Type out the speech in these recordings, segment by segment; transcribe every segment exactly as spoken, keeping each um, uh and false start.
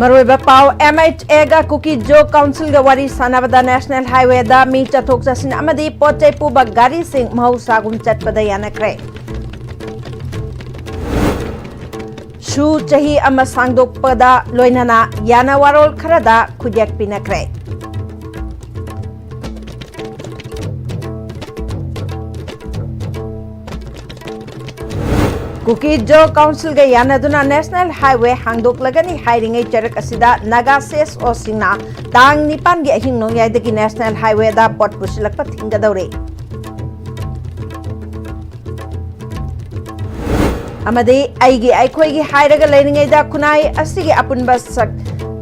ꯑꯔꯣꯏꯕ ꯄꯥꯎ, MHA ꯒ ꯀꯨꯀꯤ ꯖꯣ ꯀꯥꯎꯟꯁꯤꯜꯒ ꯋꯥꯔꯤ ꯁꯥꯟꯅꯕꯗ ꯅꯦꯁꯅꯦꯜ ꯍꯥꯏꯋꯦꯗ ꯃꯤ ꯆꯠꯊꯣꯛ ꯆꯠꯁꯤꯟ ꯑꯃꯗꯤ ꯄꯣꯠ ꯆꯩ ꯄꯨꯕ ꯒꯥꯔꯤꯁꯤꯡ ꯃꯍꯧꯁꯥꯒꯨꯝ ꯆꯠꯄꯗ ꯌꯥꯅꯈ꯭ꯔꯦ꯫ ꯁꯨ ꯆꯍꯤ ꯑꯃ ꯁꯥꯡꯗꯣꯛꯄꯗ ꯂꯣꯏꯅꯅ ꯌꯥꯅ ꯋꯥꯔꯣꯜ ꯈꯔꯗ ꯈꯨꯠꯌꯦꯛ ꯄꯤꯅꯈ꯭ꯔꯦ꯫ ꯀꯨꯀꯤ ꯖꯣ ꯀꯥꯎꯟꯁꯤꯜꯒ ꯌꯥꯅꯗꯨꯅ ꯅꯦꯁꯅꯦꯜ ꯍꯥꯏꯋꯦ ꯍꯥꯡꯗꯣꯛꯂꯒꯅꯤ ꯍꯥꯏꯔꯤꯉꯩ ꯆꯔꯛ ꯑꯁꯤꯗ ꯅꯥꯒꯥ CSO ꯁꯤꯡꯅ ꯇꯥꯡ ꯅꯤꯄꯥꯟꯒꯤ ꯑꯍꯤꯡ ꯅꯣꯡꯌꯥꯏꯗꯒꯤ ꯅꯦꯁꯅꯦꯜ ꯍꯥꯏꯋꯦꯗ ꯄꯣꯠ ꯄꯨꯁꯤꯜꯂꯛꯄ ꯊꯤꯡꯒꯗꯧꯔꯦ꯫ ꯑꯃꯗꯤ ꯑꯩꯒꯤ ꯑꯩꯈꯣꯏꯒꯤ ꯍꯥꯏꯔꯒ ꯂꯩꯔꯤꯉꯩꯗ ꯈꯨꯟꯅꯥꯏ ꯑꯁꯤꯒꯤ ꯑꯄꯨꯟꯕ ꯁꯛ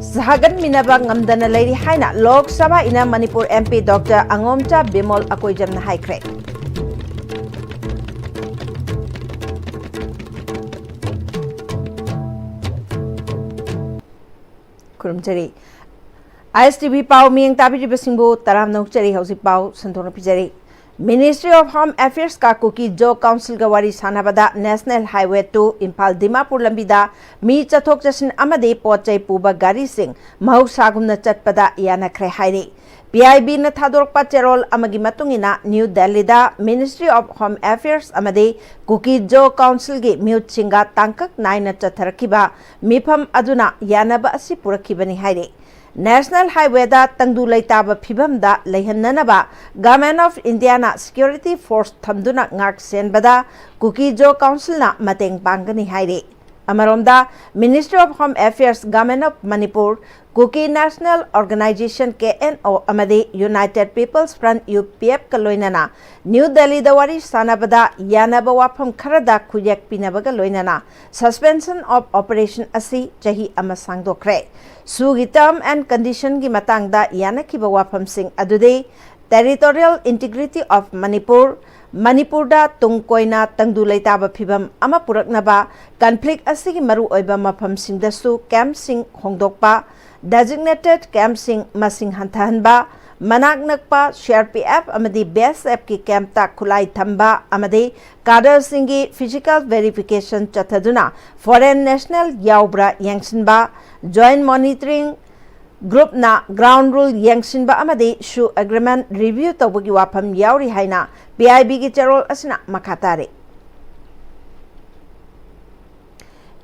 ꯁꯥꯒꯟꯃꯤꯟꯅꯕ ꯉꯝꯗꯅ ꯂꯩꯔꯤ ꯍꯥꯏꯅ ꯂꯣꯛ ꯁꯚꯥ ꯏꯟꯅ ꯃꯅꯤꯄꯨꯔ MP Doctor ꯑꯉꯣꯝꯆꯥ ꯕꯤꯃꯣꯜ ꯑꯀꯣꯏꯖꯝꯅ ꯍꯥꯏꯈ꯭ꯔꯦ꯫ ꯈꯨꯔꯨꯝꯖꯔꯤ꯫ ISTV ꯄꯥꯎ ꯃꯤꯠꯌꯦꯡ ꯇꯥꯕꯤꯔꯤꯕꯁꯤꯡꯕꯨ ꯇꯔꯥꯝꯅ ꯑꯣꯛꯆꯔꯤ꯫ ꯍꯧꯖꯤꯛ ꯄꯥꯎ ꯁꯟꯗꯣꯛꯅ ꯄꯤꯖꯔꯤ꯫ Ministry of Home Affairs ꯀ ꯀꯨꯀꯤ ꯖꯣ ꯀꯥꯎꯟꯁꯤꯜꯒ ꯋꯥꯔꯤ ꯁꯥꯟꯅꯕꯗ National Highway two Imphal Dimapur ꯂꯝꯕꯤꯗ ꯃꯤ ꯆꯠꯊꯣꯛ ꯆꯠꯁꯤꯟ ꯑꯃꯗꯤ ꯄꯣꯠ ꯆꯩ ꯄꯨꯕ ꯒꯥꯔꯤꯁꯤꯡ ꯃꯍꯧꯁꯥꯒꯨꯝꯅ ꯆꯠꯄꯗ ꯌꯥꯅꯈ꯭ꯔꯦ ꯍꯥꯏꯔꯤ꯫ PIB ꯅ ꯊꯥꯗꯣꯔꯛꯄ ꯆꯦꯔꯣꯜ ꯑꯃꯒꯤ ꯃꯇꯨꯡ ꯏꯟꯅ, ꯅ꯭ꯌꯨ ꯗꯦꯜꯂꯤꯗ Ministry of Home Affairs ꯑꯃꯗꯤ ꯀꯨꯀꯤ ꯖꯣ ꯀꯥꯎꯟꯁꯤꯜꯒꯤ ꯃꯤꯍꯨꯠꯁꯤꯡꯒ ꯇꯥꯡꯀꯛ ꯅꯥꯏꯅ ꯆꯠꯊꯔꯛꯈꯤꯕ ꯃꯤꯐꯝ ꯑꯗꯨꯅ ꯌꯥꯅꯕ ꯑꯁꯤ ꯄꯨꯔꯛꯈꯤꯕꯅꯤ ꯍꯥꯏꯔꯤ꯫ National Highway ꯗ ꯇꯪꯗꯨ ꯂꯩꯇꯥꯕ ꯐꯤꯚꯝꯗ ꯂꯩꯍꯟꯅꯅꯕ Government of India ꯅ security force ꯊꯝꯗꯨꯅ ꯉꯥꯛ ꯁꯦꯟꯕꯗ ꯀꯨꯀꯤ ꯖꯣ ꯀꯥꯎꯟꯁꯤꯜꯅ ꯃꯇꯦꯡ ꯄꯥꯡꯒꯅꯤ ꯍꯥꯏꯔꯤ꯫ ꯑꯃꯔꯣꯝꯗ, Ministry of Home Affairs, Government of Manipur, Kuki National Organisation, KNO, ꯑꯃꯗꯤ United People's Front, UPF ꯀ ꯂꯣꯏꯅꯅ ꯅ꯭ꯌꯨ ꯗꯦꯜꯂꯤꯗ ꯋꯥꯔꯤ ꯁꯥꯟꯅꯕꯗ ꯌꯥꯅꯕ ꯋꯥꯐꯝ ꯈꯔꯗ ꯈꯨꯠꯌꯦꯛ ꯄꯤꯅꯕꯒ ꯂꯣꯏꯅꯅ Suspension of Operation ꯑꯁꯤ ꯆꯍꯤ ꯑꯃ ꯁꯥꯡꯗꯣꯛꯈ꯭ꯔꯦ꯫ ꯁꯨꯒꯤ term and condition ꯒꯤ ꯃꯇꯥꯡꯗ ꯌꯥꯅꯈꯤꯕ ꯋꯥꯐꯝꯁꯤꯡ ꯑꯗꯨꯗꯤ Territorial Integrity of Manipur, ꯃꯅꯤꯄꯨꯔꯗ ꯇꯨꯡ ꯀꯣꯏꯅ ꯇꯪꯗꯨ ꯂꯩꯇꯥꯕ ꯐꯤꯚꯝ ꯑꯃ ꯄꯨꯔꯛꯅꯕ, conflict ꯑꯁꯤꯒꯤ ꯃꯔꯨꯑꯣꯏꯕ ꯃꯐꯝꯁꯤꯡꯗꯁꯨ camp ꯁꯤꯡ ꯍꯣꯡꯗꯣꯛꯄ, designated camp ꯁꯤꯡ ꯃꯁꯤꯡ ꯍꯟꯊꯍꯟꯕ, ꯃꯅꯥꯛ ꯅꯛꯄ ꯁꯤ ꯑꯥꯔ ꯄꯤ ꯑꯦꯐ ꯑꯃꯗꯤ ꯕꯤ ꯑꯦꯁ ꯑꯦꯐꯀꯤ ꯀꯦꯝꯞꯇ ꯈꯨꯠꯂꯥꯏ ꯊꯝꯕ ꯑꯃꯗꯤ ꯀꯥꯗꯔꯁꯤꯡꯒꯤ ꯐꯤꯖꯤꯀꯦꯜ ꯚꯦꯔꯤꯐꯤꯀꯦꯁꯟ ꯆꯠꯊꯗꯨꯅ ꯐꯣꯔꯦꯟ ꯅꯦꯁꯅꯦꯜ ꯌꯥꯎꯕ꯭ꯔꯥ ꯌꯦꯡꯁꯤꯟꯕ, ꯖꯣꯏꯟ ꯃꯣꯅꯤꯇꯔꯤꯡ ꯒ꯭ꯔꯨꯞꯅ ꯒ꯭ꯔꯥꯎꯟ ꯔꯨꯜ ꯌꯦꯡꯁꯤꯟꯕ ꯑꯃꯗꯤ ꯁꯨ ꯑꯦꯒ꯭ꯔꯤꯃꯦꯟ ꯔꯤꯚ꯭ꯌꯨ ꯇꯧꯕꯒꯤ ꯋꯥꯐꯝ ꯌꯥꯎꯔꯤ ꯍꯥꯏꯅ ꯄꯤ ꯑꯥꯏ ꯕꯤꯒꯤ ꯆꯦꯔꯣꯜ ꯑꯁꯤꯅ ꯃꯈꯥ ꯇꯥꯔꯤ꯫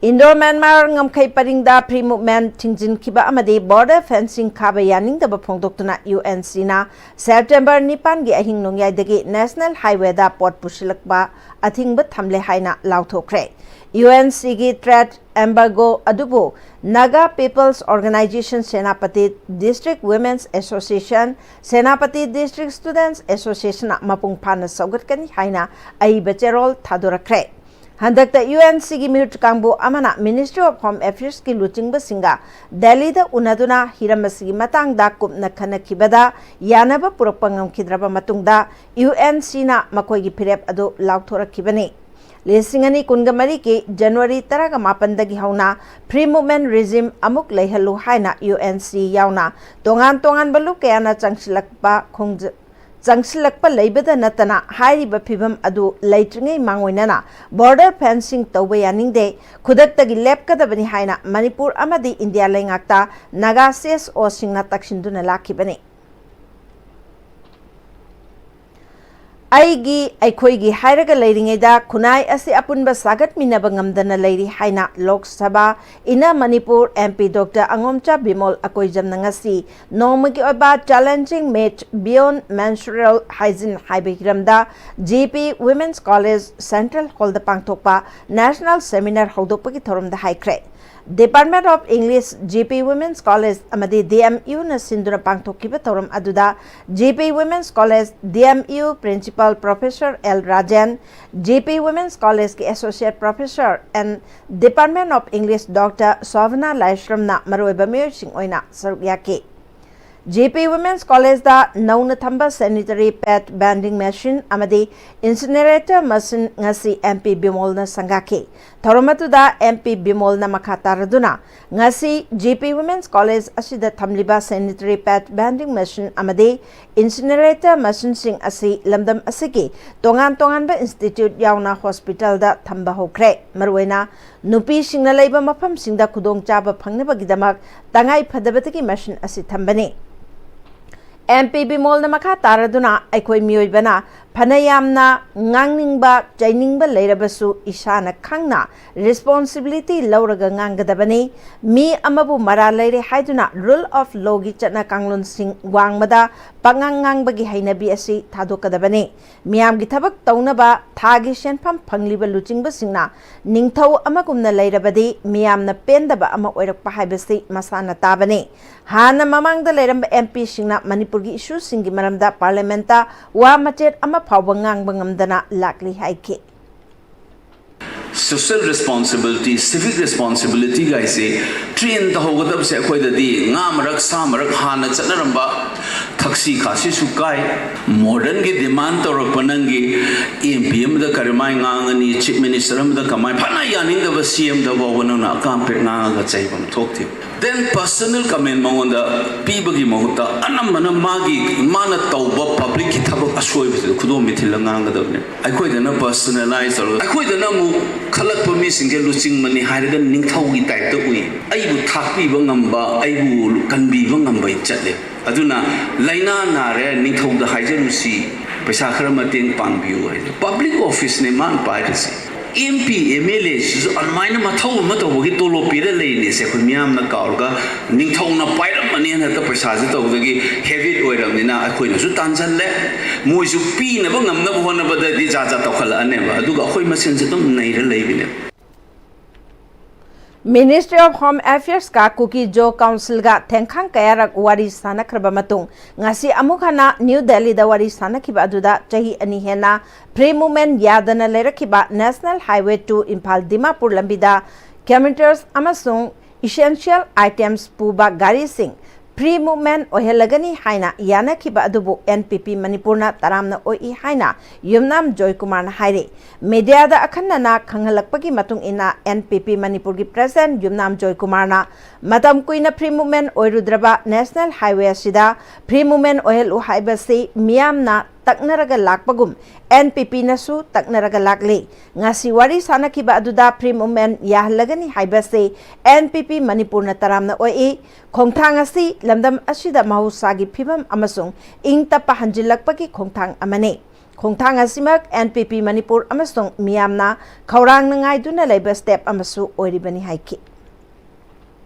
ꯏꯟꯗꯣ ꯃ꯭ꯌꯥꯟꯃꯥꯔ ꯉꯝꯈꯩ ꯄꯔꯤꯡꯗ ꯐ꯭ꯔꯤ ꯃꯨꯚꯃꯦꯟ ꯊꯤꯡꯖꯤꯟꯈꯤꯕ ꯑꯃꯗꯤ ꯕꯣꯔꯗꯔ ꯐꯦꯟꯁꯤꯡ ꯈꯥꯕ ꯌꯥꯅꯤꯡꯗꯕ ꯐꯣꯡꯗꯣꯛꯇꯨꯅ ꯌꯨ ꯑꯦꯟ ꯁꯤꯅ ꯁꯦꯞꯇꯦꯝꯕꯔ ꯅꯤꯄꯥꯟꯒꯤ ꯑꯍꯤꯡ ꯅꯣꯡꯌꯥꯏꯗꯒꯤ ꯅꯦꯁꯅꯦꯜ ꯍꯥꯏꯋꯦꯗ ꯄꯣꯠ ꯄꯨꯁꯤꯜꯂꯛꯄ ꯑꯊꯤꯡꯕ ꯊꯝꯂꯦ ꯍꯥꯏꯅ ꯂꯥꯎꯊꯣꯛꯈ꯭ꯔꯦ꯫ ꯌꯨ ꯑꯦꯟ ꯁꯤꯒꯤ ꯇ꯭ꯔꯦꯗ ꯑꯦꯝꯕꯥꯔꯒꯣ ꯑꯗꯨꯕꯨ Naga people's organisation Senapati district women's association, Senapati district students ꯑꯦꯁꯣꯁꯤꯌꯦꯁꯟꯅ ꯃꯄꯨꯡ ꯐꯥꯅ ꯁꯧꯒꯠꯀꯅꯤ ꯍꯥꯏꯅ ꯑꯏꯕ ꯆꯦꯔꯣꯜ ꯊꯥꯗꯣꯔꯛꯈ꯭ꯔꯦ꯫ ꯍꯟꯗꯛꯇ ꯌꯨ ꯑꯦꯟ ꯁꯤꯒꯤ ꯃꯤꯍꯨꯠ ꯀꯥꯡꯕꯨ ꯑꯃꯅ ꯃꯤꯅꯤꯁꯇ꯭ꯔꯤ ꯑꯣꯐ ꯍꯣꯝ ꯑꯦꯐꯤꯌꯔꯁꯀꯤ ꯂꯨꯆꯤꯡꯕꯁꯤꯡꯒ ꯗꯦꯜꯂꯤꯗ ꯎꯅꯗꯨꯅ ꯍꯤꯔꯝ ꯑꯁꯤꯒꯤ ꯃꯇꯥꯡꯗ ꯀꯨꯞꯅ ꯈꯟꯅꯈꯤꯕꯗ ꯌꯥꯅꯕ ꯄꯨꯔꯛꯄ ꯉꯝꯈꯤꯗ꯭ꯔꯕ ꯃꯇꯨꯡꯗ ꯌꯨ ꯑꯦꯟ ꯁꯤꯅ ꯃꯈꯣꯏꯒꯤ ꯐꯤꯔꯦꯞ ꯑꯗꯨ ꯂꯥꯎꯊꯣꯔꯛꯈꯤꯕꯅꯤ꯫ ꯂꯤꯁꯤꯡ ꯑꯅꯤ ꯀꯨꯟꯒ ꯃꯔꯤꯒꯤ ꯖꯅꯋꯥꯔꯤ ꯇꯔꯥꯃꯥꯄꯟꯗꯒꯤ ꯍꯧꯅ ꯐ꯭ꯔꯤ ꯃꯨꯚꯃꯦꯟ ꯔꯤꯖꯤꯝ ꯑꯃꯨꯛ ꯂꯩꯍꯜꯂꯨ ꯍꯥꯏꯅ ꯌꯨ ꯑꯦꯟ ꯁꯤ ꯌꯥꯎꯅ ꯇꯣꯉꯥꯟ ꯇꯣꯉꯥꯟꯕ ꯂꯨꯞ ꯀꯌꯥꯅ ꯆꯪꯁꯤꯜꯂꯛꯄ ꯈꯣꯡꯖ-, ꯆꯪꯁꯤꯜꯂꯛꯄ ꯂꯩꯕꯗ ꯅꯠꯇꯅ ꯍꯥꯏꯔꯤꯕ ꯐꯤꯚꯝ ꯑꯗꯨ ꯂꯩꯇ꯭ꯔꯤꯉꯩ ꯃꯥꯡꯑꯣꯏꯅꯅ ꯕꯣꯔꯗꯔ ꯐꯦꯟꯁꯤꯡ ꯇꯧꯕ ꯌꯥꯅꯤꯡꯗꯦ, ꯈꯨꯗꯛꯇꯒꯤ ꯂꯦꯞꯀꯗꯕꯅꯤ ꯍꯥꯏꯅ ꯃꯅꯤꯄꯨꯔ ꯑꯃꯗꯤ ꯏꯟꯗꯤꯌꯥ ꯂꯩꯉꯥꯛꯇ ꯅꯥꯒꯥ ꯁꯤ ꯑꯦꯁ ꯑꯣꯁꯤꯡꯅ ꯇꯛꯁꯤꯟꯗꯨꯅ ꯂꯥꯛꯈꯤꯕꯅꯤ꯫ ꯑꯩꯒꯤ, ꯑꯩꯈꯣꯏꯒꯤ ꯍꯥꯏꯔꯒ ꯂꯩꯔꯤꯉꯩꯗ ꯈꯨꯟꯅꯥꯏ ꯑꯁꯤ ꯑꯄꯨꯟꯕ ꯁꯥꯒꯠꯃꯤꯟꯅꯕ ꯉꯝꯗꯅ ꯂꯩꯔꯤ ꯍꯥꯏꯅ ꯂꯣꯛ ꯁꯚꯥ ꯏꯟꯅ Manipur M P doctor Angomcha Bimol ꯑꯀꯣꯏꯖꯝꯅ ꯉꯁꯤ ꯅꯣꯡꯃꯒꯤ ꯑꯣꯏꯕ Challenging Myths Beyond Menstrual Hygiene ꯍꯥꯏꯕ ꯍꯤꯔꯝꯗ G P women's college central ꯍꯣꯜꯗ ꯄꯥꯡꯊꯣꯛꯄ ꯅꯦꯁꯅꯦꯜ ꯁꯦꯃꯤꯅꯥꯔ ꯍꯧꯗꯣꯛꯄꯒꯤ ꯊꯧꯔꯝꯗ ꯍꯥꯏꯈ꯭ꯔꯦ꯫ Department of English, G P women's college ꯑꯃꯗꯤ ꯗꯤ ꯑꯦꯝ ꯌꯨꯅ ꯁꯤꯟꯗꯨꯅ ꯄꯥꯡꯊꯣꯛꯈꯤꯕ ꯊꯧꯔꯝ ꯑꯗꯨꯗ G P women's college, D M U, principal professor L Rajen, G P women's ꯀꯣꯂꯦꯖꯀꯤ associate professor and Department of English doctor Sobhana ꯂꯥꯏꯁ꯭ꯔꯝꯅ ꯃꯔꯨꯑꯣꯏꯕ ꯃꯤꯑꯣꯏꯁꯤꯡ ꯑꯣꯏꯅ ꯁꯔꯨꯛ ꯌꯥꯈꯤ꯫ ꯖꯦ ꯄꯤ Women's Collegeꯗ ꯅꯧꯅ ꯊꯝꯕ sanitary pad vending machine ꯑꯃꯗꯤ incinerator machine ꯉꯁꯤ M P ꯕꯤꯃꯣꯜꯅ ꯁꯪꯒꯥꯈꯤ꯫ ꯊꯧꯔꯝ ꯑꯗꯨꯗ M P ꯕꯤꯃꯣꯜꯅ ꯃꯈꯥ ꯇꯥꯔꯗꯨꯅ, ꯉꯁꯤ J P Women's College ꯑꯁꯤꯗ ꯊꯝꯂꯤꯕ sanitary pad vending machine ꯑꯃꯗꯤ incinerator machineꯁꯤꯡ ꯑꯁꯤ ꯂꯝꯗꯝ ꯑꯁꯤꯒꯤ ꯇꯣꯉꯥꯟ ꯇꯣꯉꯥꯟꯕ institute ꯌꯥꯎꯅ hospitalꯗ ꯊꯝꯕ ꯍꯧꯈ꯭ꯔꯦ꯫ ꯃꯔꯨꯑꯣꯏꯅ ꯅꯨꯄꯤꯁꯤꯡꯅ ꯂꯩꯕ ꯃꯐꯝꯁꯤꯡꯗ ꯈꯨꯗꯣꯡꯆꯥꯕ ꯐꯪꯅꯕꯒꯤꯗꯃꯛ ꯇꯉꯥꯏ ꯐꯗꯕꯗꯒꯤ machine ꯑꯁꯤ ꯊꯝꯕꯅꯤ꯫ M P ꯕꯤꯃꯣꯜꯅ ꯃꯈꯥ ꯇꯥꯔꯗꯨꯅ, ꯑꯩꯈꯣꯏ ꯃꯤꯑꯣꯏꯕꯅ ꯐꯅ ꯌꯥꯝꯅ ꯉꯥꯡꯅꯤꯡꯕ, ꯆꯩꯅꯤꯡꯕ ꯂꯩꯔꯕꯁꯨ ꯏꯁꯥꯅ ꯈꯪꯅ responsibility ꯂꯧꯔꯒ ꯉꯥꯡꯒꯗꯕꯅꯤ꯫ ꯃꯤ ꯑꯃꯕꯨ ꯃꯔꯥꯜ ꯂꯩꯔꯦ ꯍꯥꯏꯗꯨꯅ rule of lawꯒꯤ ꯆꯠꯅ ꯀꯥꯡꯂꯣꯟꯁꯤꯡ ꯋꯥꯡꯃꯗ ꯄꯉꯥꯡ ꯉꯥꯡꯕꯒꯤ ꯍꯩꯅꯕꯤ ꯑꯁꯤ ꯊꯥꯗꯣꯛꯀꯗꯕꯅꯤ꯫ ꯃꯤꯌꯥꯝꯒꯤ ꯊꯕꯛ ꯇꯧꯅꯕ ꯊꯥꯒꯤ ꯁꯦꯟꯐꯝ ꯐꯪꯂꯤꯕ ꯂꯨꯆꯤꯡꯕꯁꯤꯡꯅ ꯅꯤꯡꯊꯧ ꯑꯃꯒꯨꯝꯅ ꯂꯩꯔꯕꯗꯤ ꯃꯤꯌꯥꯝꯅ ꯄꯦꯟꯗꯕ ꯑꯃ ꯑꯣꯏꯔꯛꯄ ꯍꯥꯏꯕꯁꯤ ꯃꯁꯥꯅ ꯇꯥꯕꯅꯤ꯫ ꯍꯥꯟꯅ ꯃꯃꯥꯡꯗ ꯂꯩꯔꯝꯕ M Pꯁꯤꯡꯅ ꯃꯅꯤꯄꯨꯔꯒꯤ issueꯁꯤꯡꯒꯤ ꯃꯔꯝꯗ parliamentꯇ ꯋꯥ ꯃꯆꯦꯠ ꯑꯃ ꯐꯥꯎꯕ ꯉꯥꯡꯕ ꯉꯝꯗꯅ ꯂꯥꯛꯂꯤ ꯍꯥꯏꯈꯤ꯫ Social responsibility, civic responsibility ꯒꯥꯏꯁꯦ train ꯇꯧꯍꯧꯒꯗꯕꯁꯦ ꯑꯩꯈꯣꯏꯗꯗꯤ ꯉꯥ ꯃꯔꯛ, ꯁꯥ ꯃꯔꯛ ꯍꯥꯟꯅ ꯆꯠꯅꯔꯝꯕ ꯊꯛꯁꯤ ꯈꯥꯁꯤꯁꯨ ꯀꯥꯏ, modernꯒꯤ demand ꯇꯧꯔꯛꯄ ꯅꯪꯒꯤ M P ꯑꯃꯗ ꯀꯔꯝꯍꯥꯏ ꯉꯥꯡꯉꯅꯤ, Chief Minister ꯑꯃꯗ ꯀꯃꯥꯏ, ꯐꯅ ꯌꯥꯅꯤꯡꯗꯕ C M ꯗ ꯐꯥꯎꯕ ꯅꯪꯅ ꯑꯀꯥꯝꯄꯦꯠ ꯉꯥꯡꯉꯒ ꯆꯩꯐꯝ ꯊꯣꯛꯇꯦ꯫ Then personal comment ꯃꯉꯣꯟꯗ ꯄꯤꯕꯒꯤ ꯃꯍꯨꯠꯇ ꯑꯅꯝꯕꯅ ꯃꯥꯒꯤ, ꯃꯥꯅ ꯇꯧꯕ publicꯀꯤ ꯊꯕꯛ ꯑꯁꯣꯏꯕꯁꯤꯗ ꯈꯨꯗꯣꯝꯕꯤ ꯊꯤꯜꯂ ꯉꯥꯡꯒꯗꯕꯅꯦ꯫ ꯑꯩꯈꯣꯏꯗꯅ personalize ꯇꯧꯔꯒ, ꯑꯩꯈꯣꯏꯗꯅ ꯑꯃꯨꯛ ꯈꯜꯂꯛꯄ ꯃꯤꯁꯤꯡꯁꯦ ꯂꯨꯆꯤꯡꯕꯅꯤ ꯍꯥꯏꯔꯒ ꯅꯤꯡꯊꯧꯒꯤ typeꯇ ꯎꯏ꯫ ꯑꯩꯕꯨ ꯊꯥꯛꯄꯤꯕ ꯉꯝꯕ, ꯑꯩꯕꯨ ꯀꯟꯕꯤꯕ ꯉꯝꯕ ꯆꯠꯂꯦ꯫ ꯑꯗꯨꯅ ꯂꯥꯏꯅꯥ ꯅꯥꯔꯦ, ꯅꯤꯡꯊꯧꯗ ꯍꯥꯏꯖꯔꯨꯁꯤ, ꯄꯩꯁꯥ ꯈꯔ ꯃꯇꯦꯡ ꯄꯥꯡꯕꯤꯌꯨ ꯍꯥꯏꯗꯤ public officeꯅꯦ ꯃꯥꯅ ꯄꯥꯏꯔꯤꯁꯦ꯫ M P, M L Aꯁꯤꯁꯨ ꯑꯗꯨꯃꯥꯏꯅ ꯃꯊꯧ ꯑꯃ ꯇꯧꯕꯒꯤ ꯇꯣꯂꯣꯞ ꯄꯤꯔ ꯂꯩꯔꯤꯅꯦꯁꯦ ꯑꯩꯈꯣꯏ ꯃꯤꯌꯥꯝꯅ ꯀꯥꯎꯔꯒ, ꯅꯤꯡꯊꯧꯅ ꯄꯥꯏꯔꯝꯃꯅꯦꯅ ꯍꯦꯛꯇ ꯄꯩꯁꯥꯁꯦ ꯇꯧꯕꯗꯒꯤ habit ꯑꯣꯏꯔꯕꯅꯤꯅ ꯑꯩꯈꯣꯏꯅꯁꯨ ꯇꯥꯟꯁꯤꯜꯂꯦ, ꯃꯣꯏꯁꯨ ꯄꯤꯅꯕ ꯉꯝꯅꯕ ꯍꯣꯠꯅꯕꯗꯗꯤ ꯖꯥꯠ ꯖꯥꯠ ꯇꯧꯈꯠꯂꯛꯑꯅꯦꯕ, ꯑꯗꯨꯒ ꯑꯩꯈꯣꯏ ꯃꯁꯦꯟꯁꯦ ꯑꯗꯨꯝ ꯅꯩꯔ ꯂꯩꯕꯅꯦꯕ꯫ Ministry of Home Affairsꯀ Kuki-Zo Councilꯒ ꯊꯦꯡꯈꯥꯡ ꯀꯌꯥꯔꯛ ꯋꯥꯔꯤ ꯁꯥꯟꯅꯈ꯭ꯔꯕ ꯃꯇꯨꯡ, ꯉꯁꯤ ꯑꯃꯨꯛ ꯍꯟꯅ New Delhiꯗ ꯋꯥꯔꯤ ꯁꯥꯟꯅꯈꯤꯕ ꯑꯗꯨꯗ ꯆꯍꯤ ꯑꯅꯤ ꯍꯦꯟꯅ free movement ꯌꯥꯗꯅ ꯂꯩꯔꯛꯈꯤꯕ National Highway two Imphal Dimapur ꯂꯝꯕꯤꯗ kilometers ꯑꯃꯁꯨꯡ essential items ꯄꯨꯕ ꯒꯥꯔꯤꯁꯤꯡ free movement ꯑꯣꯏꯍꯜꯂꯒꯅꯤ ꯍꯥꯏꯅ ꯌꯥꯅꯈꯤꯕ ꯑꯗꯨꯕꯨ N P P ꯃꯅꯤꯄꯨꯔꯅ ꯇꯔꯥꯝꯅ ꯑꯣꯛꯏ ꯍꯥꯏꯅ ꯌꯨꯝꯅꯥꯝ ꯖꯣꯏꯀꯨꯃꯥꯔꯅ ꯍꯥꯏꯔꯤ꯫ Media ꯗ ꯑꯈꯟꯅꯅ ꯈꯪꯍꯜꯂꯛꯄꯒꯤ ꯃꯇꯨꯡ ꯏꯟꯅ N P P ꯃꯅꯤꯄꯨꯔꯒꯤ president ꯌꯨꯝꯅꯥꯝ ꯖꯣꯏꯀꯨꯃꯥꯔꯅ ꯃꯇꯝ ꯀꯨꯏꯅ free movement ꯑꯣꯏꯔꯨꯗ꯭ꯔꯕ national highway ꯑꯁꯤꯗ free movement ꯑꯣꯏꯍꯜꯂꯨ ꯍꯥꯏꯕꯁꯤ ꯃꯤꯌꯥꯝꯅ ꯇꯛꯅꯔꯒ ꯂꯥꯛꯄꯒꯨꯝ N P P ꯅꯁꯨ ꯇꯛꯅꯔꯒ ꯂꯥꯛꯂꯤ꯫ ꯉꯁꯤ ꯋꯥꯔꯤ ꯁꯥꯅꯈꯤꯕ ꯑꯗꯨꯗ free movement ꯌꯥꯍꯜꯂꯒꯅꯤ ꯍꯥꯏꯕꯁꯤ N P P ꯃꯅꯤꯄꯨꯔꯅ ꯇꯔꯥꯝꯅ ꯑꯣꯛꯏ꯫ ꯈꯣꯡꯊꯥꯡ ꯑꯁꯤ ꯂꯝꯗꯝ ꯑꯁꯤꯗ ꯃꯍꯧꯁꯥꯒꯤ ꯐꯤꯕꯝ ꯑꯃꯁꯨꯡ ꯏꯪ ꯇꯞꯄ ꯍꯟꯖꯤꯜꯂꯛꯄꯒꯤ ꯈꯣꯡꯊꯥꯡ ꯑꯃꯅꯤ꯫ ꯈꯣꯡꯊꯥꯡ ꯑꯁꯤꯃꯛ N P P ꯃꯅꯤꯄꯨꯔ ꯑꯃꯁꯨꯡ ꯃꯤꯌꯥꯝꯅ ꯈꯧꯔꯥꯡꯅ ꯉꯥꯏꯗꯨꯅ ꯂꯩꯕ step ꯑꯃꯁꯨ ꯑꯣꯏꯔꯤꯕꯅꯤ ꯍꯥꯏꯈꯤ꯫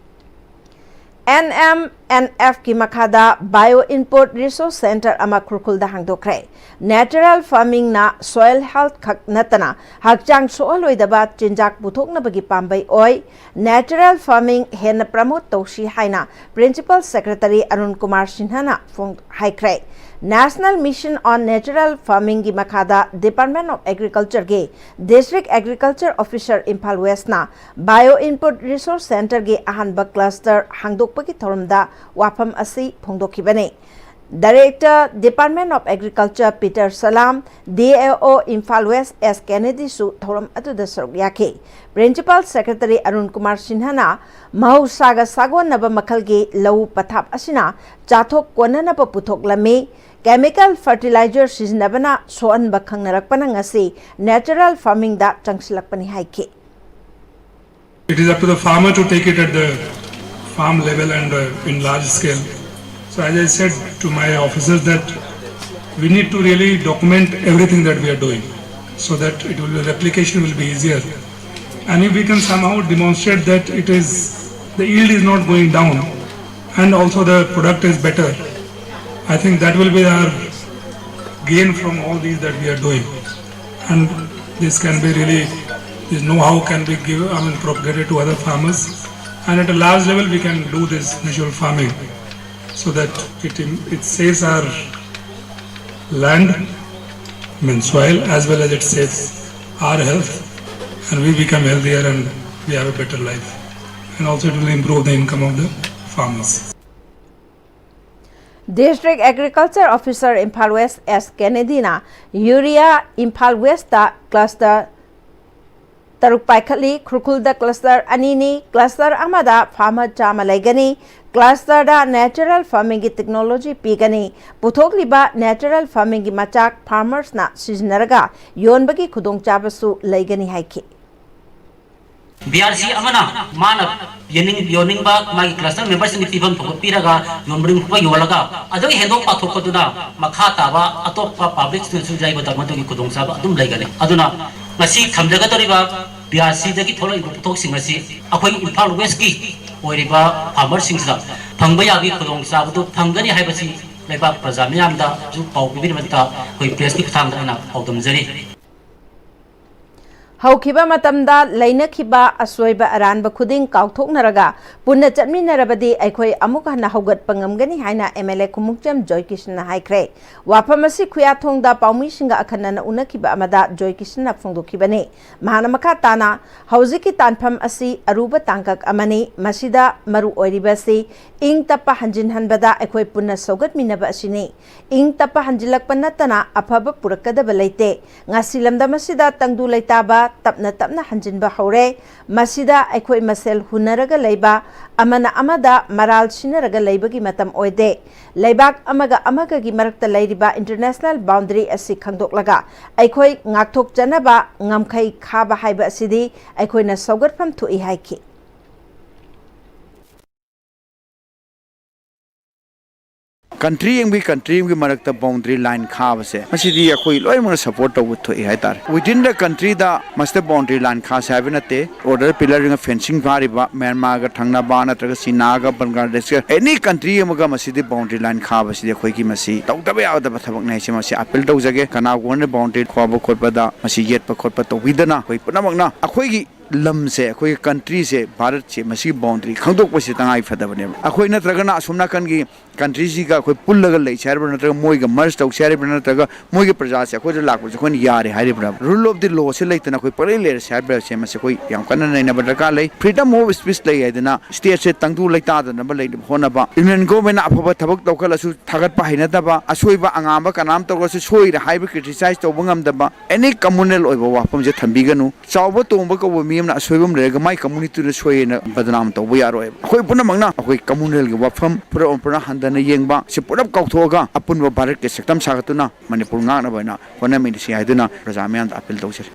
N M N F ꯀꯤ ꯃꯈꯥꯗ Bio Input Resource Center ꯑꯃ ꯈꯨꯔꯈꯨꯜꯗ ꯍꯥꯡꯗꯣꯛꯈ꯭ꯔꯦ꯫ Natural farming ꯅ soil health ꯈꯛ ꯅꯠꯇꯅ ꯍꯛꯆꯥꯡ ꯁꯣꯛꯍꯜꯂꯣꯏꯗꯕ ꯆꯤꯟꯖꯥꯛ ꯄꯨꯊꯣꯛꯅꯕꯒꯤ ꯄꯥꯝꯕꯩ ꯑꯣꯏ꯫ Natural farming ꯍꯦꯟꯅ promote ꯇꯧꯁꯤ ꯍꯥꯏꯅ Principal Secretary ꯑꯔꯨꯟ ꯀꯨꯃꯥꯔ ꯁꯤꯟꯍꯅ ꯐꯣꯡ-, ꯍꯥꯏꯈ꯭ꯔꯦ꯫ National Mission on Natural Farming ꯒꯤ ꯃꯈꯥꯗ Department of Agriculture ꯒꯤ District Agriculture Officer Imphal West ꯅ Bio Input Resource Center ꯒꯤ ꯑꯍꯥꯟꯕ cluster ꯍꯥꯡꯗꯣꯛꯄꯒꯤ ꯊꯧꯔꯝꯗ ꯋꯥꯐꯝ ꯑꯁꯤ ꯐꯣꯡꯗꯣꯛꯈꯤꯕꯅꯤ꯫ Director, Department of Agriculture, Peter Salam, D A O Imphal West ꯑꯦꯁ ꯀꯦꯅꯦꯗꯤꯁꯨ ꯊꯧꯔꯝ ꯑꯗꯨꯗ ꯁꯔꯨꯛ ꯌꯥꯈꯤ꯫ Principal Secretary ꯑꯔꯨꯟ ꯀꯨꯃꯥꯔ ꯁꯤꯟꯍꯅ ꯃꯍꯧꯁꯥꯒ ꯁꯥꯒꯣꯟꯅꯕ ꯃꯈꯜꯒꯤ ꯂꯧ ꯄꯊꯥꯞ ꯑꯁꯤꯅ ꯆꯥꯊꯣꯛ ꯀꯣꯟꯅꯅꯕ ꯄꯨꯊꯣꯛꯂꯝꯃꯤ꯫ Chemical fertilizer ꯁꯤꯖꯤꯟꯅꯕꯅ ꯁꯣꯛꯍꯟꯕ ꯈꯪꯅꯔꯛꯄꯅ ꯉꯁꯤ natural farming ꯗ ꯆꯪꯁꯤꯜꯂꯛꯄꯅꯤ ꯍꯥꯏꯈꯤ꯫ It is up to the farmer to take it at the farm level and, uh, in large scale. So as I said to my officers that we need to really document everything that we are doing so that it will be, replication will be easier. And if we can somehow demonstrate that it is, the yield is not going down and also the product is better, I think that will be our gain from all these that we are doing. And this can be really, this know-how can be given, I mean, propagated to other farmers. And at a large level, we can do this natural farming so that it, it saves our land, I mean, soil, as well as it saves our health, and we become healthier and we have a better life. And also, it will improve the income of the farmers. District Agriculture Officer, Imphal West, S Kennedyꯅ ꯌꯨꯔꯤꯌꯥ Imphal west cluster ꯇꯔꯨꯛ ꯄꯥꯏꯈꯠꯂꯤ꯫ ꯈꯨꯔꯈꯨꯜꯗ cluster ꯑꯅꯤꯅꯤ꯫ Cluster ꯑꯃꯗ farmer ꯆꯥꯝꯃ ꯂꯩꯒꯅꯤ꯫ Clusterꯗ natural farmingꯒꯤ technology ꯄꯤꯒꯅꯤ꯫ ꯄꯨꯊꯣꯛꯂꯤꯕ natural farmingꯒꯤ ꯃꯆꯥꯛ farmersꯅ ꯁꯤꯖꯤꯟꯅꯔꯒ ꯌꯣꯟꯕꯒꯤ ꯈꯨꯗꯣꯡꯆꯥꯕꯁꯨ ꯂꯩꯒꯅꯤ ꯍꯥꯏꯈꯤ꯫ ꯕꯤ ꯑꯥꯔ ꯁꯤ ꯑꯃꯅ ꯃꯥꯅ ꯌꯣꯟꯅꯤꯡ-, ꯌꯣꯟꯅꯤꯡꯕ ꯃꯥꯒꯤ cluster memberꯁꯤꯡꯒꯤ ꯄꯤꯐꯝ ꯊꯣꯛꯄ ꯄꯤꯔꯒ ꯌꯣꯟꯕ ꯈꯣꯠꯄ ꯌꯣꯜꯂꯒ ꯑꯗꯨꯒꯤ ꯍꯦꯟꯗꯣꯛ ꯄꯥꯊꯣꯛꯄꯗꯨꯅ ꯃꯈꯥ ꯇꯥꯕ ꯑꯇꯣꯞꯄ publicꯁꯤꯡꯅꯁꯨ ꯌꯩꯕꯗ ꯃꯗꯨꯒꯤ ꯈꯨꯗꯣꯡꯆꯥꯕ ꯑꯗꯨꯝ ꯂꯩꯒꯅꯤ꯫ ꯑꯗꯨꯅ ꯉꯁꯤ ꯊꯝꯖꯒꯗꯧꯔꯤꯕ ꯕꯤ ꯑꯥꯔ ꯁꯤꯗꯒꯤ ꯊꯣꯛꯂꯛꯏꯕ ꯄꯣꯠꯊꯣꯛꯁꯤꯡ ꯑꯁꯤ ꯑꯩꯈꯣꯏ ꯏꯝꯐꯥꯜ ꯋꯦꯁꯀꯤ ꯑꯣꯏꯔꯤꯕ farmerꯁꯤꯡꯁꯤꯗ ꯐꯪꯕ ꯌꯥꯕꯒꯤ ꯈꯨꯗꯣꯡꯆꯥꯕꯗꯨ ꯐꯪꯒꯅꯤ ꯍꯥꯏꯕꯁꯤ ꯂꯩꯕꯥꯛ ꯄ꯭ꯔꯖꯥ ꯃꯤꯌꯥꯝꯗꯁꯨ ꯄꯥꯎ ꯄꯤꯕꯤꯅꯕꯗ ꯑꯩꯈꯣꯏ pressꯀꯤ ꯈꯨꯠꯊꯥꯡꯗ ꯑꯩꯅ ꯄꯥꯎꯗꯝꯖꯔꯤ꯫ ꯍꯧꯈꯤꯕ ꯃꯇꯝꯗ ꯂꯩꯅꯈꯤꯕ ꯑꯁꯣꯏꯕ ꯑꯔꯥꯟꯕ ꯈꯨꯗꯤꯡ ꯀꯥꯎꯊꯣꯛꯅꯔꯒ ꯄꯨꯟꯅ ꯆꯠꯃꯤꯟꯅꯔꯕꯗꯤ ꯑꯩꯈꯣꯏ ꯑꯃꯨꯛ ꯍꯟꯅ ꯍꯧꯒꯠꯄ ꯉꯝꯒꯅꯤ ꯍꯥꯏꯅ ꯑꯦꯝ ꯑꯦꯜ ꯑꯦ ꯈꯨꯃꯨꯛꯆꯝ ꯖꯣꯏꯀꯤꯁꯟꯅ ꯍꯥꯏꯈ꯭ꯔꯦ꯫ ꯋꯥꯐꯝ ꯑꯁꯤ ꯈꯨꯌꯥꯊꯣꯡꯗ ꯄꯥꯎꯃꯤꯁꯤꯡꯒ ꯑꯈꯟꯅꯅ ꯎꯅꯈꯤꯕ ꯑꯃꯗ ꯖꯣꯏꯀꯤꯁꯟꯅ ꯐꯣꯡꯗꯣꯛꯈꯤꯕꯅꯤ꯫ ꯃꯍꯥꯛꯅ ꯃꯈꯥ ꯇꯥꯅ, ꯍꯧꯖꯤꯛꯀꯤ ꯇꯥꯟꯐꯝ ꯑꯁꯤ ꯑꯔꯨꯕ ꯇꯥꯡꯀꯛ ꯑꯃꯅꯤ꯫ ꯃꯁꯤꯗ ꯃꯔꯨ ꯑꯣꯏꯔꯤꯕꯁꯤ ꯏꯪ ꯇꯞꯄ ꯍꯟꯖꯤꯟꯍꯟꯕꯗ ꯑꯩꯈꯣꯏ ꯄꯨꯟꯅ ꯁꯧꯒꯠꯃꯤꯟꯅꯕ ꯑꯁꯤꯅꯤ꯫ ꯏꯪ ꯇꯞꯄ ꯍꯟꯖꯤꯜꯂꯛꯄ ꯅꯠꯇꯅ ꯑꯐꯕ ꯄꯨꯔꯛꯀꯗꯕ ꯂꯩꯇꯦ꯫ ꯉꯁꯤ ꯂꯝꯗꯝ ꯑꯁꯤꯗ ꯇꯪꯗꯨ ꯂꯩꯇꯥꯕ ꯇꯞꯅ ꯇꯞꯅ ꯍꯟꯖꯤꯟꯕ ꯍꯧꯔꯦ꯫ ꯃꯁꯤꯗ ꯑꯩꯈꯣꯏ ꯃꯁꯦꯜ ꯍꯨꯟꯅꯔꯒ ꯂꯩꯕ, ꯑꯃꯅ ꯑꯃꯗ ꯃꯔꯥꯜ ꯁꯤꯟꯅꯔꯒ ꯂꯩꯕꯒꯤ ꯃꯇꯝ ꯑꯣꯏꯗꯦ꯫ ꯂꯩꯕꯥꯛ ꯑꯃꯒ ꯑꯃꯒꯒꯤ ꯃꯔꯛꯇ ꯂꯩꯔꯤꯕ international boundary ꯑꯁꯤ ꯈꯪꯗꯣꯛꯂꯒ ꯑꯩꯈꯣꯏ ꯉꯥꯛꯊꯣꯛꯆꯅꯕ ꯉꯝꯈꯩ ꯈꯥꯕ ꯍꯥꯏꯕ ꯑꯁꯤꯗꯤ ꯑꯩꯈꯣꯏꯅ ꯁꯧꯒꯠꯐꯝ ꯊꯣꯛꯏ ꯍꯥꯏꯈꯤ꯫ Country ꯑꯃꯒꯤ country ꯑꯃꯒꯤ ꯃꯔꯛꯇ boundary line ꯈꯥꯕꯁꯦ, ꯃꯁꯤꯗꯤ ꯑꯩꯈꯣꯏ ꯂꯣꯏꯅꯃꯛꯅ support ꯇꯧꯕ ꯊꯣꯛꯏ ꯍꯥꯏꯇꯥꯔꯦ꯫ Within the countryꯗ ꯃꯁꯤꯗ boundary line ꯈꯥꯁꯦ ꯍꯥꯏꯕ ꯅꯠꯇꯦ꯫ Border pillarꯒ fencing ꯐꯥꯔꯤꯕ ꯃ꯭ꯌꯥꯟꯃꯥꯔꯒ ꯊꯪꯅꯕ ꯅꯠꯇ꯭ꯔꯒ ꯆꯤꯅꯥꯒ ꯕꯪꯒ꯭ꯂꯥꯗꯦꯁꯀ any country ꯑꯃꯒ ꯃꯁꯤꯗꯤ boundary line ꯈꯥꯕꯁꯤꯗꯤ ꯑꯩꯈꯣꯏꯒꯤ ꯃꯁꯤ ꯇꯧꯗꯕ ꯌꯥꯗꯕ ꯊꯕꯛꯅꯤ ꯍꯥꯏꯁꯦ ꯃꯁꯤ appeal ꯇꯧꯖꯒꯦ꯫ ꯀꯅꯥꯒꯨꯝꯕꯅ boundary ꯈꯥꯕ ꯈꯣꯠꯄꯗ ꯃꯁꯤ ꯌꯦꯠꯄ ꯈꯣꯠꯄ ꯇꯧꯕꯤꯗꯅ ꯑꯩꯈꯣꯏ ꯄꯨꯝꯅꯃꯛꯅ ꯑꯩꯈꯣꯏꯒꯤ ꯂꯝꯁꯦ, ꯑꯩꯈꯣꯏꯒꯤ ꯀꯟꯇ꯭ꯔꯤꯁꯦ, ꯚꯥꯔꯠꯁꯦ, ꯃꯁꯤꯒꯤ ꯕꯥꯎꯟꯗꯔꯤ ꯈꯪꯗꯣꯛꯄꯁꯤ ꯇꯉꯥꯏ ꯐꯗꯕꯅꯦꯕ꯫ ꯑꯩꯈꯣꯏ ꯅꯠꯇ꯭ꯔꯒꯅ ꯑꯁꯣꯝ ꯅꯥꯀꯟꯒꯤ ꯀꯟꯇ꯭ꯔꯤꯁꯤꯒ ꯑꯩꯈꯣꯏ ꯄꯨꯜꯂꯒ ꯂꯩꯁꯦ ꯍꯥꯏꯔꯤꯕ꯭ꯔꯥ, ꯅꯠꯇ꯭ꯔꯒ ꯃꯣꯏꯒ ꯃꯔꯖ ꯇꯧꯁꯦ ꯍꯥꯏꯔꯤꯕ꯭ꯔꯥ, ꯅꯠꯇ꯭ꯔꯒ ꯃꯣꯏꯒꯤ ꯄ꯭ꯔꯖꯥꯁꯦ ꯑꯩꯈꯣꯏꯗ ꯂꯥꯛꯄꯁꯦ ꯑꯩꯈꯣꯏꯅ ꯌꯥꯔꯦ ꯍꯥꯏꯔꯤꯕ꯭ꯔꯥ? Rule of the lawꯁꯦ ꯂꯩꯇꯅ ꯑꯩꯈꯣꯏ ꯄꯪꯂꯩ ꯂꯩꯔꯁꯦ ꯍꯥꯏꯔꯤꯕ꯭ꯔꯥ? ꯁꯦ ꯃꯁꯤ ꯑꯩꯈꯣꯏ ꯌꯥꯝ ꯀꯟꯅ ꯅꯩꯅꯕ ꯗꯔꯀꯥꯔ ꯂꯩ꯫ Freedom of speech ꯂꯩ ꯍꯥꯏꯗꯅ stateꯁꯦ ꯇꯪꯗꯨ ꯂꯩꯇꯥꯗꯅꯕ ꯂꯩꯅꯕ ꯍꯣꯠꯅꯕ, Union Governmentꯅ ꯑꯐꯕ ꯊꯕꯛ ꯇꯧꯈꯠꯂꯁꯨ ꯊꯥꯒꯠꯄ ꯍꯩꯅꯗꯕ, ꯑꯁꯣꯏꯕ ꯑꯉꯥꯝꯕ ꯀꯅꯥꯝ ꯇꯧꯔꯁꯨ ꯁꯣꯏꯔꯦ ꯍꯥꯏꯕ criticize ꯇꯧꯕ ꯉꯝꯗꯕ, any communal ꯑꯣꯏꯕ ꯋꯥꯐꯝꯁꯦ ꯊꯝꯕꯤꯒꯅꯨ꯫ ꯆꯥꯎꯕ ꯇꯣꯡꯕ ꯀꯧꯕ ꯃꯤ ꯑꯃꯅ ꯑꯁꯣꯏꯕ ꯑꯃ ꯂꯩꯔꯒ ꯃꯥꯏ communityꯗꯨꯅ ꯁꯣꯏꯌꯦꯅ ꯕꯗꯅꯥꯝ ꯇꯧꯕ ꯌꯥꯔꯣꯏꯕ꯫ ꯑꯩꯈꯣꯏ ꯄꯨꯝꯅꯃꯛꯅ ꯑꯩꯈꯣꯏ communalꯒꯤ ꯋꯥꯐꯝ ꯄꯨꯔꯥ ꯄꯨꯔꯥ ꯍꯟꯊꯅ ꯌꯦꯡꯕ, ꯁꯤ ꯄꯨꯂꯞ ꯀꯥꯎꯊꯣꯛꯑꯒ ꯑꯄꯨꯟꯕ ꯚꯥꯔꯠꯀꯤ ꯁꯛꯇꯝ ꯁꯥꯒꯠꯇꯨꯅ ꯃꯅꯤꯄꯨꯔ ꯉꯥꯛꯅꯕ ꯑꯣꯏꯅ ꯍꯣꯠꯅꯃꯤꯟꯅꯁꯤ ꯍꯥꯏꯗꯨꯅ ꯄ꯭ꯔꯖꯥ ꯃꯤꯌꯥꯝꯗ appeal ꯇꯧꯖꯔꯤ꯫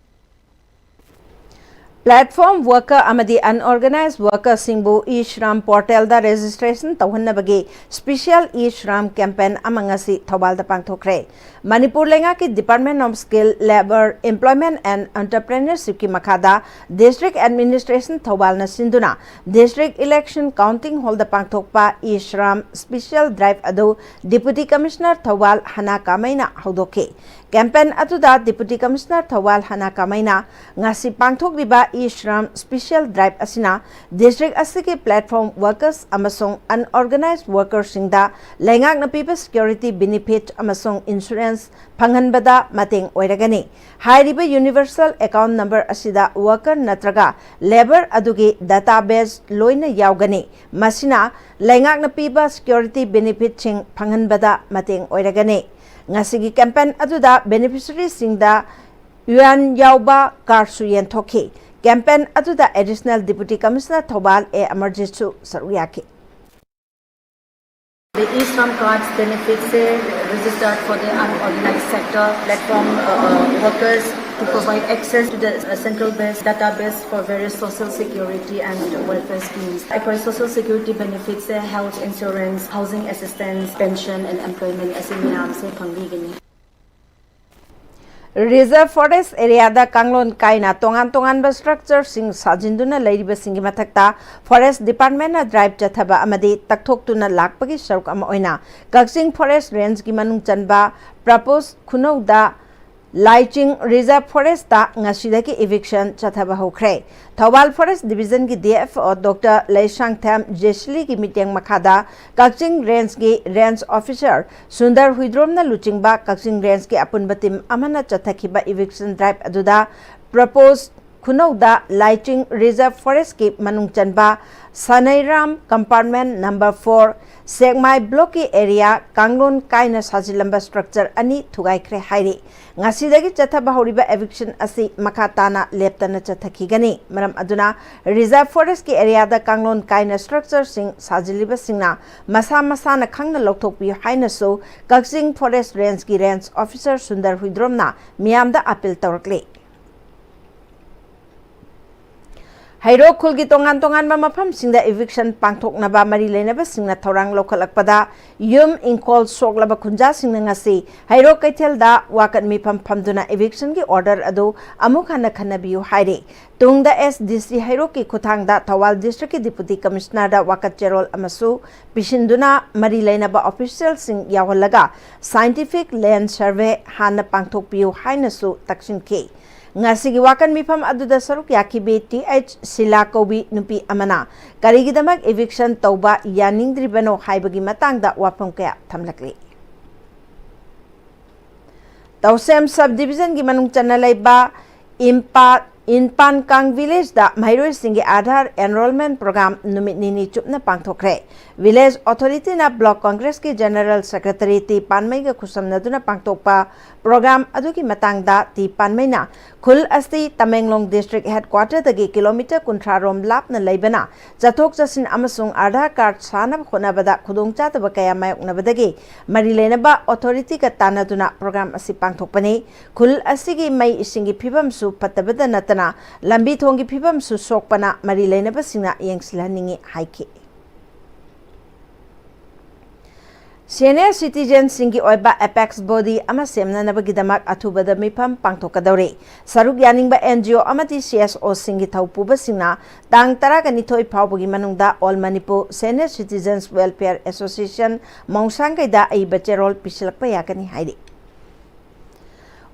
Platform worker ꯑꯃꯗꯤ unorganized workerꯁꯤꯡꯕꯨ E-Shram portalꯗ registration ꯇꯧꯍꯟꯅꯕꯒꯤ special E-Shram campaign ꯑꯃ ꯉꯁꯤ ꯊꯧꯕꯥꯜꯗ ꯄꯥꯡꯊꯣꯛꯈ꯭ꯔꯦ꯫ ꯃꯅꯤꯄꯨꯔ ꯂꯩꯉꯥꯛꯀꯤ Department of Skill, Labour, Employment and Entrepreneurshipꯀꯤ ꯃꯈꯥꯗ District Administration ꯊꯧꯕꯥꯜꯅ ꯁꯤꯟꯗꯨꯅ District Election Counting Hallꯗ ꯄꯥꯡꯊꯣꯛꯄ E-Shram special drive ꯑꯗꯨ Deputy Commissioner ꯊꯧꯕꯥꯜ ꯍꯅꯥ ꯀꯥꯃꯩꯅ ꯍꯧꯗꯣꯛꯈꯤ꯫ Campaign ꯑꯗꯨꯗ Deputy Commissioner ꯊꯧꯕꯥꯜ ꯍꯅꯥ ꯀꯥꯃꯩꯅ ꯉꯁꯤ ꯄꯥꯡꯊꯣꯛꯂꯤꯕ E-Shram special drive ꯑꯁꯤꯅ district ꯑꯁꯤꯒꯤ platform workers ꯑꯃꯁꯨꯡ unorganized workerꯁꯤꯡꯗ ꯂꯩꯉꯥꯛꯅ ꯄꯤꯕ security benefit ꯑꯃꯁꯨꯡ insurance ꯐꯪꯍꯟꯕꯗ ꯃꯇꯦꯡ ꯑꯣꯏꯔꯒꯅꯤ꯫ ꯍꯥꯏꯔꯤꯕ universal account number ꯑꯁꯤꯗ worker ꯅꯠꯇ꯭ꯔꯒ labour ꯑꯗꯨꯒꯤ database ꯂꯣꯏꯅ ꯌꯥꯎꯒꯅꯤ꯫ ꯃꯁꯤꯅ ꯂꯩꯉꯥꯛꯅ ꯄꯤꯕ security benefitꯁꯤꯡ ꯐꯪꯍꯟꯕꯗ ꯃꯇꯦꯡ ꯑꯣꯏꯔꯒꯅꯤ꯫ ꯉꯁꯤꯒꯤ campaign ꯑꯗꯨꯗ beneficiaryꯁꯤꯡꯗ ꯌꯨꯑꯦꯟ ꯌꯥꯎꯕ cardꯁꯨ ꯌꯦꯟꯊꯣꯛꯈꯤ꯫ Campaign ꯑꯗꯨꯗ Additional Deputy Commissioner ꯊꯧꯕꯥꯜ ꯑꯦ ꯑꯃꯔꯖꯤꯠꯁꯨ ꯁꯔꯨꯛ ꯌꯥꯈꯤ꯫ The E-Shram cards benefits से registered for the unorganized sector platform, uh, uh, workers to provide access to the, uh, central based database for various social security and welfare schemes. ꯑꯩꯈꯣꯏ social security benefits से health insurance, housing assistance, pension and employment ꯑꯁꯤ ꯃꯌꯥꯝꯁꯦ ꯐꯪꯕꯤꯒꯅꯤ꯫ Reserve Forest areaꯗ ꯀꯥꯡꯂꯣꯟ ꯀꯥꯏꯅ ꯇꯣꯉꯥꯟ ꯇꯣꯉꯥꯟꯕ structureꯁꯤꯡ ꯁꯥꯖꯤꯟꯗꯨꯅ ꯂꯩꯔꯤꯕꯁꯤꯡꯒꯤ ꯃꯊꯛꯇ Forest Departmentꯅ drive ꯆꯠꯊꯕ ꯑꯃꯗꯤ ꯇꯛꯊꯣꯛꯇꯨꯅ ꯂꯥꯛꯄꯒꯤ ꯁꯔꯨꯛ ꯑꯃ ꯑꯣꯏꯅ ꯀꯛꯆꯤꯡ Forest Rangeꯀꯤ ꯃꯅꯨꯡ ꯆꯟꯕ ꯄ꯭ꯔꯄꯣꯁ ꯈꯨꯅꯧꯗ ꯂꯥꯏꯆꯤꯡ Reserve Forest ꯇ ꯉꯁꯤꯗꯒꯤ eviction ꯆꯠꯊꯕ ꯍꯧꯈ꯭ꯔꯦ꯫ ꯊꯧꯕꯥꯜ Forest Division ꯒꯤ D F O Doctor Leishangthem ꯖꯦꯁꯂꯤꯒꯤ ꯃꯤꯠꯌꯦꯡ ꯃꯈꯥꯗ ꯀꯛꯆꯤꯡ Range ꯀꯤ Range Officer ꯁꯨꯟꯗꯔ ꯍꯨꯏꯗ꯭ꯔꯣꯝꯅ ꯂꯨꯆꯤꯡꯕ ꯀꯛꯆꯤꯡ Range ꯀꯤ ꯑꯄꯨꯟꯕ team ꯑꯃꯅ ꯆꯠꯊꯈꯤꯕ eviction drive ꯑꯗꯨꯗ proposed ꯈꯨꯅꯧꯗ ꯂꯥꯏꯆꯤꯡ Reserve Forest ꯀꯤ ꯃꯅꯨꯡ ꯆꯟꯕ ꯁꯅꯩꯔꯥꯝ Compartment number four, ꯁꯦꯛꯃꯥꯏ Block ꯀꯤ area ꯀꯥꯡꯂꯣꯟ ꯀꯥꯏꯅ ꯁꯥꯖꯤꯜꯂꯝꯕ structure ꯑꯅꯤ ꯊꯨꯒꯥꯏꯈ꯭ꯔꯦ ꯍꯥꯏꯔꯤ꯫ ꯉꯁꯤꯗꯒꯤ ꯆꯠꯊꯕ ꯍꯧꯔꯤꯕ eviction ꯑꯁꯤ ꯃꯈꯥ ꯇꯥꯅ ꯂꯦꯞꯇꯅ ꯆꯠꯊꯈꯤꯒꯅꯤ꯫ ꯃꯔꯝ ꯑꯗꯨꯅ Reserve Forest ꯀꯤ area ꯗ ꯀꯥꯡꯂꯣꯟ ꯀꯥꯏꯅ structure ꯁꯤꯡ ꯁꯥꯖꯤꯜꯂꯤꯕꯁꯤꯡꯅ ꯃꯁꯥ ꯃꯁꯥꯅ ꯈꯪꯅ ꯂꯧꯊꯣꯛꯄꯤꯌꯨ ꯍꯥꯏꯅꯁꯨ ꯀꯛꯆꯤꯡ Forest Range ꯀꯤ Range Officer ꯁꯨꯟꯗꯔ ꯍꯨꯏꯗ꯭ꯔꯣꯝꯅ ꯃꯤꯌꯥꯝꯗ appeal ꯇꯧꯔꯛꯂꯤ꯫ ꯍꯩꯔꯣꯛ ꯈꯨꯜꯒꯤ ꯇꯣꯉꯥꯟ ꯇꯣꯉꯥꯟꯕ ꯃꯐꯝꯁꯤꯡꯗ eviction ꯄꯥꯡꯊꯣꯛꯅꯕ ꯃꯔꯤ ꯂꯩꯅꯕꯁꯤꯡꯅ ꯊꯧꯔꯥꯡ ꯂꯧꯈꯠꯂꯛꯄꯗ ꯌꯨꯝ ꯏꯪꯈꯣꯜ ꯁꯣꯛꯂꯕ ꯈꯨꯟꯖꯥꯁꯤꯡꯅ ꯉꯁꯤ ꯍꯩꯔꯣꯛ ꯀꯩꯊꯦꯜꯗ ꯋꯥꯀꯠ ꯃꯤꯐꯝ ꯐꯝꯗꯨꯅ eviction ꯒꯤ order ꯑꯗꯨ ꯑꯃꯨꯛ ꯍꯟꯅ ꯈꯟꯅꯕꯤꯌꯨ ꯍꯥꯏꯔꯤ꯫ ꯇꯨꯡꯗ S D C ꯍꯩꯔꯣꯛꯀꯤ ꯈꯨꯠꯊꯥꯡꯗ ꯊꯧꯕꯥꯜ district ꯀꯤ Deputy Commissioner ꯗ ꯋꯥꯀꯠ ꯆꯦꯔꯣꯜ ꯑꯃꯁꯨ ꯄꯤꯁꯤꯟꯗꯨꯅ ꯃꯔꯤ ꯂꯩꯅꯕ official ꯁꯤꯡ ꯌꯥꯎꯍꯜꯂꯒ scientific land survey ꯍꯥꯟꯅ ꯄꯥꯡꯊꯣꯛꯄꯤꯌꯨ ꯍꯥꯏꯅꯁꯨ ꯇꯛꯁꯤꯟꯈꯤ꯫ ꯉꯁꯤꯒꯤ ꯋꯥꯀꯠ ꯃꯤꯐꯝ ꯑꯗꯨꯗ ꯁꯔꯨꯛ ꯌꯥꯈꯤꯕꯤ T H ꯁꯤꯂꯥ ꯀꯧꯕꯤ ꯅꯨꯄꯤ ꯑꯃꯅ ꯀꯔꯤꯒꯤꯗꯃꯛ eviction ꯇꯧꯕ ꯌꯥꯅꯤꯡꯗ꯭ꯔꯤꯕꯅꯣ ꯍꯥꯏꯕꯒꯤ ꯃꯇꯥꯡꯗ ꯋꯥꯐꯝ ꯀꯌꯥ ꯊꯝꯂꯛꯂꯤ꯫ ꯇꯧꯁꯦꯝ Sub Division ꯒꯤ ꯃꯅꯨꯡ ꯆꯟꯅ ꯂꯩꯕ ꯏꯝꯄꯥ-, ꯏꯝꯄꯥꯟꯀꯥꯡ Village ꯗ ꯃꯍꯩꯔꯣꯏꯁꯤꯡꯒꯤ Aadhaar Enrollment Program ꯅꯨꯃꯤꯠ ꯅꯤꯅꯤ ꯆꯨꯞꯅ ꯄꯥꯡꯊꯣꯛꯈ꯭ꯔꯦ꯫ Village Authority ꯅ Block Congress ꯀꯤ General Secretary ꯇꯤ ꯄꯥꯟꯃꯩꯒ ꯈꯨꯠꯁꯝꯅꯗꯨꯅ ꯄꯥꯡꯊꯣꯛꯄ program ꯑꯗꯨꯒꯤ ꯃꯇꯥꯡꯗ ꯇꯤ ꯄꯥꯟꯃꯩꯅ, ꯈꯨꯜ ꯑꯁꯤ ꯇꯃꯦꯡꯂꯣꯡ district headquarter ꯗꯒꯤ kilometre ꯀꯨꯟꯊ꯭ꯔꯥ ꯔꯣꯝ ꯂꯥꯞꯅ ꯂꯩꯕꯅ, ꯆꯠꯊꯣꯛ ꯆꯠꯁꯤꯟ ꯑꯃꯁꯨꯡ Aadhaar card ꯁꯥꯅꯕ ꯍꯣꯠꯅꯕꯗ ꯈꯨꯗꯣꯡꯆꯥꯗꯕ ꯀꯌꯥ ꯃꯥꯌꯣꯛꯅꯕꯗꯒꯤ ꯃꯔꯤ ꯂꯩꯅꯕ authority ꯒ ꯇꯥꯟꯅꯗꯨꯅ program ꯑꯁꯤ ꯄꯥꯡꯊꯣꯛꯄꯅꯤ꯫ ꯈꯨꯜ ꯑꯁꯤꯒꯤ ꯃꯩ ꯏꯁꯤꯡꯒꯤ ꯐꯤꯕꯝꯁꯨ ꯐꯠꯇꯕꯗ ꯅꯠꯇꯅ, ꯂꯝꯕꯤ ꯊꯣꯡꯒꯤ ꯐꯤꯕꯝꯁꯨ ꯁꯣꯛꯄꯅ ꯃꯔꯤ ꯂꯩꯅꯕꯁꯤꯡꯅ ꯌꯦꯡꯁꯤꯜꯍꯟꯅꯤꯡꯏ ꯍꯥꯏꯈꯤ꯫ Senior citizen ꯁꯤꯡꯒꯤ ꯑꯣꯏꯕ apex body ꯑꯃ ꯁꯦꯝꯅꯅꯕꯒꯤꯗꯃꯛ ꯑꯊꯨꯕꯗ ꯃꯤꯐꯝ ꯄꯥꯡꯊꯣꯛꯀꯗꯧꯔꯤ꯫ ꯁꯔꯨꯛ ꯌꯥꯅꯤꯡꯕ N G O ꯑꯃꯗꯤ C S O ꯁꯤꯡꯒꯤ ꯊꯧꯄꯨꯕꯁꯤꯡꯅ ꯇꯥꯡ ꯇꯔꯥꯒ ꯅꯤꯊꯣꯏ ꯐꯥꯎꯕꯒꯤ ꯃꯅꯨꯡꯗ All Manipur Senior Citizens Welfare Association ꯃꯧꯁꯥꯡꯒꯩꯗ ꯑꯏꯕ ꯆꯦꯔꯣꯜ ꯄꯤꯁꯤꯜꯂꯛꯄ ꯌꯥꯒꯅꯤ ꯍꯥꯏꯔꯤ꯫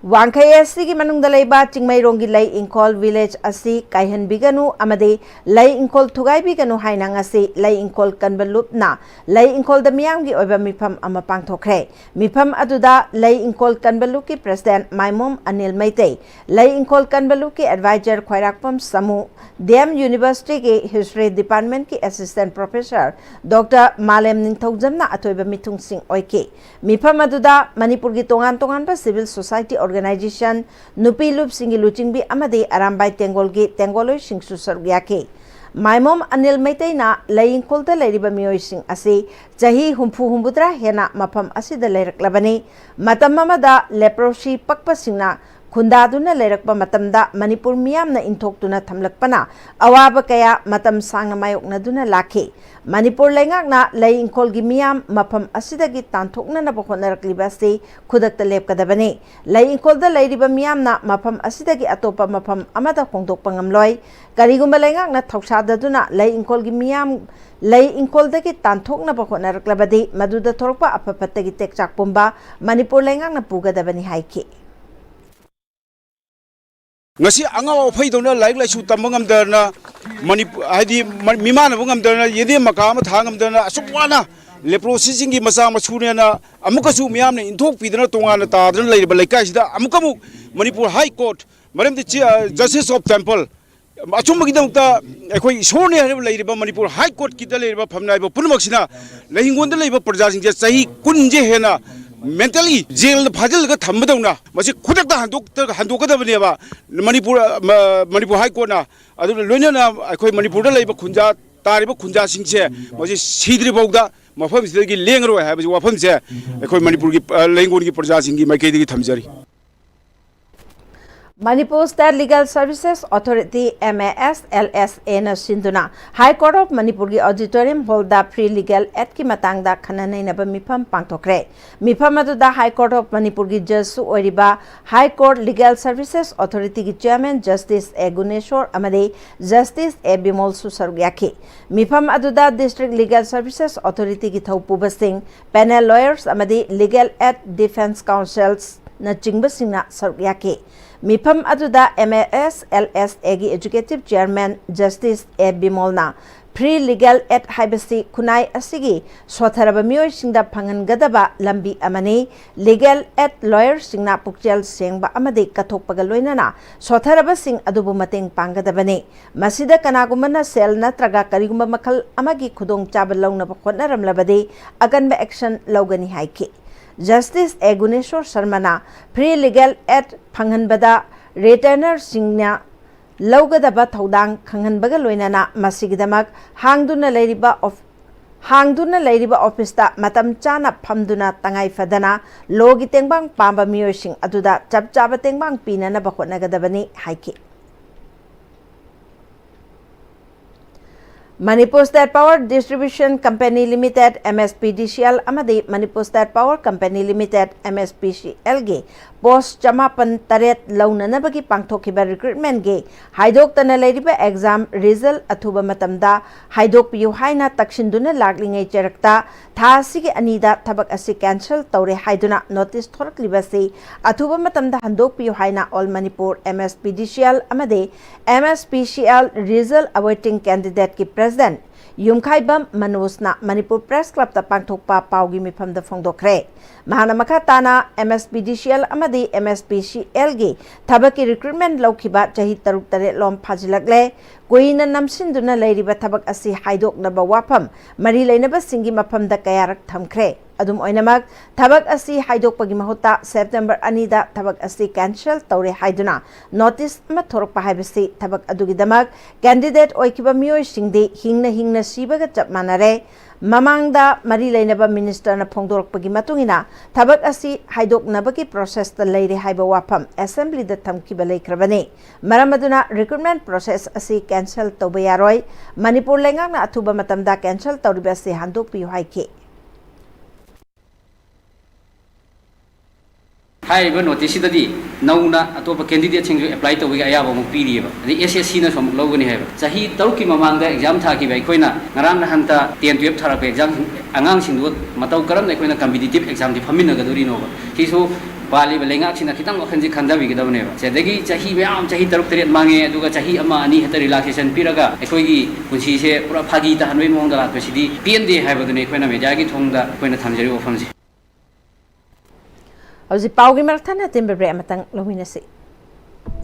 ꯋꯥꯡꯈꯩ ꯑꯦꯁ ꯁꯤꯒꯤ ꯃꯅꯨꯡꯗ ꯂꯩꯕ ꯆꯤꯡꯃꯩꯔꯣꯡꯒꯤ ꯂꯩ ꯏꯪꯈꯣꯜ ꯚꯤꯂꯦꯖ ꯑꯁꯤ ꯀꯥꯏꯍꯟꯕꯤꯒꯅꯨ ꯑꯃꯗꯤ ꯂꯩ ꯏꯪꯈꯣꯜ ꯊꯨꯒꯥꯏꯕꯤꯒꯅꯨ ꯍꯥꯏꯅ ꯉꯁꯤ ꯂꯩ ꯏꯪꯈꯣꯜ ꯀꯟꯕ ꯂꯨꯞꯅ ꯂꯩ ꯏꯪꯈꯣꯜꯗ ꯃꯤꯌꯥꯝꯒꯤ ꯑꯣꯏꯕ ꯃꯤꯐꯝ ꯑꯃ ꯄꯥꯡꯊꯣꯛꯈ꯭ꯔꯦ꯫ ꯃꯤꯐꯝ ꯑꯗꯨꯗ ꯂꯩ ꯏꯪꯈꯣꯜ ꯀꯟꯕ ꯂꯨꯞꯀꯤ ꯄ꯭ꯔꯦꯁꯤꯗꯦꯟꯠ ꯃꯥꯏꯃꯣꯝ ꯑꯅꯤꯜ ꯃꯩꯇꯩ, ꯂꯩ ꯏꯪꯈꯣꯜ ꯀꯟꯕ ꯂꯨꯞꯀꯤ adviser Khwairakpam Samu, D M ꯌꯨꯅꯤꯚꯔꯁꯤꯇꯤꯒꯤ ꯍꯤꯁꯇ꯭ꯔꯤ ꯗꯤꯄꯥꯔꯠꯃꯦꯟꯠꯀꯤ ꯑꯦꯁꯤꯁꯇꯦꯟꯠ ꯄ꯭ꯔꯣꯐꯦꯁꯔ ꯗꯣꯛꯇꯔ ꯃꯥꯂꯦꯝ ꯅꯤꯡꯊꯧꯖꯝꯅ ꯑꯊꯣꯏꯕ ꯃꯤꯊꯨꯡꯁꯤꯡ ꯑꯣꯏꯈꯤ꯫ ꯃꯤꯐꯝ ꯑꯗꯨꯗ ꯃꯅꯤꯄꯨꯔꯒꯤ ꯇꯣꯉꯥꯟ ꯇꯣꯉꯥꯟꯕ ꯁꯤꯚꯤꯜ ꯁꯣꯁꯥꯏꯇꯤ ꯑꯣꯔꯒꯅꯥꯏꯖꯦꯁꯟ, ꯅꯨꯄꯤ ꯂꯨꯞꯁꯤꯡꯒꯤ ꯂꯨꯆꯤꯡꯕꯤ ꯑꯃꯗꯤ ꯑꯔꯥꯝꯕꯥꯏ ꯇꯦꯡꯒꯣꯜꯒꯤ ꯇꯦꯡꯒꯣꯜꯂꯣꯏꯁꯤꯡꯁꯨ ꯁꯔꯨꯛ ꯌꯥꯈꯤ꯫ ꯃꯥꯏꯃꯣꯝ ꯑꯅꯤꯜ ꯃꯩꯇꯩꯅ ꯂꯩ ꯏꯪꯈꯣꯜꯗ ꯂꯩꯔꯤꯕ ꯃꯤꯑꯣꯏꯁꯤꯡ ꯑꯁꯤ ꯆꯍꯤ ꯍꯨꯝꯐꯨ ꯍꯨꯝꯐꯨꯇꯔꯥ ꯍꯦꯟꯅ ꯃꯐꯝ ꯑꯁꯤꯗ ꯂꯩꯔꯛꯂꯕꯅꯤ꯫ ꯃꯇꯝ ꯑꯃꯗ ꯂꯦꯄ꯭ꯔꯣꯁꯤ ꯄꯛꯄꯁꯤꯡꯅ ꯈꯨꯟꯗꯥꯗꯨꯅ ꯂꯩꯔꯛꯄ ꯃꯇꯝꯗ ꯃꯅꯤꯄꯨꯔ ꯃꯤꯌꯥꯝꯅ ꯏꯟꯊꯣꯛꯇꯨꯅ ꯊꯝꯂꯛꯄꯅ ꯑꯋꯥꯕ ꯀꯌꯥ ꯃꯇꯝ ꯁꯥꯡꯅ ꯃꯥꯌꯣꯛꯅꯗꯨꯅ ꯂꯥꯛꯈꯤ꯫ ꯃꯅꯤꯄꯨꯔ ꯂꯩꯉꯥꯛꯅ ꯂꯩ ꯏꯪꯈꯣꯜꯒꯤ ꯃꯤꯌꯥꯝ ꯃꯐꯝ ꯑꯁꯤꯗꯒꯤ ꯇꯥꯟꯊꯣꯛꯅꯅꯕ ꯍꯣꯠꯅꯔꯛꯂꯤꯕ ꯑꯁꯤ ꯈꯨꯗꯛꯇ ꯂꯦꯞꯀꯗꯕꯅꯤ꯫ ꯂꯩ ꯏꯪꯈꯣꯜꯗ ꯂꯩꯔꯤꯕ ꯃꯤꯌꯥꯝꯅ ꯃꯐꯝ ꯑꯁꯤꯗꯒꯤ ꯑꯇꯣꯞꯄ ꯃꯐꯝ ꯑꯃꯗ ꯍꯣꯡꯗꯣꯛꯄ ꯉꯝꯂꯣꯏ꯫ ꯀꯔꯤꯒꯨꯝꯕ ꯂꯩꯉꯥꯛꯅ ꯊꯧꯁꯥꯗꯗꯨꯅ ꯂꯩ ꯏꯪꯈꯣꯜꯒꯤ ꯃꯤꯌꯥꯝ ꯂꯩ ꯏꯪꯈꯣꯜꯗꯒꯤ ꯇꯥꯟꯊꯣꯛꯅꯕ ꯍꯣꯠꯅꯔꯛꯂꯕꯗꯤ ꯃꯗꯨꯗ ꯊꯣꯔꯛꯄ ꯑꯐ ꯐꯠꯇꯒꯤ ꯇꯦꯛꯆꯥꯛ ꯄꯨꯝꯕ ꯃꯅꯤꯄꯨꯔ ꯂꯩꯉꯥꯛꯅ ꯄꯨꯒꯗꯕꯅꯤ ꯍꯥꯏꯈꯤ꯫ ꯉꯁꯤ ꯑꯉꯥꯎ ꯑꯐꯩꯗꯧꯅ ꯂꯥꯏꯔꯤꯛ ꯂꯥꯏꯁꯨ ꯇꯝꯕ ꯉꯝꯗꯗꯅ, ꯃꯅꯤꯄꯨꯔ ꯍꯥꯏꯗꯤ ꯃ- ꯃꯤꯃꯥꯟꯅꯕ ꯉꯝꯗꯗꯅ, ꯌꯦꯟꯗꯦꯝ ꯃꯀꯥ ꯑꯃ ꯊꯥ ꯉꯝꯗꯗꯅ, ꯑꯁꯨꯛ ꯋꯥꯅ ꯂꯦꯄ꯭ꯔꯣꯁꯤꯁꯤꯡꯒꯤ ꯃꯆꯥ ꯃꯁꯨꯅꯦꯅ ꯑꯃꯨꯛꯀꯁꯨ ꯃꯤꯌꯥꯝꯅ ꯏꯟꯊꯣꯛꯄꯤꯗꯅ ꯇꯣꯉꯥꯟꯅ ꯇꯥꯗꯅ ꯂꯩꯔꯤꯕ ꯂꯩꯀꯥꯏꯁꯤꯗ ꯑꯃꯨꯛꯀ ꯑꯃꯨꯛ ꯃꯅꯤꯄꯨꯔ ꯍꯥꯏ ꯀꯣꯔꯠ, ꯃꯔꯝꯗꯤ ꯖꯁꯇꯤꯁ ꯑꯣꯐ ꯇꯦꯝꯄꯜ, ꯑꯆꯨꯝꯕꯒꯤꯗꯃꯛꯇ ꯑꯩꯈꯣꯏ ꯏꯁꯣꯔꯅꯤ ꯍꯥꯏꯔꯤꯕ ꯂꯩꯔꯤꯕ ꯃꯅꯤꯄꯨꯔ ꯍꯥꯏ ꯀꯣꯔꯠꯀꯤꯗ ꯂꯩꯔꯤꯕ ꯐꯝꯅꯥꯏꯕ ꯄꯨꯝꯅꯃꯛꯁꯤꯅ ꯂꯩꯍꯤꯡꯒꯣꯟꯗ ꯂꯩꯕ ꯄ꯭ꯔꯖꯥꯁꯤꯡꯁꯦ ꯆꯍꯤ ꯀꯨꯟꯁꯦ ꯍꯦꯟꯅ ꯃꯦꯟꯇꯦꯜꯂꯤ ꯖꯦꯜꯗ ꯐꯥꯖꯤꯜꯂꯒ ꯊꯝꯕꯗꯧꯅ ꯃꯁꯤ ꯈꯨꯗꯛꯇ ꯍꯟꯗꯣꯛꯇ- ꯍꯟꯗꯣꯛꯀꯗꯕꯅꯦꯕ ꯃꯅꯤꯄꯨꯔ, ꯃ- ꯃꯅꯤꯄꯨꯔ ꯍꯥꯏ ꯀꯣꯔꯠꯅ꯫ ꯑꯗꯨꯅ ꯂꯣꯏꯅꯅ ꯑꯩꯈꯣꯏ ꯃꯅꯤꯄꯨꯔꯗ ꯂꯩꯕ ꯈꯨꯟꯖꯥ ꯇꯥꯔꯤꯕ ꯈꯨꯟꯖꯥꯁꯤꯡꯁꯦ ꯃꯁꯤ ꯁꯤꯗ꯭ꯔꯤ ꯐꯥꯎꯗ ꯃꯐꯝꯁꯤꯗꯒꯤ ꯂꯦꯡꯉꯔꯣꯏ ꯍꯥꯏꯕꯁꯤ ꯋꯥꯐꯝꯁꯦ ꯑꯩꯈꯣꯏ ꯃꯅꯤꯄꯨꯔꯒꯤ, ꯑ, ꯂꯩꯉꯣꯟꯒꯤ ꯄ꯭ꯔꯖꯥꯁꯤꯡꯒꯤ ꯃꯥꯏꯀꯩꯗꯒꯤ ꯊꯝꯖꯔꯤ꯫ Manipur state legal services authority, M A S L S ꯑꯦꯅ ꯁꯤꯟꯗꯨꯅ ꯍꯥꯏ ꯀꯣꯔꯠ ꯑꯣꯐ ꯃꯅꯤꯄꯨꯔꯒꯤ ꯑꯣꯗꯤꯇꯣꯔꯤꯌꯝ ꯍꯣꯜꯗ ꯐ꯭ꯔꯤ ꯂꯤꯒꯦꯜ ꯑꯦꯗꯀꯤ ꯃꯇꯥꯡꯗ ꯈꯟꯅ ꯅꯩꯅꯕ ꯃꯤꯐꯝ ꯄꯥꯡꯊꯣꯛꯈ꯭ꯔꯦ꯫ ꯃꯤꯐꯝ ꯑꯗꯨꯗ ꯍꯥꯏ ꯀꯣꯔꯠ ꯑꯣꯐ ꯃꯅꯤꯄꯨꯔꯒꯤ ꯖꯖꯁꯨ ꯑꯣꯏꯔꯤꯕ ꯍꯥꯏ ꯀꯣꯔꯠ ꯂꯤꯒꯦꯜ ꯁꯔꯚꯤꯁꯦꯁ ꯑꯣꯊꯣꯔꯤꯇꯤꯒꯤ ꯆꯦꯌꯔꯃꯦꯟ ꯖꯁꯇꯤꯁ ꯑꯦ ꯒꯨꯅꯦꯁꯣꯔ ꯑꯃꯗꯤ ꯖꯁꯇꯤꯁ ꯑꯦ ꯕꯤꯃꯣꯜꯁꯨ ꯁꯔꯨꯛ ꯌꯥꯈꯤ꯫ ꯃꯤꯐꯝ ꯑꯗꯨꯗ ꯗꯤꯁꯇ꯭ꯔꯤꯛ ꯂꯤꯒꯦꯜ ꯁꯔꯚꯤꯁꯦꯁ ꯑꯣꯊꯣꯔꯤꯇꯤꯒꯤ ꯊꯧꯄꯨꯕꯁꯤꯡ, ꯄꯦꯅꯦꯜ ꯂꯣꯌꯔꯁ ꯑꯃꯗꯤ ꯂꯤꯒꯦꯜ ꯑꯦꯗ ꯗꯤꯐꯦꯟꯁ ꯀꯥꯎꯟꯁꯤꯜꯁ, ꯅꯆꯤꯡꯕꯁꯤꯡꯅ ꯁꯔꯨꯛ ꯌꯥꯈꯤ꯫ ꯃꯤꯐꯝ ꯑꯗꯨꯗ M S L S Aꯒꯤ Executive Chairman Justice A ꯕꯤꯃꯣꯜꯅ Free Legal Aid ꯍꯥꯏꯕꯁꯤ ꯈꯨꯟꯅꯥꯏ ꯑꯁꯤꯒꯤ ꯁꯣꯊꯔꯕ ꯃꯤꯑꯣꯏꯁꯤꯡꯗ ꯐꯪꯍꯟꯒꯗꯕ ꯂꯝꯕꯤ ꯑꯃꯅꯤ꯫ Legal Aid lawyerꯁꯤꯡꯅ ꯄꯨꯛꯆꯦꯜ ꯁꯦꯡꯕ ꯑꯃꯗꯤ ꯀꯠꯊꯣꯛꯄꯒ ꯂꯣꯏꯅꯅ ꯁꯣꯊꯔꯕꯁꯤꯡ ꯑꯗꯨꯕꯨ ꯃꯇꯦꯡ ꯄꯥꯡꯒꯗꯕꯅꯤ꯫ ꯃꯁꯤꯗ ꯀꯅꯥꯒꯨꯝꯕꯅ ꯁꯦꯜ ꯅꯠꯇ꯭ꯔꯒ ꯀꯔꯤꯒꯨꯝꯕ ꯃꯈꯜ ꯑꯃꯒꯤ ꯈꯨꯗꯣꯡꯆꯥꯕ ꯂꯧꯅꯕ ꯍꯣꯠꯅꯔꯝꯂꯕꯗꯤ ꯑꯀꯟꯕ action ꯂꯧꯒꯅꯤ ꯍꯥꯏꯈꯤ꯫ Justice A Guneshor ꯁꯔꯃꯅ Free Legal Aid ꯐꯪꯍꯟꯕꯗ retainerꯁꯤꯡꯅ ꯂꯧꯒꯗꯕ ꯊꯧꯗꯥꯡ ꯈꯪꯍꯟꯕꯒ ꯂꯣꯏꯅꯅ ꯃꯁꯤꯒꯤꯗꯃꯛ ꯍꯥꯡꯗꯨꯅ ꯂꯩꯔꯤꯕ ꯑꯣꯐ-, ꯍꯥꯡꯗꯨꯅ ꯂꯩꯔꯤꯕ officeꯇ ꯃꯇꯝ ꯆꯥꯅ ꯐꯝꯗꯨꯅ ꯇꯉꯥꯏ ꯐꯗꯅ lawꯒꯤ ꯇꯦꯡꯕꯥꯡ ꯄꯥꯝꯕ ꯃꯤꯑꯣꯏꯁꯤꯡ ꯑꯗꯨꯗ ꯆꯞ ꯆꯥꯕ ꯇꯦꯡꯕꯥꯡ ꯄꯤꯅꯅꯕ ꯍꯣꯠꯅꯒꯗꯕꯅꯤ ꯍꯥꯏꯈꯤ꯫ Manipur State Power Distribution Company Limited, M S P D C L, ꯑꯃꯗꯤ Manipur State Power Company Limited, M S P C L, ꯒꯤ post ꯆꯃꯥꯄꯟ ꯇꯔꯦꯠ ꯂꯧꯅꯅꯕꯒꯤ ꯄꯥꯡꯊꯣꯛꯈꯤꯕ recruitmentꯀꯤ ꯍꯥꯏꯗꯣꯛꯇꯅ ꯂꯩꯔꯤꯕ exam result ꯑꯊꯨꯕ ꯃꯇꯝꯗ ꯍꯥꯏꯗꯣꯛꯄꯤꯌꯨ ꯍꯥꯏꯅ ꯇꯛꯁꯤꯟꯗꯨꯅ ꯂꯥꯛꯂꯤꯉꯩ ꯆꯩꯔꯛꯇ ꯊꯥ ꯑꯁꯤꯒꯤ ꯑꯅꯤꯗ ꯊꯕꯛ ꯑꯁꯤ cancel ꯇꯧꯔꯦ ꯍꯥꯏꯗꯨꯅ notice ꯊꯣꯔꯛꯂꯤꯕ ꯑꯁꯤ ꯑꯊꯨꯕ ꯃꯇꯝꯗ ꯍꯟꯗꯣꯛꯄꯤꯌꯨ ꯍꯥꯏꯅ All Manipur M S P D C L ꯑꯃꯗꯤ M S P C L result awaiting candidateꯀꯤ president ꯌꯨꯝꯈꯥꯏꯕꯝ ꯃꯅꯣꯖꯅ Manipur Press Clubꯇ ꯄꯥꯡꯊꯣꯛꯄ ꯄꯥꯎꯒꯤ ꯃꯤꯐꯝꯗ ꯐꯣꯡꯗꯣꯛꯈ꯭ꯔꯦ꯫ ꯃꯍꯥꯛꯅ ꯃꯈꯥ ꯇꯥꯅ M S P D C L ꯑꯃꯗꯤ M S P C Lꯒꯤ ꯊꯕꯛꯀꯤ recruitment ꯂꯧꯈꯤꯕ ꯆꯍꯤ ꯇꯔꯨꯛ ꯇꯔꯦꯠ ꯂꯣꯝ ꯐꯥꯖꯤꯜꯂꯛꯂꯦ꯫ ꯀꯨꯏꯅ ꯅꯝꯁꯤꯟꯗꯨꯅ ꯂꯩꯔꯤꯕ ꯊꯕꯛ ꯑꯁꯤ ꯍꯥꯏꯗꯣꯛꯅꯕ ꯋꯥꯐꯝ ꯃꯔꯤ ꯂꯩꯅꯕꯁꯤꯡꯒꯤ ꯃꯐꯝꯗ ꯀꯌꯥꯔꯛ ꯊꯝꯈ꯭ꯔꯦ꯫ ꯑꯗꯨꯝ ꯑꯣꯏꯅꯃꯛ, ꯊꯕꯛ ꯑꯁꯤ ꯍꯥꯏꯗꯣꯛꯄꯒꯤ ꯃꯍꯨꯠꯇ September ꯑꯅꯤꯗ ꯊꯕꯛ ꯑꯁꯤ cancel ꯇꯧꯔꯦ ꯍꯥꯏꯗꯨꯅ notice ꯑꯃ ꯊꯣꯔꯛꯄ ꯍꯥꯏꯕꯁꯤ ꯊꯕꯛ ꯑꯗꯨꯒꯤꯗꯃꯛ candidate ꯑꯣꯏꯈꯤꯕ ꯃꯤꯑꯣꯏꯁꯤꯡꯗꯤ ꯍꯤꯡꯅ ꯍꯤꯡꯅ ꯁꯤꯕꯒ ꯆꯞ ꯃꯥꯟꯅꯔꯦ꯫ ꯃꯃꯥꯡꯗ ꯃꯔꯤ ꯂꯩꯅꯕ ministerꯅ ꯐꯣꯡꯗꯣꯔꯛꯄꯒꯤ ꯃꯇꯨꯡ ꯏꯟꯅ ꯊꯕꯛ ꯑꯁꯤ ꯍꯥꯏꯗꯣꯛꯅꯕꯒꯤ processꯇ ꯂꯩꯔꯦ ꯍꯥꯏꯕ ꯋꯥꯐꯝ assemblyꯗ ꯊꯝꯈꯤꯕ ꯂꯩꯈ꯭ꯔꯕꯅꯤ꯫ ꯃꯔꯝ ꯑꯗꯨꯅ recruitment process ꯑꯁꯤ cancel ꯇꯧꯕ ꯌꯥꯔꯣꯏ꯫ ꯃꯅꯤꯄꯨꯔ ꯂꯩꯉꯥꯛꯅ ꯑꯊꯨꯕ ꯃꯇꯝꯗ cancel ꯇꯧꯔꯤꯕ ꯑꯁꯤ ꯍꯟꯗꯣꯛꯄꯤꯌꯨ ꯍꯥꯏꯈꯤ꯫ ꯍꯥꯏꯔꯤꯕ noticeꯁꯤꯗꯗꯤ ꯅꯧꯅ ꯑꯇꯣꯞꯄ candidateꯁꯤꯡꯁꯨ apply ꯇꯧꯕꯒꯤ ꯑꯌꯥꯕ ꯑꯃꯨꯛ ꯄꯤꯔꯤꯑꯕ꯫ ꯑꯗꯩ S S Cꯅꯁꯨ ꯑꯃꯨꯛ ꯂꯧꯒꯅꯤ ꯍꯥꯏꯕ꯫ ꯆꯍꯤ ꯇꯔꯨꯛꯀꯤ ꯃꯃꯥꯡꯗ exam ꯊꯥꯈꯤꯕ ꯑꯩꯈꯣꯏꯅ ꯉꯔꯥꯡ ꯅꯍꯥꯟꯇ ten twelve ꯊꯥꯔꯛꯄ exam ꯑꯉꯥꯡꯁꯤꯡꯗꯨ ꯃꯇꯧ ꯀꯔꯝꯅ ꯑꯩꯈꯣꯏꯅ competitive examꯗꯤ ꯐꯝꯃꯤꯟꯅꯒꯗꯣꯔꯤꯅꯣꯕ? ꯁꯤꯁꯨ ꯄꯥꯜꯂꯤꯕ ꯂꯩꯉꯥꯛꯁꯤꯅ ꯈꯤꯇꯪ ꯋꯥꯈꯜꯁꯦ ꯈꯟꯊꯕꯤꯒꯗꯕꯅꯦꯕ꯫ ꯁꯤꯗꯒꯤ ꯆꯍꯤ ꯃꯌꯥꯝ, ꯆꯍꯤ ꯇꯔꯨꯛ ꯇꯔꯦꯠ ꯃꯥꯡꯉꯦ, ꯑꯗꯨꯒ ꯆꯍꯤ ꯑꯃ ꯑꯅꯤ ꯍꯦꯛꯇ relaxation ꯄꯤꯔꯒ ꯑꯩꯈꯣꯏꯒꯤ ꯄꯨꯟꯁꯤꯁꯦ ꯄꯨꯔꯥ ꯐꯥꯒꯤ ꯇꯥꯍꯟꯕꯒꯤ ꯃꯑꯣꯡꯗ ꯂꯥꯛꯄꯁꯤꯗꯤ ꯄꯦꯟꯗꯦ ꯍꯥꯏꯕꯗꯨꯅꯤ ꯑꯩꯈꯣꯏꯅ mediaꯒꯤ ꯊꯣꯡꯗ ꯑꯩꯈꯣꯏꯅ ꯊꯝꯖꯔꯤꯕ ꯋꯥꯐꯝꯁꯦ꯫ ꯍꯧꯖꯤꯛ ꯄꯥꯎꯒꯤ ꯃꯔꯛ ꯊꯠꯅ ꯑꯇꯦꯟꯕ break ꯑꯃꯇꯪ ꯂꯧꯃꯤꯟꯅꯁꯤ꯫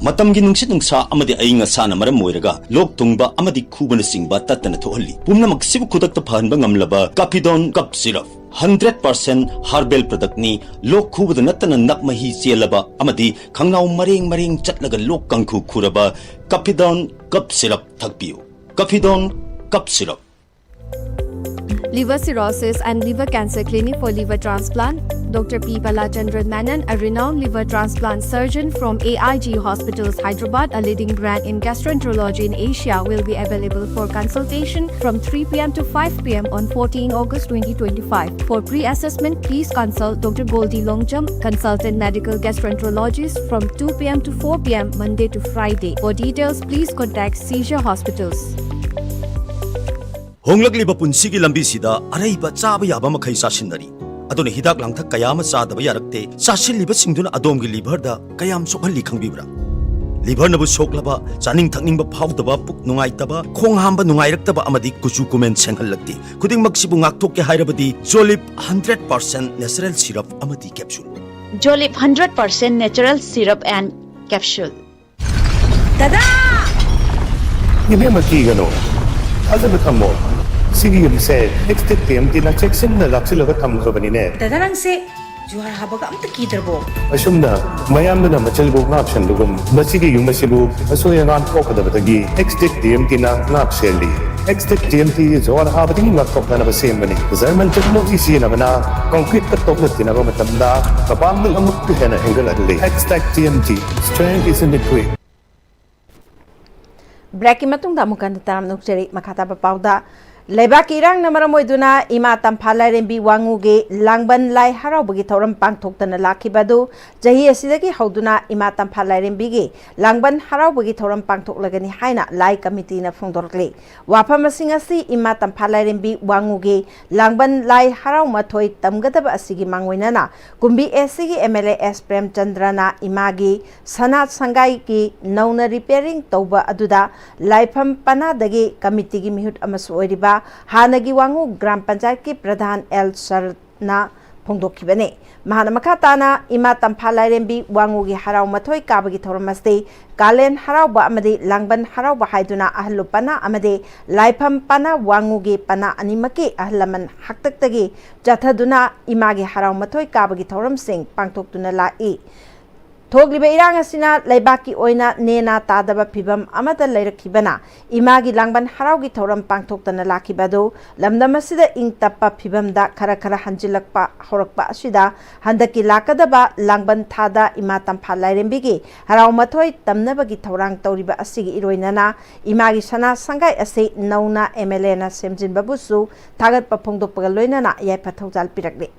ꯃꯇꯝꯒꯤ ꯅꯨꯡꯁꯤꯠ ꯅꯨꯡꯁꯥ ꯑꯃꯗꯤ ꯑꯏꯪ ꯑꯁꯥꯅ ꯃꯔꯝ ꯑꯣꯏꯔꯒ ꯂꯣꯛ ꯊꯨꯡꯕ ꯑꯃꯗꯤ ꯈꯨꯕꯅꯆꯤꯡꯕ ꯇꯠꯇꯅ ꯊꯣꯛꯍꯜꯂꯤ꯫ ꯄꯨꯝꯅꯃꯛꯁꯤꯕꯨ ꯈꯨꯗꯛꯇ ꯐꯍꯟꯕ ꯉꯝꯂꯕ Caphidone Cough Syrup, hundred percent herbal productꯅꯤ꯫ ꯂꯣꯛ ꯈꯨꯕꯗ ꯅꯠꯇꯅ ꯅꯞ ꯃꯍꯤ ꯆꯦꯜꯂꯕ ꯑꯃꯗꯤ ꯈꯪꯅꯥꯎ ꯃꯔꯦꯡ ꯃꯔꯦꯡ ꯆꯠꯂꯒ ꯂꯣꯛ ꯀꯥꯡꯈꯨ ꯈꯨꯔꯕ Caphidone Cough Syrup ꯊꯛꯄꯤꯌꯨ꯫ Caphidone Cough Syrup꯫ Liver Cirrhosis and Liver Cancer Clinic for Liver Transplant, Doctor P Balachandran Menon, a renowned liver transplant surgeon from A I G Hospitals, Hyderabad, a leading brand in gastroenterology in Asia, will be available for consultation from three p m to five p m on fourteen August twenty twenty-five. For pre-assessment, please consult Doctor Goldie Longjam, consultant medical gastroenterologist, from two p m to four p m Monday to Friday. For details, please contact Seizure Hospitals. ꯍꯣꯡꯂꯛꯂꯤꯕ ꯄꯨꯟꯁꯤꯒꯤ ꯂꯝꯕꯤꯁꯤꯗ ꯑꯔꯩꯕ ꯆꯥꯕ ꯌꯥꯕ ꯃꯈꯩ ꯆꯥꯁꯤꯟꯅꯔꯤ꯫ ꯑꯗꯨꯅ ꯍꯤꯗꯥꯛ ꯂꯥꯡꯊꯛ ꯀꯌꯥ ꯑꯃ ꯆꯥꯗꯕ ꯌꯥꯔꯛꯇꯦ꯫ ꯆꯥꯁꯤꯜꯂꯤꯕꯁꯤꯡꯗꯨꯅ ꯑꯗꯣꯝꯒꯤ liverꯗ ꯀꯌꯥꯝ ꯁꯣꯛꯍꯜꯂꯤ ꯈꯪꯕꯤꯕ꯭ꯔꯥ? Liverꯅꯕꯨ ꯁꯣꯛꯂꯕ, ꯆꯥꯅꯤꯡ ꯊꯛꯅꯤꯡꯕ ꯐꯥꯎꯗꯕ, ꯄꯨꯛ ꯅꯨꯡꯉꯥꯏꯇꯕ, ꯈꯣꯡ ꯍꯥꯝꯕ ꯅꯨꯡꯉꯥꯏꯔꯛꯇꯕ ꯑꯃꯗꯤ ꯀꯨꯆꯨ ꯀꯨꯃꯦꯟ ꯁꯦꯡꯍꯜꯂꯛꯇꯦ꯫ ꯈꯨꯗꯤꯡꯃꯛꯁꯤꯕꯨ ꯉꯥꯛꯊꯣꯛꯀꯦ ꯍꯥꯏꯔꯕꯗꯤ Jolib hundred percent natural syrup ꯑꯃꯗꯤ capsule꯫ Jolib hundred percent natural syrup and capsule. ꯏꯕꯦꯝꯃ, ꯀꯤꯒꯅꯨ, ꯊꯥꯖꯕ ꯊꯝꯃꯣ꯫ ꯁꯤꯒꯤ ꯌꯨꯝꯁꯦ Extech TMTꯅ ꯆꯦꯛꯁꯤꯟꯅ ꯂꯥꯛꯁꯤꯜꯂꯒ ꯊꯝꯈ꯭ꯔꯕꯅꯤꯅꯦ꯫ ꯗꯗꯥ, ꯅꯪꯁꯦ ꯖꯨꯍꯥꯔ ꯍꯥꯕꯒ ꯑꯝꯇ ꯀꯤꯗ꯭ꯔꯕꯣ? ꯑꯁꯨꯝꯅ ꯃꯌꯥꯝꯗꯨꯅ ꯃꯆꯤꯜꯕꯨ ꯉꯥꯛꯁꯟꯕꯒꯨꯝ, ꯃꯁꯤꯒꯤ ꯌꯨꯝ ꯑꯁꯤꯕꯨ ꯑꯁꯣꯏ ꯑꯉꯥꯝ ꯊꯣꯛꯀꯗꯕꯗꯒꯤ Extech TMTꯅ ꯉꯥꯛ ꯁꯦꯜꯂꯤ꯫ Extech TMT ꯖꯨꯍꯥꯔ ꯍꯥꯕꯗꯒꯤ ꯉꯥꯛꯊꯣꯛꯅꯅꯕ ꯁꯦꯝꯕꯅꯤ꯫ German technology ꯁꯤꯖꯤꯟꯅꯕꯅ concreteꯀ ꯇꯣꯛꯅ ꯇꯤꯟꯅꯕ ꯃꯇꯝꯗ ꯃꯄꯥꯡꯒꯜ ꯑꯃꯨꯛꯀ ꯍꯦꯟꯅ ꯍꯦꯟꯒꯠꯍꯜꯂꯤ꯫ Extech TMT, strength is in the grit. Breakꯀꯤ ꯃꯇꯨꯡꯗ ꯑꯃꯨꯛ ꯍꯟꯅ ꯇꯔꯥꯝꯅ ꯑꯣꯛꯆꯔꯤ꯫ ꯃꯈꯥ ꯇꯥꯕ ꯄꯥꯎꯗ, ꯂꯩꯕꯥꯛꯀꯤ ꯏꯔꯥꯡꯅ ꯃꯔꯝ ꯑꯣꯏꯗꯨꯅ ꯏꯃꯥ ꯇꯝꯐꯥ ꯂꯥꯏꯔꯦꯝꯕꯤ ꯋꯥꯉꯨꯒꯤ ꯂꯥꯡꯕꯟ ꯂꯥꯏ ꯍꯔꯥꯎꯕꯒꯤ ꯊꯧꯔꯝ ꯄꯥꯡꯊꯣꯛꯇꯅ ꯂꯥꯛꯈꯤꯕ ꯑꯗꯨ ꯆꯍꯤ ꯑꯁꯤꯗꯒꯤ ꯍꯧꯗꯨꯅ ꯏꯃꯥ ꯇꯝꯐꯥ ꯂꯥꯏꯔꯦꯝꯕꯤꯒꯤ ꯂꯥꯡꯕꯟ ꯍꯔꯥꯎꯕꯒꯤ ꯊꯧꯔꯝ ꯄꯥꯡꯊꯣꯛꯂꯒꯅꯤ ꯍꯥꯏꯅ ꯂꯥꯏ ꯀꯃꯤꯇꯤꯅ ꯐꯣꯡꯗꯣꯔꯛꯂꯤ꯫ ꯋꯥꯐꯝ ꯑꯁꯤꯡ ꯑꯁꯤ ꯏꯃꯥ ꯇꯝꯐꯥ ꯂꯥꯏꯔꯦꯝꯕꯤ ꯋꯥꯉꯨꯒꯤ ꯂꯥꯡꯕꯟ ꯂꯥꯏ ꯍꯔꯥꯎ ꯃꯊꯣꯏ ꯇꯝꯒꯗꯕ ꯑꯁꯤꯒꯤ ꯃꯥꯡꯑꯣꯏꯅꯅ ꯀꯨꯝꯕꯤ ꯑꯦꯁ ꯁꯤꯒꯤ ꯑꯦꯝ ꯑꯦꯜ ꯑꯦ ꯑꯦꯁ ꯄ꯭ꯔꯦꯝꯆꯟꯗ꯭ꯔꯅ ꯏꯃꯥꯒꯤ ꯁꯅꯥ ꯁꯪꯒꯥꯏꯒꯤ ꯅꯧꯅ ꯔꯤꯄꯦꯌꯔꯤꯡ ꯇꯧꯕ ꯑꯗꯨꯗ ꯂꯥꯏꯐꯝ ꯄꯅꯥꯗꯒꯤ ꯀꯃꯤꯇꯤꯒꯤ ꯃꯤꯍꯨꯠ ꯑꯃꯁꯨ ꯑꯣꯏꯔꯤꯕ ꯍꯥꯟꯅꯒꯤ ꯋꯥꯉꯨ ꯒ꯭ꯔꯥꯝ ꯄꯟꯆꯥꯌꯠꯀꯤ ꯄ꯭ꯔꯙꯥꯟ ꯑꯦꯜ ꯁꯔꯅ ꯐꯣꯡꯗꯣꯛꯈꯤꯕꯅꯤ꯫ ꯃꯍꯥꯛꯅ ꯃꯈꯥ ꯇꯥꯅ ꯏꯃꯥ ꯇꯝꯐꯥ ꯂꯥꯏꯔꯦꯝꯕꯤ ꯋꯥꯉꯨꯒꯤ ꯍꯔꯥꯎ ꯃꯊꯣꯏ ꯀꯥꯕꯒꯤ ꯊꯧꯔꯝ ꯑꯁꯤ ꯀꯥꯂꯦꯟ ꯍꯔꯥꯎꯕ ꯑꯃꯗꯤ ꯂꯥꯡꯕꯟ ꯍꯔꯥꯎꯕ ꯍꯥꯏꯗꯨꯅ ꯑꯍꯜ ꯂꯨꯄꯥꯅ ꯑꯃꯗꯤ ꯂꯥꯏꯐꯝ ꯄꯅꯥ ꯋꯥꯉꯨꯒꯤ ꯄꯅꯥ ꯑꯅꯤꯃꯛꯀꯤ ꯑꯍꯜ ꯂꯃꯟ ꯍꯥꯛꯇꯛꯇꯒꯤ ꯆꯠꯊꯗꯨꯅ ꯏꯃꯥꯒꯤ ꯍꯔꯥꯎ ꯃꯊꯣꯏ ꯀꯥꯕꯒꯤ ꯊꯧꯔꯝꯁꯤꯡ ꯄꯥꯡꯊꯣꯛꯇꯨꯅ ꯂꯥꯛꯏ꯫ ꯊꯣꯛꯂꯤꯕ ꯏꯔꯥꯡ ꯑꯁꯤꯅ ꯂꯩꯕꯥꯛꯀꯤ ꯑꯣꯏꯅ ꯅꯦꯅꯥ ꯇꯥꯗꯕ ꯐꯤꯚꯝ ꯑꯃꯗ ꯂꯩꯔꯛꯈꯤꯕꯅ ꯏꯃꯥꯒꯤ ꯂꯥꯡꯕꯟ ꯍꯔꯥꯎꯒꯤ ꯊꯧꯔꯝ ꯄꯥꯡꯊꯣꯛꯇꯅ ꯂꯥꯛꯈꯤꯕ ꯑꯗꯨ ꯂꯝꯗꯝ ꯑꯁꯤꯗ ꯏꯪ ꯇꯞꯄ ꯐꯤꯚꯝꯗ ꯈꯔ ꯈꯔ ꯍꯟꯖꯤꯜꯂꯛꯄ ꯍꯧꯔꯛꯄ ꯑꯁꯤꯗ ꯍꯟꯗꯛꯀꯤ ꯂꯥꯛꯀꯗꯕ ꯂꯥꯡꯕꯟ ꯊꯥꯗ ꯏꯃꯥ ꯇꯝꯐꯥ ꯂꯥꯏꯔꯦꯝꯕꯤꯒꯤ ꯍꯔꯥꯎ ꯃꯊꯣꯏ ꯇꯝꯅꯕꯒꯤ ꯊꯧꯔꯥꯡ ꯇꯧꯔꯤꯕ ꯑꯁꯤꯒꯤ ꯏꯔꯣꯏꯅꯅ ꯏꯃꯥꯒꯤ ꯁꯅꯥ ꯁꯪꯒꯥꯏ ꯑꯁꯤ ꯅꯧꯅ ꯑꯦꯝ ꯑꯦꯜ ꯑꯦꯅ ꯁꯦꯝꯖꯤꯟꯕꯕꯨꯁꯨ ꯊꯥꯒꯠꯄ ꯐꯣꯡꯗꯣꯛꯄꯒ ꯂꯣꯏꯅꯅ ꯌꯥꯏꯐ ꯊꯧꯖꯥꯜ ꯄꯤꯔꯛꯂꯤ꯫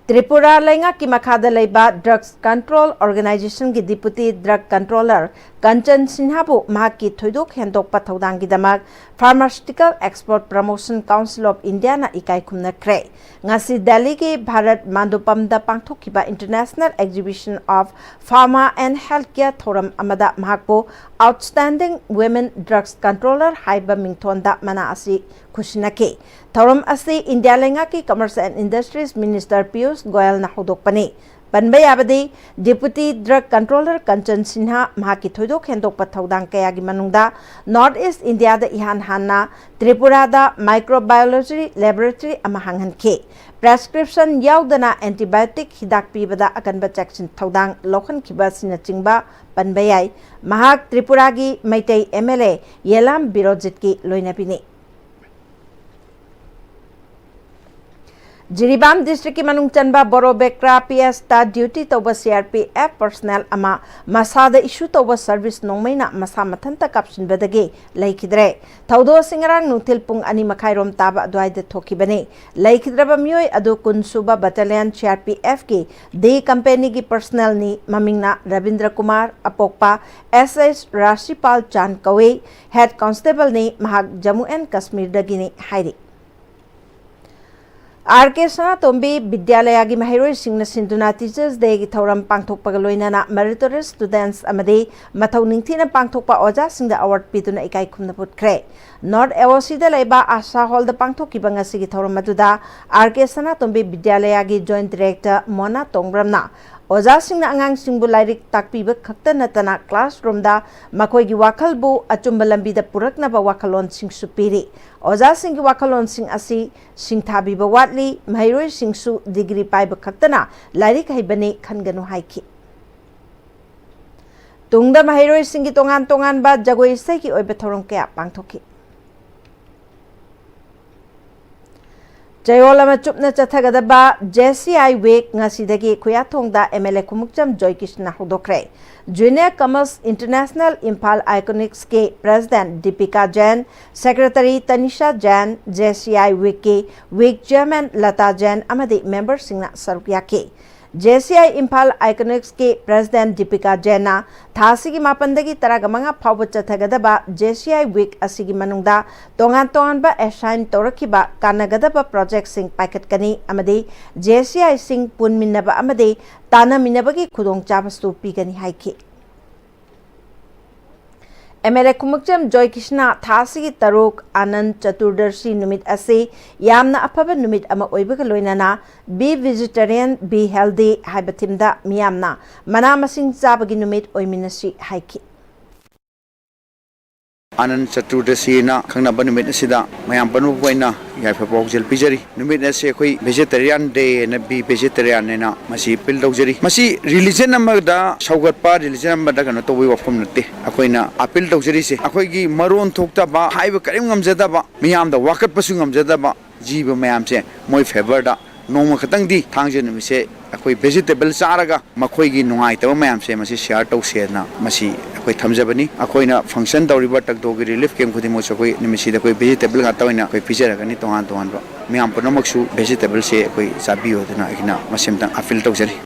ꯇ꯭ꯔꯤꯄꯨꯔꯥ ꯂꯩꯉꯥꯛꯀꯤ ꯃꯈꯥꯗ ꯂꯩꯕ ꯗ꯭ꯔꯒꯁ ꯀꯟꯇ꯭ꯔꯣꯜ ꯑꯣꯔꯒꯅꯥꯏꯖꯦꯁꯟꯒꯤ ꯗꯤꯄꯨꯇꯤ ꯗ꯭ꯔꯒ ꯀꯟꯇ꯭ꯔꯣꯂꯔ ꯀꯟꯆꯟ ꯁꯤꯟꯍꯥꯕꯨ ꯃꯍꯥꯛꯀꯤ ꯊꯣꯏꯗꯣꯛ ꯍꯦꯟꯗꯣꯛꯄ ꯊꯧꯗꯥꯡꯒꯤꯗꯃꯛ Pharmaceutical Export Promotion Council of Indiaꯅ ꯏꯀꯥꯏ ꯈꯨꯝꯅꯈ꯭ꯔꯦ꯫ ꯉꯁꯤ ꯗꯦꯜꯂꯤꯒꯤ ꯚꯥꯔꯠ ꯃꯥꯟꯗꯣꯄꯝꯗ ꯄꯥꯡꯊꯣꯛꯈꯤꯕ International Exhibition of Pharma and Healthcare ꯊꯧꯔꯝ ꯑꯃꯗ ꯃꯍꯥꯛꯄꯨ Outstanding Women Drugs Controller ꯍꯥꯏꯕ ꯃꯤꯡꯊꯣꯟꯗ ꯃꯅꯥ ꯑꯁꯤ ꯈꯨꯠꯁꯤꯟꯅꯈꯤ꯫ ꯊꯧꯔꯝ ꯑꯁꯤ ꯏꯟꯗꯤꯌꯥ ꯂꯩꯉꯥꯛꯀꯤ Commerce and Industries Minister Piyush ꯒꯣꯌꯜꯅ ꯍꯧꯗꯣꯛꯄꯅꯤ꯫ ꯄꯟꯕ ꯌꯥꯕꯗꯤ, deputy drug controller Kanchan Sinha ꯃꯍꯥꯛꯀꯤ ꯊꯣꯏꯗꯣꯛ ꯍꯦꯟꯗꯣꯛꯄ ꯊꯧꯗꯥꯡ ꯀꯌꯥꯒꯤ ꯃꯅꯨꯡꯗ ꯅꯣꯔꯠ ꯏꯁ ꯏꯟꯗꯤꯌꯥꯗ ꯏꯍꯥꯟ ꯍꯥꯟꯅ ꯇ꯭ꯔꯤꯄꯨꯔꯥꯗ ꯃꯥꯏꯀ꯭ꯔꯣꯕꯥꯏꯑꯣꯂꯣꯖꯤ ꯂꯦꯕꯣꯔꯦꯇꯔꯤ ꯑꯃ ꯍꯥꯡꯍꯟꯈꯤ꯫ ꯄ꯭ꯔꯦꯁꯀ꯭ꯔꯤꯞꯁꯟ ꯌꯥꯎꯗꯅ ꯑꯦꯟꯇꯤꯕꯥꯏꯑꯣꯇꯤꯛ ꯍꯤꯗꯥꯛ ꯄꯤꯕꯗ ꯑꯀꯟꯕ ꯆꯦꯛꯁꯤꯟ ꯊꯧꯗꯥꯡ ꯂꯧꯈꯠꯈꯤꯕ ꯑꯁꯤꯅꯆꯤꯡꯕ ꯄꯟꯕ ꯌꯥꯏ꯫ ꯃꯍꯥꯛ ꯇ꯭ꯔꯤꯄꯨꯔꯥꯒꯤ Meitei M L A Yelam ꯕꯤꯔꯣꯖꯤꯠꯀꯤ ꯂꯣꯏꯅꯕꯤꯅꯤ꯫ ꯖꯤꯔꯤꯕꯥꯝ ꯗꯤꯁꯇ꯭ꯔꯤꯛꯀꯤ ꯃꯅꯨꯡ ꯆꯟꯕ ꯕꯣꯔꯣꯕꯦꯀ꯭ꯔꯥ ꯄꯤ ꯑꯦꯁꯇ ꯗ꯭ꯌꯨꯇꯤ ꯇꯧꯕ C R P F personal ꯑꯃ ꯃꯁꯥꯗ ꯏꯁꯨ ꯇꯧꯕ ꯁꯔꯚꯤꯁ ꯅꯣꯡꯃꯩꯅ ꯃꯁꯥ ꯃꯊꯟꯇ ꯀꯥꯞꯁꯤꯟꯕꯗꯒꯤ ꯂꯩꯈꯤꯗ꯭ꯔꯦ꯫ ꯊꯧꯗꯣꯛ ꯑꯁꯤ ꯉꯔꯥꯡ ꯅꯨꯡꯊꯤꯜ ꯄꯨꯡ ꯑꯅꯤ ꯃꯈꯥꯏꯔꯣꯝ ꯇꯥꯕ ꯑꯗꯨꯋꯥꯏꯗ ꯊꯣꯛꯈꯤꯕꯅꯤ꯫ ꯂꯩꯈꯤꯗ꯭ꯔꯕ ꯃꯤꯑꯣꯏ ꯑꯗꯨ ꯀꯨꯟ ꯁꯨꯕ ꯕꯠꯇꯥꯂꯤꯌꯟ ꯁꯤ ꯑꯥꯔ ꯄꯤ ꯑꯦꯐꯀꯤ ꯗꯤ ꯀꯝꯄꯦꯅꯤꯒꯤ ꯄꯔꯁꯅꯦꯜꯅꯤ꯫ ꯃꯃꯤꯡꯅ ꯔꯕꯤꯟꯗ꯭ꯔ ꯀꯨꯃꯥꯔ, ꯑꯄꯣꯛꯄ ꯑꯦꯁ ꯑꯦꯁ ꯔꯥꯁꯤꯄꯥꯜ ꯆꯥꯟ ꯀꯧꯏ꯫ ꯍꯦꯗ ꯀꯣꯟꯁꯇꯦꯕꯜꯅꯤ꯫ ꯃꯍꯥꯛ ꯖꯝꯃꯨ ꯑꯦꯟ ꯀꯥꯁꯃꯤꯔꯗꯒꯤꯅꯤ ꯍꯥꯏꯔꯤ꯫ ꯑꯥꯔ ꯀꯦ ꯁꯅꯥꯇꯣꯝꯕꯤ ꯕꯤꯗ꯭ꯌꯥꯂꯌꯥꯒꯤ ꯃꯍꯩꯔꯣꯏꯁꯤꯡꯅ ꯁꯤꯟꯗꯨꯅ ꯇꯤꯆꯔꯁ ꯗꯦꯒꯤ ꯊꯧꯔꯝ ꯄꯥꯡꯊꯣꯛꯄꯒ ꯂꯣꯏꯅꯅ ꯃꯦꯔꯤꯇꯣꯔꯤꯌꯁ ꯁ꯭ꯇꯨꯗꯦꯟꯠꯁ ꯑꯃꯗꯤ ꯃꯊꯧ ꯅꯤꯡꯊꯤꯅ ꯄꯥꯡꯊꯣꯛꯄ ꯑꯣꯖꯥꯁꯤꯡꯗ ꯑꯦꯋꯥꯔꯗ ꯄꯤꯗꯨꯅ ꯏꯀꯥꯏ ꯈꯨꯝꯅꯕ ꯎꯠꯈ꯭ꯔꯦ꯫ ꯅꯣꯔꯠ ꯑꯦ ꯑꯣ ꯁꯤꯗ ꯂꯩꯕ ꯑꯥꯁꯥ ꯍꯣꯜꯗ ꯄꯥꯡꯊꯣꯛꯈꯤꯕ ꯉꯁꯤꯒꯤ ꯊꯧꯔꯝ ꯑꯗꯨꯗ ꯑꯥꯔ ꯀꯦ ꯁꯅꯥꯇꯣꯝꯕꯤ ꯕꯤꯗ꯭ꯌꯥꯂꯌꯥꯒꯤ ꯖꯣꯏꯟꯠ ꯗꯤꯔꯦꯛꯇꯔ ꯃꯣꯅꯥ ꯇꯣꯡꯕ꯭ꯔꯝꯅ ꯑꯣꯖꯥꯁꯤꯡꯅ ꯑꯉꯥꯡꯁꯤꯡꯕꯨ ꯂꯥꯏꯔꯤꯛ ꯇꯥꯛꯄꯤꯕ ꯈꯛꯇ ꯅꯠꯇꯅ ꯀ꯭ꯂꯥꯁꯔꯨꯝꯗ ꯃꯈꯣꯏꯒꯤ ꯋꯥꯈꯜꯕꯨ ꯑꯆꯨꯝꯕ ꯂꯝꯕꯤꯗ ꯄꯨꯔꯛꯅꯕ ꯋꯥꯈꯜꯂꯣꯟꯁꯤꯡꯁꯨ ꯄꯤꯔꯤ꯫ ꯑꯣꯖꯥꯁꯤꯡꯒꯤ ꯋꯥꯈꯜꯂꯣꯟꯁꯤꯡ ꯑꯁꯤ ꯁꯤꯡꯊꯥꯕꯤꯕ ꯋꯥꯠꯂꯤ꯫ ꯃꯍꯩꯔꯣꯏꯁꯤꯡꯁꯨ ꯗꯤꯒ꯭ꯔꯤ ꯄꯥꯏꯕ ꯈꯛꯇꯅ ꯂꯥꯏꯔꯤꯛ ꯍꯩꯕꯅꯤ ꯈꯟꯒꯅꯨ ꯍꯥꯏꯈꯤ꯫ ꯇꯨꯡꯗ ꯃꯍꯩꯔꯣꯏꯁꯤꯡꯒꯤ ꯇꯣꯉꯥꯟ ꯇꯣꯉꯥꯟꯕ ꯖꯒꯣꯏ ꯏꯁꯩꯒꯤ ꯑꯣꯏꯕ ꯊꯧꯔꯝ ꯀꯌꯥ ꯄꯥꯡꯊꯣꯛꯈꯤ꯫ ꯆꯌꯣꯜ ꯑꯃ ꯆꯨꯞꯅ ꯆꯠꯊꯒꯗꯕ ꯖꯦ ꯁꯤ ꯑꯥꯏ ꯋꯤꯛ ꯉꯁꯤꯗꯒꯤ ꯈꯨꯌꯥꯊꯣꯡꯗ ꯑꯦꯝ ꯑꯦꯜ ꯑꯦ ꯈꯨꯃꯨꯛꯆꯝ ꯖꯣꯏꯀꯤꯁꯟꯅ ꯍꯧꯗꯣꯛꯈ꯭ꯔꯦ꯫ ꯖꯨꯅꯤꯌꯔ ꯀꯃꯔꯁ ꯏꯟꯇꯔꯅꯦꯁꯅꯦꯜ ꯏꯝꯐꯥꯜ ꯑꯥꯏꯀꯣꯅꯤꯛꯁꯀꯤ president Deepika Jain, secretary Tanisha Jain, J C I ꯋꯤꯛꯀꯤ ꯋꯤꯛ ꯆꯤꯌꯔꯃꯦꯟ ꯂꯇꯥ ꯖꯦꯟ ꯑꯃꯗꯤ ꯃꯦꯝꯕꯔꯁꯤꯡꯅ ꯁꯔꯨꯛ ꯌꯥꯈꯤ꯫ ꯖꯦ ꯁꯤ ꯑꯥꯏ ꯏꯝꯐꯥꯜ ꯑꯥꯏꯀꯣꯅꯤꯛꯁꯀꯤ ꯄ꯭ꯔꯦꯁꯤꯗꯦꯟꯠ ꯗꯤꯄꯤꯀꯥ ꯖꯦꯟꯅ ꯊꯥ ꯑꯁꯤꯒꯤ ꯃꯥꯄꯟꯗꯒꯤ ꯇꯔꯥꯃꯉꯥ ꯐꯥꯎꯕ ꯆꯠꯊꯒꯗꯕ ꯖꯦ ꯁꯤ ꯑꯥꯏ ꯋꯤꯛ ꯑꯁꯤꯒꯤ ꯃꯅꯨꯡꯗ ꯇꯣꯉꯥꯟ ꯇꯣꯉꯥꯟꯕ ꯑꯦꯁꯥꯏꯟ ꯇꯧꯔꯛꯈꯤꯕ ꯀꯥꯟꯅꯒꯗꯕ ꯄ꯭ꯔꯣꯖꯦꯛꯁꯤꯡ ꯄꯥꯏꯈꯠꯀꯅꯤ ꯑꯃꯗꯤ ꯖꯦ ꯁꯤ ꯑꯥꯏꯁꯤꯡ ꯄꯨꯟꯃꯤꯟꯅꯕ ꯑꯃꯗꯤ ꯇꯥꯟꯅꯃꯤꯟꯅꯕꯒꯤ ꯈꯨꯗꯣꯡꯆꯥꯕꯁꯨ ꯄꯤꯒꯅꯤ ꯍꯥꯏꯈꯤ꯫ ꯑꯦꯝ ꯑꯦꯜ ꯑꯦ ꯈꯨꯃꯨꯛꯆꯝ ꯖꯣꯏꯀꯤꯁꯟꯅ ꯊꯥ ꯑꯁꯤꯒꯤ ꯇꯔꯨꯛ ꯑꯅꯟ ꯆꯇꯨꯔꯗꯁꯤ ꯅꯨꯃꯤꯠ ꯑꯁꯤ ꯌꯥꯝꯅ ꯑꯐꯕ ꯅꯨꯃꯤꯠ ꯑꯃ ꯑꯣꯏꯕꯒ ꯂꯣꯏꯅꯅ Be Vegetarian, Be Healthy ꯍꯥꯏꯕ ꯊꯤꯝꯗ ꯃꯤꯌꯥꯝꯅ ꯃꯅꯥ ꯃꯁꯤꯡ ꯆꯥꯕꯒꯤ ꯅꯨꯃꯤꯠ ꯑꯣꯏꯃꯤꯟꯅꯁꯤ ꯍꯥꯏꯈꯤ꯫ ꯑꯅꯟ ꯆꯇꯨꯔꯗꯁꯤꯅ ꯈꯪꯅꯕ ꯅꯨꯃꯤꯠ ꯑꯁꯤꯗ ꯃꯌꯥꯝ ꯄꯨꯝꯅꯃꯛꯄꯨ ꯑꯩꯅ ꯌꯥꯏꯐꯕ ꯄꯥꯎꯖꯦꯜ ꯄꯤꯖꯔꯤ꯫ ꯅꯨꯃꯤꯠ ꯑꯁꯤ ꯑꯩꯈꯣꯏ ꯚꯦꯖꯤꯇꯦꯔꯤꯌꯥꯟ ꯗꯦ ꯍꯥꯏꯅ, Be Vegetarian ꯍꯥꯏꯅ ꯃꯁꯤ ꯑꯦꯄꯤꯜ ꯇꯧꯖꯔꯤ꯫ ꯃꯁꯤ ꯔꯤꯂꯤꯖꯟ ꯑꯃꯗ ꯁꯧꯒꯠꯄ, ꯔꯤꯂꯤꯖꯟ ꯑꯃꯗ ꯀꯩꯅꯣ ꯇꯧꯕꯒꯤ ꯋꯥꯐꯝ ꯅꯠꯇꯦ꯫ ꯑꯩꯈꯣꯏꯅ ꯑꯦꯄꯤꯜ ꯇꯧꯖꯔꯤꯁꯦ ꯑꯩꯈꯣꯏꯒꯤ ꯃꯔꯣꯟ ꯊꯣꯛꯇꯕ, ꯍꯥꯏꯕ ꯀꯔꯤꯝ ꯉꯝꯖꯗꯕ, ꯃꯤꯌꯥꯝꯗ ꯋꯥꯀꯠꯄꯁꯨ ꯉꯝꯖꯗꯕ, ꯖꯤꯕ ꯃꯌꯥꯝꯁꯦ ꯃꯣꯏ ꯐꯦꯚꯔꯗ ꯅꯣꯡꯃ ꯈꯛꯇꯪꯗꯤ ꯊꯥꯡꯖ ꯅꯨꯃꯤꯠꯁꯦ ꯑꯩꯈꯣꯏ ꯚꯦꯖꯤꯇꯦꯕꯜ ꯆꯥꯔꯒ ꯃꯈꯣꯏꯒꯤ ꯅꯨꯡꯉꯥꯏꯇꯕ ꯃꯌꯥꯝꯁꯦ ꯃꯁꯤ ꯁꯤꯌꯥꯔ ꯇꯧꯁꯦꯅ ꯃꯁꯤ ꯑꯩꯈꯣꯏ ꯊꯝꯖꯕꯅꯤ꯫ ꯑꯩꯈꯣꯏꯅ ꯐꯪꯁꯟ ꯇꯧꯔꯤꯕ ꯇꯛꯗꯣꯒꯤ ꯔꯤꯂꯤꯐ ꯀꯦꯝ ꯈꯨꯗꯤꯡꯃꯛꯁꯨ ꯑꯩꯈꯣꯏ ꯅꯨꯃꯤꯠꯁꯤꯗ ꯑꯩꯈꯣꯏ ꯚꯦꯖꯤꯇꯦꯕꯜ ꯉꯥꯛꯇ ꯑꯣꯏꯅ ꯑꯩꯈꯣꯏ ꯄꯤꯖꯔꯒꯅꯤ꯫ ꯇꯣꯉꯥꯟ ꯇꯣꯉꯥꯟꯕ ꯃꯌꯥꯝ ꯄꯨꯝꯅꯃꯛꯁꯨ ꯚꯦꯖꯤꯇꯦꯕꯜꯁꯦ ꯑꯩꯈꯣꯏ ꯆꯥꯕꯤꯌꯨ ꯑꯗꯨꯅ ꯑꯩꯅ ꯃꯁꯤ ꯑꯃꯇꯪ ꯑꯄꯤꯜ ꯇꯧꯖꯔꯤ꯫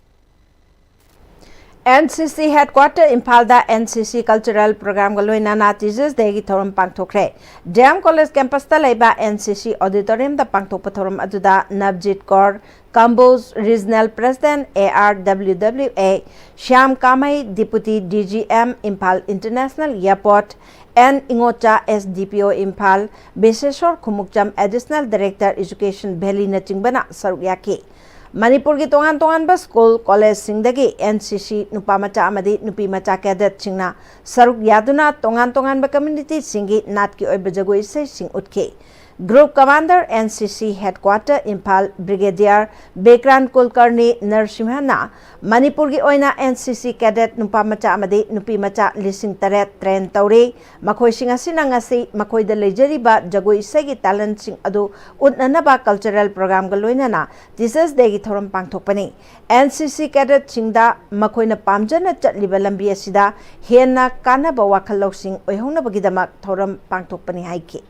ꯑꯦꯟ ꯁꯤ ꯁꯤ ꯍꯦꯗꯀ꯭ꯋꯥꯇꯔ ꯏꯝꯐꯥꯜꯗ ꯑꯦꯟ ꯁꯤ ꯁꯤ ꯀꯜꯆꯔꯦꯜ ꯄ꯭ꯔꯣꯒ꯭ꯔꯥꯝꯒ ꯂꯣꯏꯅꯅ ꯇꯤꯆꯔꯁ ꯗꯦꯒꯤ ꯊꯧꯔꯝ ꯄꯥꯡꯊꯣꯛꯈ꯭ꯔꯦ꯫ ꯗꯤ ꯑꯦꯝ ꯀꯣꯂꯦꯖ ꯀꯦꯝꯄꯁꯇ ꯂꯩꯕ ꯑꯦꯟ ꯁꯤ ꯁꯤ ꯑꯣꯗꯤꯇꯣꯔꯤꯌꯝꯗ ꯄꯥꯡꯊꯣꯛꯄ ꯊꯧꯔꯝ ꯑꯗꯨꯗ Nabajit Kaur, Kamboj regional president, A R W W A, Shyam Kamei, deputy D G M, Imphal international airport, N Ingocha, S D P O Imphal, Bisheshor Khumukcham, additional director education ꯚꯦꯂꯤꯅꯆꯤꯡꯕꯅ ꯁꯔꯨꯛ ꯌꯥꯈꯤ꯫ ꯃꯅꯤꯄꯨꯔꯒꯤ ꯇꯣꯉꯥꯟ ꯇꯣꯉꯥꯟꯕ ꯁ꯭ꯀꯨꯜ, ꯀꯣꯂꯦꯖꯁꯤꯡꯗꯒꯤ ꯑꯦꯟ ꯁꯤ ꯁꯤ ꯅꯨꯄꯥ ꯃꯆꯥ ꯑꯃꯗꯤ ꯅꯨꯄꯤ ꯃꯆꯥ ꯀꯦꯗꯦꯠꯁꯤꯡꯅ ꯁꯔꯨꯛ ꯌꯥꯗꯨꯅ ꯇꯣꯉꯥꯟ ꯇꯣꯉꯥꯟꯕ ꯀꯝꯃ꯭ꯌꯨꯅꯤꯇꯤꯁꯤꯡꯒꯤ ꯅꯥꯠꯀꯤ ꯑꯣꯏꯕ ꯖꯒꯣꯏ ꯏꯁꯩꯁꯤꯡ ꯎꯠꯈꯤ꯫ ꯒ꯭ꯔꯨꯞ ꯀꯃꯥꯟꯗꯔ, ꯑꯦꯟ ꯁꯤ ꯁꯤ ꯍꯦꯗꯀ꯭ꯋꯥꯇꯔ ꯏꯝꯐꯥꯜ, ꯕ꯭ꯔꯤꯒꯦꯗꯤꯌꯔ ꯕꯤꯀ꯭ꯔꯥꯟ ꯀꯨꯜꯀꯔꯅꯤ ꯅꯔꯁꯤꯝꯍꯟꯅ ꯃꯅꯤꯄꯨꯔꯒꯤ ꯑꯣꯏꯅ ꯑꯦꯟ ꯁꯤ ꯁꯤ ꯀꯦꯗꯦꯠ ꯅꯨꯄꯥ ꯃꯆꯥ ꯑꯃꯗꯤ ꯅꯨꯄꯤ ꯃꯆꯥ ꯂꯤꯁꯤꯡ ꯇꯔꯦꯠ ꯇ꯭ꯔꯦꯟ ꯇꯧꯔꯤ꯫ ꯃꯈꯣꯏꯁꯤꯡ ꯑꯁꯤꯅ ꯉꯁꯤ ꯃꯈꯣꯏꯗ ꯂꯩꯖꯔꯤꯕ ꯖꯒꯣꯏ ꯏꯁꯩꯒꯤ ꯇꯦꯂꯦꯟꯠꯁꯤꯡ ꯑꯗꯨ ꯎꯠꯅꯅꯕ ꯀꯜꯆꯔꯦꯜ ꯄ꯭ꯔꯣꯒ꯭ꯔꯥꯝꯒ ꯂꯣꯏꯅꯅ ꯇꯤꯆꯔꯁ ꯗꯦꯒꯤ ꯊꯧꯔꯝ ꯄꯥꯡꯊꯣꯛꯄꯅꯤ꯫ ꯑꯦꯟ ꯁꯤ ꯁꯤ ꯀꯦꯗꯦꯠꯁꯤꯡꯗ ꯃꯈꯣꯏꯅ ꯄꯥꯝꯖꯅ ꯆꯠꯂꯤꯕ ꯂꯝꯕꯤ ꯑꯁꯤꯗ ꯍꯦꯟꯅ ꯀꯥꯟꯅꯕ ꯋꯥꯈꯜ ꯂꯧꯁꯤꯡ ꯑꯣꯏꯍꯧꯅꯕꯒꯤꯗꯃꯛ ꯊꯧꯔꯝ ꯄꯥꯡꯊꯣꯛꯄꯅꯤ ꯍꯥꯏꯈꯤ꯫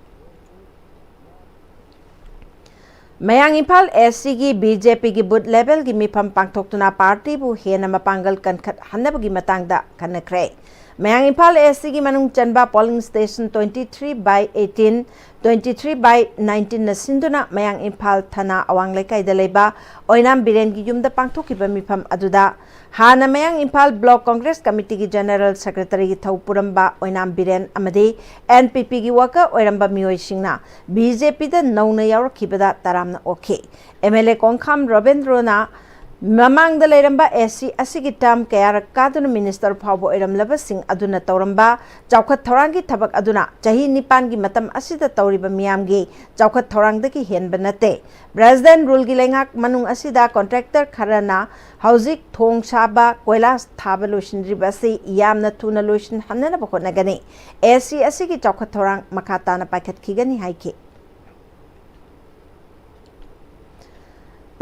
ꯃꯌꯥꯡ ꯏꯝꯐꯥꯜ ꯑꯦꯁ ꯁꯤꯒꯤ ꯕꯤ ꯖꯦ ꯄꯤꯒꯤ ꯕꯨꯊ ꯂꯦꯚꯦꯜꯒꯤ ꯃꯤꯐꯝ ꯄꯥꯡꯊꯣꯛꯇꯨꯅ ꯄꯥꯔꯇꯤꯕꯨ ꯍꯦꯟꯅ ꯃꯄꯥꯡꯒꯜ ꯀꯟꯈꯠꯍꯟꯅꯕꯒꯤ ꯃꯇꯥꯡꯗ ꯈꯟꯅꯈ꯭ꯔꯦ꯫ ꯃꯌꯥꯡ ꯏꯝꯐꯥꯜ ꯑꯦꯁ ꯁꯤꯒꯤ ꯃꯅꯨꯡ ꯆꯟꯕ polling station twenty three by eighteen, twenty three by nineteenꯅ ꯁꯤꯟꯗꯨꯅ ꯃꯌꯥꯡ ꯏꯝꯐꯥꯜ ꯊꯅꯥ ꯑꯋꯥꯡ ꯂꯩꯀꯥꯏꯗ ꯂꯩꯕ ꯑꯣꯏꯅꯥꯝ ꯕꯤꯔꯦꯟꯒꯤ ꯌꯨꯝꯗ ꯄꯥꯡꯊꯣꯛꯈꯤꯕ ꯃꯤꯐꯝ ꯑꯗꯨꯗ ꯍꯥꯟꯅ ꯃꯌꯥꯡ ꯏꯝꯐꯥꯜ ꯕ꯭ꯂꯣꯛ ꯀꯣꯡꯒ꯭ꯔꯦꯁ ꯀꯃꯤꯇꯤꯒꯤ ꯖꯦꯅꯦꯔꯦꯜ ꯁꯦꯀ꯭ꯔꯦꯇꯔꯤꯒꯤ ꯊꯧ ꯄꯨꯔꯝꯕ ꯑꯣꯏꯅꯥꯝ ꯕꯤꯔꯦꯟ ꯑꯃꯗꯤ ꯑꯦꯟ ꯄꯤ ꯄꯤꯒꯤ ꯋꯥꯀꯔ ꯑꯣꯏꯔꯝꯕ ꯃꯤꯑꯣꯏꯁꯤꯡꯅ ꯕꯤ ꯖꯦ ꯄꯤꯗ ꯅꯧꯅ ꯌꯥꯎꯔꯛꯈꯤꯕꯗ ꯇꯔꯥꯝꯅ ꯑꯣꯛꯈꯤ꯫ ꯑꯦꯝ ꯑꯦꯜ ꯑꯦ ꯀꯣꯡꯈꯥꯝ ꯔꯣꯕꯤꯟꯗ꯭ꯔꯣꯅ ꯃꯃꯥꯡꯗ ꯂꯩꯔꯝꯕ ꯑꯦꯁ ꯁꯤ ꯑꯁꯤꯒꯤ ꯇꯔꯝ ꯀꯌꯥꯔꯛ ꯀꯥꯗꯨꯅ ꯃꯤꯅꯤꯁꯇꯔ ꯐꯥꯎꯕ ꯑꯣꯏꯔꯝꯂꯕꯁꯤꯡ ꯑꯗꯨꯅ ꯇꯧꯔꯝꯕ ꯆꯥꯎꯈꯠ ꯊꯧꯔꯥꯡꯒꯤ ꯊꯕꯛ ꯑꯗꯨꯅ ꯆꯍꯤ ꯅꯤꯄꯥꯟꯒꯤ ꯃꯇꯝ ꯑꯁꯤꯗ ꯇꯧꯔꯤꯕ ꯃꯤꯌꯥꯝꯒꯤ ꯆꯥꯎꯈꯠ ꯊꯧꯔꯥꯡꯗꯒꯤ ꯍꯦꯟꯕ ꯅꯠꯇꯦ꯫ ꯄ꯭ꯔꯦꯁꯤꯗꯦꯟꯠ ꯔꯨꯜꯒꯤ ꯂꯩꯉꯥꯛ ꯃꯅꯨꯡ ꯑꯁꯤꯗ ꯀꯣꯟꯇ꯭ꯔꯦꯛꯇꯔ ꯈꯔꯅ ꯍꯧꯖꯤꯛ ꯊꯣꯡ ꯁꯥꯕ, ꯀꯣꯏꯂꯥꯁ ꯊꯥꯕ ꯂꯣꯏꯁꯤꯟꯗ꯭ꯔꯤꯕ ꯑꯁꯤ ꯌꯥꯝꯅ ꯊꯨꯅ ꯂꯣꯏꯁꯤꯟꯍꯟꯅꯅꯕ ꯍꯣꯠꯅꯒꯅꯤ꯫ ꯑꯦꯁ ꯁꯤ ꯑꯁꯤꯒꯤ ꯆꯥꯎꯈꯠ ꯊꯧꯔꯥꯡ ꯃꯈꯥ ꯇꯥꯅ ꯄꯥꯏꯈꯠꯈꯤꯒꯅꯤ ꯍꯥꯏꯈꯤ꯫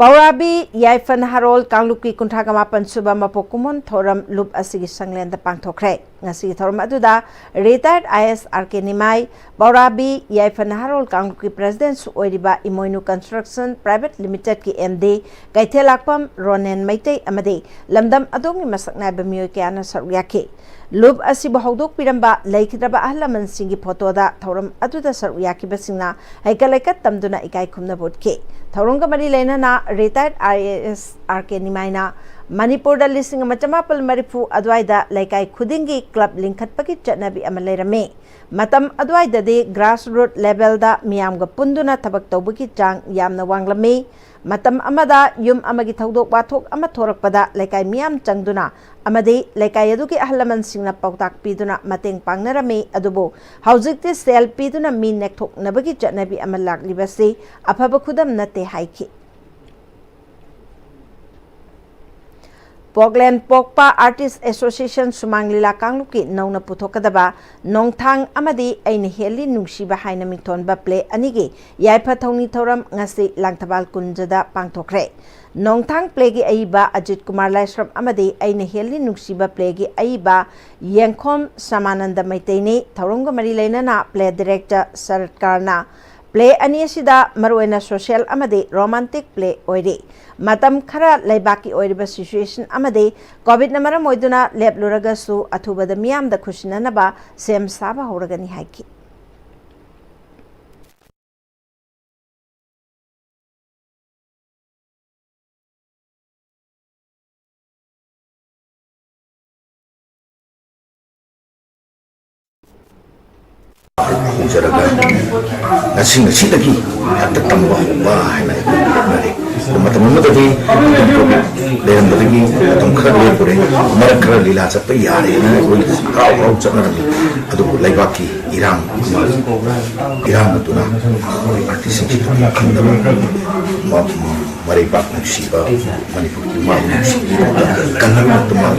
ꯄꯧꯔꯥꯕꯤ ꯌꯥꯏꯐ ꯅꯍꯥꯔꯣꯜ ꯀꯥꯡꯂꯨꯞꯀꯤ ꯀꯨꯟꯊ꯭ꯔꯥ ꯃꯥꯄꯟ ꯁꯨꯕ ꯃꯄꯣꯛ ꯀꯨꯝꯑꯣꯟ ꯊꯧꯔꯝ ꯂꯨꯞ ꯑꯁꯤꯒꯤ ꯁꯪꯂꯦꯟꯗ ꯄꯥꯡꯊꯣꯛꯈ꯭ꯔꯦ꯫ ꯉꯁꯤꯒꯤ ꯊꯧꯔꯝ ꯑꯗꯨꯗ retired I A S R K ꯅꯤꯃꯥꯏ, ꯄꯧꯔꯥꯕꯤ ꯌꯥꯏꯐ ꯅꯍꯥꯔꯣꯜ ꯀꯥꯡꯂꯨꯞꯀꯤ presidentꯁꯨ ꯑꯣꯏꯔꯤꯕ ꯏꯃꯣꯏꯅꯨ construction private limitedꯀꯤ M D ꯀꯩꯊꯦꯜꯂꯥꯛꯄꯝ ꯔꯣꯅꯦꯟ ꯃꯩꯇꯩ ꯑꯃꯗꯤ ꯂꯝꯗꯝ ꯑꯗꯣꯝꯒꯤ ꯃꯁꯛ ꯅꯥꯏꯕ ꯃꯤꯑꯣꯏ ꯀꯌꯥꯅ ꯁꯔꯨꯛ ꯌꯥꯈꯤ꯫ ꯂꯨꯞ ꯑꯁꯤꯕꯨ ꯍꯧꯗꯣꯛꯄꯤꯔꯝꯕ ꯂꯩꯈꯤꯗ꯭ꯔꯕ ꯑꯍꯜ ꯂꯃꯟꯁꯤꯡꯒꯤ ꯐꯣꯇꯣꯗ ꯊꯧꯔꯝ ꯑꯗꯨꯗ ꯁꯔꯨꯛ ꯌꯥꯈꯤꯕꯁꯤꯡꯅ ꯍꯩꯀꯠ ꯂꯩꯀꯠ ꯇꯝꯗꯨꯅ ꯏꯀꯥꯏ ꯈꯨꯝꯅꯕ ꯎꯠꯈꯤ꯫ ꯊꯧꯔꯝꯒ ꯃꯔꯤ ꯂꯩꯅꯅ retired I A S R K ꯅꯤꯃꯥꯏꯅ ꯃꯅꯤꯄꯨꯔꯗ ꯂꯤꯁꯤꯡ ꯑꯃ ꯆꯃꯥꯄꯜ ꯃꯔꯤꯐꯨ ꯑꯗꯨꯋꯥꯏꯗ ꯂꯩꯀꯥꯏ ꯈꯨꯗꯤꯡꯒꯤ club ꯂꯤꯡꯈꯠꯄꯒꯤ ꯆꯠꯅꯕꯤ ꯑꯃ ꯂꯩꯔꯝꯃꯤ꯫ ꯃꯇꯝ ꯑꯗꯨꯋꯥꯏꯗꯗꯤ grassroot levelꯗ ꯃꯤꯌꯥꯝꯒ ꯄꯨꯟꯗꯨꯅ ꯊꯕꯛ ꯇꯧꯕꯒꯤ ꯆꯥꯡ ꯌꯥꯝꯅ ꯋꯥꯡꯂꯝꯃꯤ꯫ ꯃꯇꯝ ꯑꯃꯗ ꯌꯨꯝ ꯑꯃꯒꯤ ꯊꯧꯗꯣꯛ ꯋꯥꯊꯣꯛ ꯑꯃ ꯊꯣꯔꯛꯄꯗ ꯂꯩꯀꯥꯏ ꯃꯤꯌꯥꯝ ꯆꯪꯗꯨꯅ ꯑꯃꯗꯤ ꯂꯩꯀꯥꯏ ꯑꯗꯨꯒꯤ ꯑꯍꯜ ꯂꯃꯟꯁꯤꯡꯅ ꯄꯥꯎꯇꯥꯛ ꯄꯤꯗꯨꯅ ꯃꯇꯦꯡ ꯄꯥꯡꯅꯔꯝꯃꯤ꯫ ꯑꯗꯨꯕꯨ ꯍꯧꯖꯤꯛꯇꯤ ꯁꯦꯜ ꯄꯤꯗꯨꯅ ꯃꯤ ꯅꯦꯛꯊꯣꯛꯅꯕꯒꯤ ꯆꯠꯅꯕꯤ ꯑꯃ ꯂꯥꯛꯂꯤꯕꯁꯤ ꯑꯐꯕ ꯈꯨꯗꯝ ꯅꯠꯇꯦ ꯍꯥꯏꯈꯤ꯫ ꯄꯣꯛꯂꯦꯟ ꯄꯣꯛꯄ Artist Association ꯁꯨꯃꯥꯡ ꯂꯤꯂꯥ ꯀꯥꯡꯂꯨꯞꯀꯤ ꯅꯧꯅ ꯄꯨꯊꯣꯛꯀꯗꯕ ꯅꯣꯡꯊꯥꯡ ꯑꯃꯗꯤ ꯑꯩꯅ ꯍꯦꯜꯂꯤ ꯅꯨꯡꯁꯤꯕ ꯍꯥꯏꯅ ꯃꯤꯡꯊꯣꯟꯕ play ꯑꯅꯤꯒꯤ ꯌꯥꯏꯐ ꯊꯧꯅꯤ ꯊꯧꯔꯝ ꯉꯁꯤ ꯂꯥꯡꯊꯕꯥꯜ ꯀꯨꯟꯖꯗ ꯄꯥꯡꯊꯣꯛꯈ꯭ꯔꯦ꯫ ꯅꯣꯡꯊꯥꯡ playꯒꯤ ꯑꯏꯕ ꯑꯖꯤꯠ ꯀꯨꯃꯥꯔ ꯂꯥꯏꯁ꯭ꯔꯝ ꯑꯃꯗꯤ ꯑꯩꯅ ꯍꯦꯜꯂꯤ ꯅꯨꯡꯁꯤꯕ playꯒꯤ ꯑꯏꯕ ꯌꯦꯡꯈꯣꯝ ꯁꯃꯥꯅꯟꯗ ꯃꯩꯇꯩꯅꯤ꯫ ꯊꯧꯔꯝꯒ ꯃꯔꯤ ꯂꯩꯅꯅ play director ꯁꯔꯠꯀꯥꯔꯅ play ꯑꯅꯤ ꯑꯁꯤꯗ ꯃꯔꯨꯑꯣꯏꯅ social ꯑꯃꯗꯤ romantic play ꯑꯣꯏꯔꯤ꯫ ꯃꯇꯝ ꯈꯔ ꯂꯩꯕꯥꯛꯀꯤ ꯑꯣꯏꯔꯤꯕ situation ꯑꯃꯗꯤ COVIDꯅ ꯃꯔꯝ ꯑꯣꯏꯗꯨꯅ ꯂꯦꯞꯂꯨꯔꯒꯁꯨ ꯑꯊꯨꯕꯗ ꯃꯤꯌꯥꯝꯗ ꯈꯨꯠꯁꯤꯟꯅꯅꯕ ꯁꯦꯝ ꯁꯥꯕ ꯍꯧꯔꯒꯅꯤ ꯍꯥꯏꯈꯤ꯫ ꯍꯧꯖꯔꯒ ꯉꯁꯤ ꯉꯁꯤꯗꯒꯤ ꯍꯦꯛꯇ ꯇꯝꯕ ꯍꯧꯕ ꯍꯥꯏꯅ ꯑꯩꯈꯣꯏ ꯍꯣꯠꯅꯔꯤ꯫ ꯑꯗꯨ ꯃꯇꯝ ꯑꯃꯗꯗꯤ ꯂꯩꯔꯝꯕꯗꯒꯤ ꯃꯇꯝ ꯈꯔ ꯂꯦꯞꯄꯨꯔꯦ, ꯃꯔꯛ ꯈꯔ ꯂꯤꯂꯥ ꯆꯠꯄ ꯌꯥꯔꯦꯅ ꯑꯩꯈꯣꯏ ꯍꯔꯥꯎ ꯍꯔꯥꯎ ꯆꯠꯅꯔꯝꯃꯤ꯫ ꯑꯗꯨꯕꯨ ꯂꯩꯕꯥꯛꯀꯤ ꯏꯔꯥꯡ ꯑꯃ, ꯏꯔꯥꯡ ꯑꯗꯨꯅ ꯑꯩꯈꯣꯏ artistꯁꯤꯡꯁꯤꯗ ꯈꯪꯗꯕ ꯃ-, ꯃ-, ꯃꯔꯩꯕꯥꯛ ꯅꯨꯡꯁꯤꯕ, ꯃꯅꯤꯄꯨꯔꯒꯤ ꯃꯥꯕꯨ ꯅꯨꯡꯁꯤꯕꯤꯗꯨꯅ ꯀꯟꯅꯕ ꯇꯨꯃꯥꯡ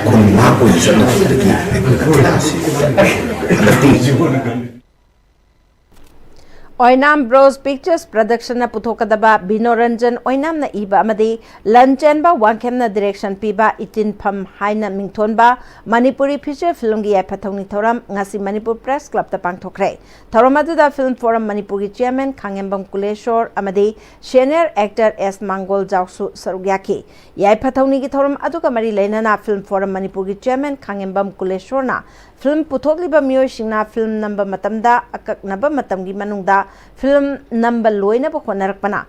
ꯈꯨꯟ ꯉꯥꯛꯄ ꯑꯣꯏꯅ ꯆꯠꯅꯕꯗꯒꯤ ꯑꯩꯈꯣꯏꯅ ꯂꯤꯂꯥ ꯑꯁꯤ ꯍꯟꯗꯛꯇꯤ ꯑꯣꯏꯅꯥꯝ ꯕ꯭ꯔꯣꯁ ꯄꯤꯛꯆꯔꯁ ꯄ꯭ꯔꯗꯛꯁꯟꯅ ꯄꯨꯊꯣꯛꯀꯗꯕ ꯕꯤꯅꯣꯔꯟꯖꯟ ꯑꯣꯏꯅꯥꯝꯅ ꯏꯕ ꯑꯃꯗꯤ ꯂꯟꯆꯦꯟꯕ ꯋꯥꯡꯈꯦꯝꯅ ꯗꯤꯔꯦꯛꯁꯟ ꯄꯤꯕ ꯏꯇꯤꯟꯐꯝ ꯍꯥꯏꯅ ꯃꯤꯡꯊꯣꯟꯕ ꯃꯅꯤꯄꯨꯔꯤ ꯐꯤꯆꯔ ꯐꯤꯂꯝꯒꯤ ꯌꯥꯏꯐ ꯊꯧꯅꯤ ꯊꯧꯔꯝ ꯉꯁꯤ ꯃꯅꯤꯄꯨꯔ ꯄ꯭ꯔꯦꯁ ꯀ꯭ꯂꯕꯇ ꯄꯥꯡꯊꯣꯛꯈ꯭ꯔꯦ꯫ ꯊꯧꯔꯝ ꯑꯗꯨꯗ ꯐꯤꯂꯝ ꯐꯣꯔꯝ ꯃꯅꯤꯄꯨꯔꯒꯤ ꯆꯤꯌꯔꯃꯦꯟ ꯈꯥꯉꯦꯝꯕꯝ ꯀꯨꯂꯦꯁꯣꯔ ꯑꯃꯗꯤ ꯁꯦꯅꯤꯌꯔ ꯑꯦꯛꯇꯔ ꯑꯦꯁ ꯃꯥꯡꯒꯣꯜ ꯖꯥꯎꯁꯨ ꯁꯔꯨꯛ ꯌꯥꯈꯤ꯫ ꯌꯥꯏꯐ ꯊꯧꯅꯤꯒꯤ ꯊꯧꯔꯝ ꯑꯗꯨꯒ ꯃꯔꯤ ꯂꯩꯅꯅ ꯐꯤꯂꯝ ꯐꯣꯔꯝ ꯃꯅꯤꯄꯨꯔꯒꯤ ꯆꯤꯌꯔꯃꯦꯟ ꯈꯥꯉꯦꯝꯕꯝ ꯀꯨꯂꯦꯁꯣꯔꯅ ꯐꯤꯂꯝ ꯄꯨꯊꯣꯛꯂꯤꯕ ꯃꯤꯑꯣꯏꯁꯤꯡꯅ ꯐꯤꯂꯝ ꯅꯝꯕ ꯃꯇꯝꯗ ꯑꯀꯛꯅꯕ ꯃꯇꯝꯒꯤ ꯃꯅꯨꯡꯗ ꯐꯤꯂꯝ ꯅꯝꯕ ꯂꯣꯏꯅꯕ ꯍꯣꯠꯅꯔꯛꯄꯅ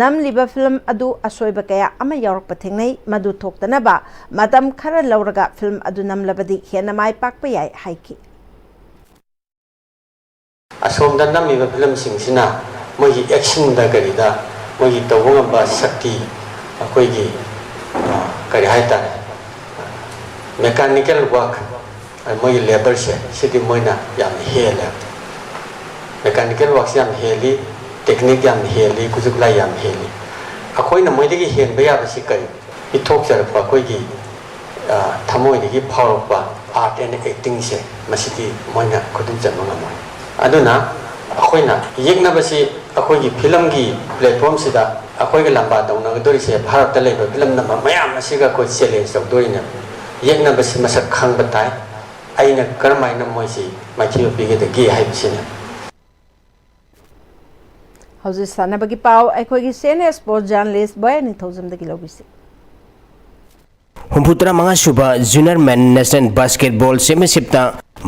ꯅꯝꯂꯤꯕ ꯐꯤꯂꯝ ꯑꯗꯨ ꯑꯁꯣꯏꯕ ꯀꯌꯥ ꯑꯃ ꯌꯥꯎꯔꯛꯄ ꯊꯦꯡꯅꯩ꯫ ꯃꯗꯨ ꯊꯣꯛꯇꯅꯕ ꯃꯇꯝ ꯈꯔ ꯂꯧꯔꯒ ꯐꯤꯂꯝ ꯑꯗꯨ ꯅꯝꯂꯕꯗꯤ ꯍꯦꯟꯅ ꯃꯥꯏ ꯄꯥꯛꯄ ꯌꯥꯏ ꯍꯥꯏꯈꯤ꯫ ꯑꯁꯣꯝꯗ ꯅꯝꯃꯤꯕ ꯐꯤꯂꯝꯁꯤꯡꯁꯤꯅ ꯃꯣꯏꯒꯤ ꯑꯦꯛꯁꯟꯗ ꯀꯔꯤꯗ ꯃꯣꯏꯒꯤ ꯇꯧꯕ ꯉꯝꯕ ꯁꯛꯇꯤ, ꯑꯩꯈꯣꯏꯒꯤ, ꯑ, ꯀꯔꯤ ꯍꯥꯏꯇꯥꯔꯦ, ꯃꯦꯀꯥꯅꯤꯀꯦꯜ ꯋꯥꯔꯛ, ꯃꯣꯏꯒꯤ ꯂꯦꯕꯔꯁꯦ, ꯁꯤꯗꯤ ꯃꯣꯏꯅ ꯌꯥꯝꯅ ꯍꯦꯜꯂꯦ꯫ ꯃꯦꯀꯥꯅꯤꯀꯦꯜ ꯋꯥꯔꯛꯁꯤ ꯌꯥꯝ ꯍꯦꯜꯂꯤ, ꯇꯦꯛꯅꯤꯛ ꯌꯥꯝ ꯍꯦꯜꯂꯤ, ꯈꯨꯠꯁꯨ ꯈꯨꯠꯂꯥꯏ ꯌꯥꯝ ꯍꯦꯜꯂꯤ꯫ ꯑꯩꯈꯣꯏꯅ ꯃꯣꯏꯗꯒꯤ ꯍꯦꯟꯕ ꯌꯥꯕꯁꯤ ꯀꯔꯤ? ꯄꯤꯊꯣꯛꯆꯔꯛꯄ ꯑꯩꯈꯣꯏꯒꯤ, ꯑ, ꯊꯃꯣꯏꯗꯒꯤ ꯐꯥꯎꯔꯛꯄ ꯑꯥꯔꯠ ꯑꯦꯟ ꯑꯦꯛꯇꯤꯡꯁꯦ, ꯃꯁꯤꯗꯤ ꯃꯣꯏꯅ ꯈꯨꯗꯨꯝ ꯆꯟꯕ ꯉꯝꯃꯣꯏ꯫ ꯑꯗꯨꯅ ꯑꯩꯈꯣꯏꯅ ꯌꯦꯛꯅꯕꯁꯤ ꯑꯩꯈꯣꯏꯒꯤ ꯐꯤꯂꯝꯒꯤ ꯄ꯭ꯂꯦꯠꯐꯣꯝꯁꯤꯗ ꯑꯩꯈꯣꯏꯒ ꯂꯝꯕꯥ ꯇꯧꯅꯒꯗꯧꯔꯤꯁꯦ ꯚꯥꯔꯠꯇ ꯂꯩꯕ ꯐꯤꯂꯝ ꯅꯝꯕ ꯃꯌꯥꯝ ꯑꯁꯤꯒ ꯑꯩꯈꯣꯏ ꯆꯦꯂꯦꯟꯖ ꯇꯧꯗꯣꯔꯤꯅꯦ꯫ ꯌꯦꯛꯅꯕꯁꯤ ꯃꯁꯛ ꯈꯪꯕ ꯇꯥꯏ꯫ ꯑꯩꯅ ꯀꯔꯝꯍꯥꯏꯅ ꯃꯣꯏꯁꯤ ꯃꯥꯏꯊꯤꯕ ꯄꯤꯒꯗꯒꯦ ꯍꯥꯏꯕꯁꯤꯅꯤ꯫ ꯍꯧꯖꯤꯛ ꯁꯥꯟꯅꯕꯒꯤ ꯄꯥꯎ ꯑꯩꯈꯣꯏꯒꯤ ꯁꯦꯅꯤꯌꯔ ꯁ꯭ꯄꯣꯔꯠꯁ ꯖꯔꯅꯦꯂꯤꯁ ꯕꯣꯌꯥ ꯅꯤꯡꯊꯧꯖꯝꯗꯒꯤ ꯂꯧꯕꯤꯁꯤ꯫ ꯍꯨꯝꯐꯨꯇꯔꯥ ꯃꯉꯥ ꯁꯨꯕ Junior Men National Basketball Championshipꯇ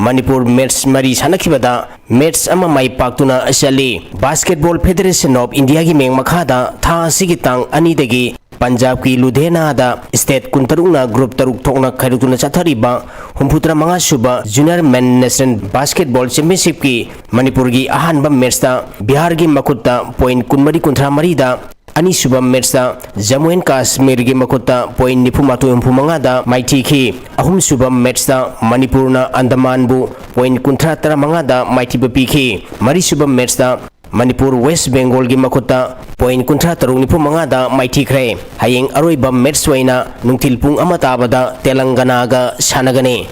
Manipur ꯃꯦꯠꯁ ꯃꯔꯤ ꯁꯥꯟꯅꯈꯤꯕꯗ ꯃꯦꯠꯁ ꯑꯃ ꯃꯥꯏ ꯄꯥꯛꯇꯨꯅ ꯆꯠꯂꯤ꯫ Basketball Federation of Indiaꯒꯤ ꯃꯤꯡ ꯃꯈꯥꯗ ꯊꯥ ꯑꯁꯤꯒꯤ ꯇꯥꯡ ꯑꯅꯤꯗꯒꯤ ꯄꯟꯖꯥꯕꯀꯤ ꯂꯨꯙꯤꯌꯥꯅꯥꯗ ꯁ꯭ꯇꯦꯠ ꯀꯨꯟꯇꯔꯨꯛꯅ ꯒ꯭ꯔꯨꯞ ꯇꯔꯨꯛ ꯊꯣꯛꯅ ꯈꯥꯏꯗꯣꯛꯇꯨꯅ ꯆꯠꯊꯔꯤꯕ ꯍꯨꯝꯐꯨꯇꯔꯥ ꯃꯉꯥ ꯁꯨꯕ Junior Men National Basketball Championshipꯀꯤ ꯃꯅꯤꯄꯨꯔꯒꯤ ꯑꯍꯥꯟꯕ ꯃꯦꯠꯁꯇ ꯕꯤꯍꯥꯔꯒꯤ ꯃꯈꯨꯠꯇ ꯄꯣꯏꯟꯠ ꯀꯨꯟꯃꯔꯤ ꯀꯨꯟꯊ꯭ꯔꯥ ꯃꯔꯤꯗ, ꯑꯅꯤꯁꯨꯕ ꯃꯦꯠꯁꯇ ꯖꯝꯃꯨ ꯑꯦꯟ ꯀꯥꯁꯃꯤꯔꯒꯤ ꯃꯈꯨꯠꯇ ꯄꯣꯏꯟꯠ ꯅꯤꯐꯨ ꯃꯥꯊꯣꯏ ꯍꯨꯝꯐꯨ ꯃꯉꯥꯗ ꯃꯥꯏꯊꯤꯈꯤ꯫ ꯑꯍꯨꯝꯁꯨꯕ ꯃꯦꯠꯁꯇ ꯃꯅꯤꯄꯨꯔꯅ ꯑꯟꯗꯃꯥꯟꯕꯨ ꯄꯣꯏꯟꯠ ꯀꯨꯟꯊ꯭ꯔꯥ ꯇꯔꯥꯃꯉꯥꯗ ꯃꯥꯏꯊꯤꯕ ꯄꯤꯈꯤ꯫ ꯃꯔꯤꯁꯨꯕ ꯃꯦꯠꯁꯇ ꯃꯅꯤꯄꯨꯔ ꯋꯦꯁ ꯕꯦꯡꯒꯣꯜꯒꯤ ꯃꯈꯨꯠꯇ ꯄꯣꯏꯟꯠ ꯀꯨꯟꯊ꯭ꯔꯥ ꯇꯔꯨꯛ ꯅꯤꯐꯨ ꯃꯉꯥꯗ ꯃꯥꯏꯊꯤꯈ꯭ꯔꯦ꯫ ꯍꯌꯦꯡ ꯑꯔꯣꯏꯕ ꯃꯦꯠꯁ ꯑꯣꯏꯅ ꯅꯨꯡꯊꯤꯜ ꯄꯨꯡ ꯑꯃ ꯇꯥꯕꯗ ꯇꯦꯂꯪꯒꯅꯥꯒ ꯁꯥꯟꯅꯒꯅꯤ꯫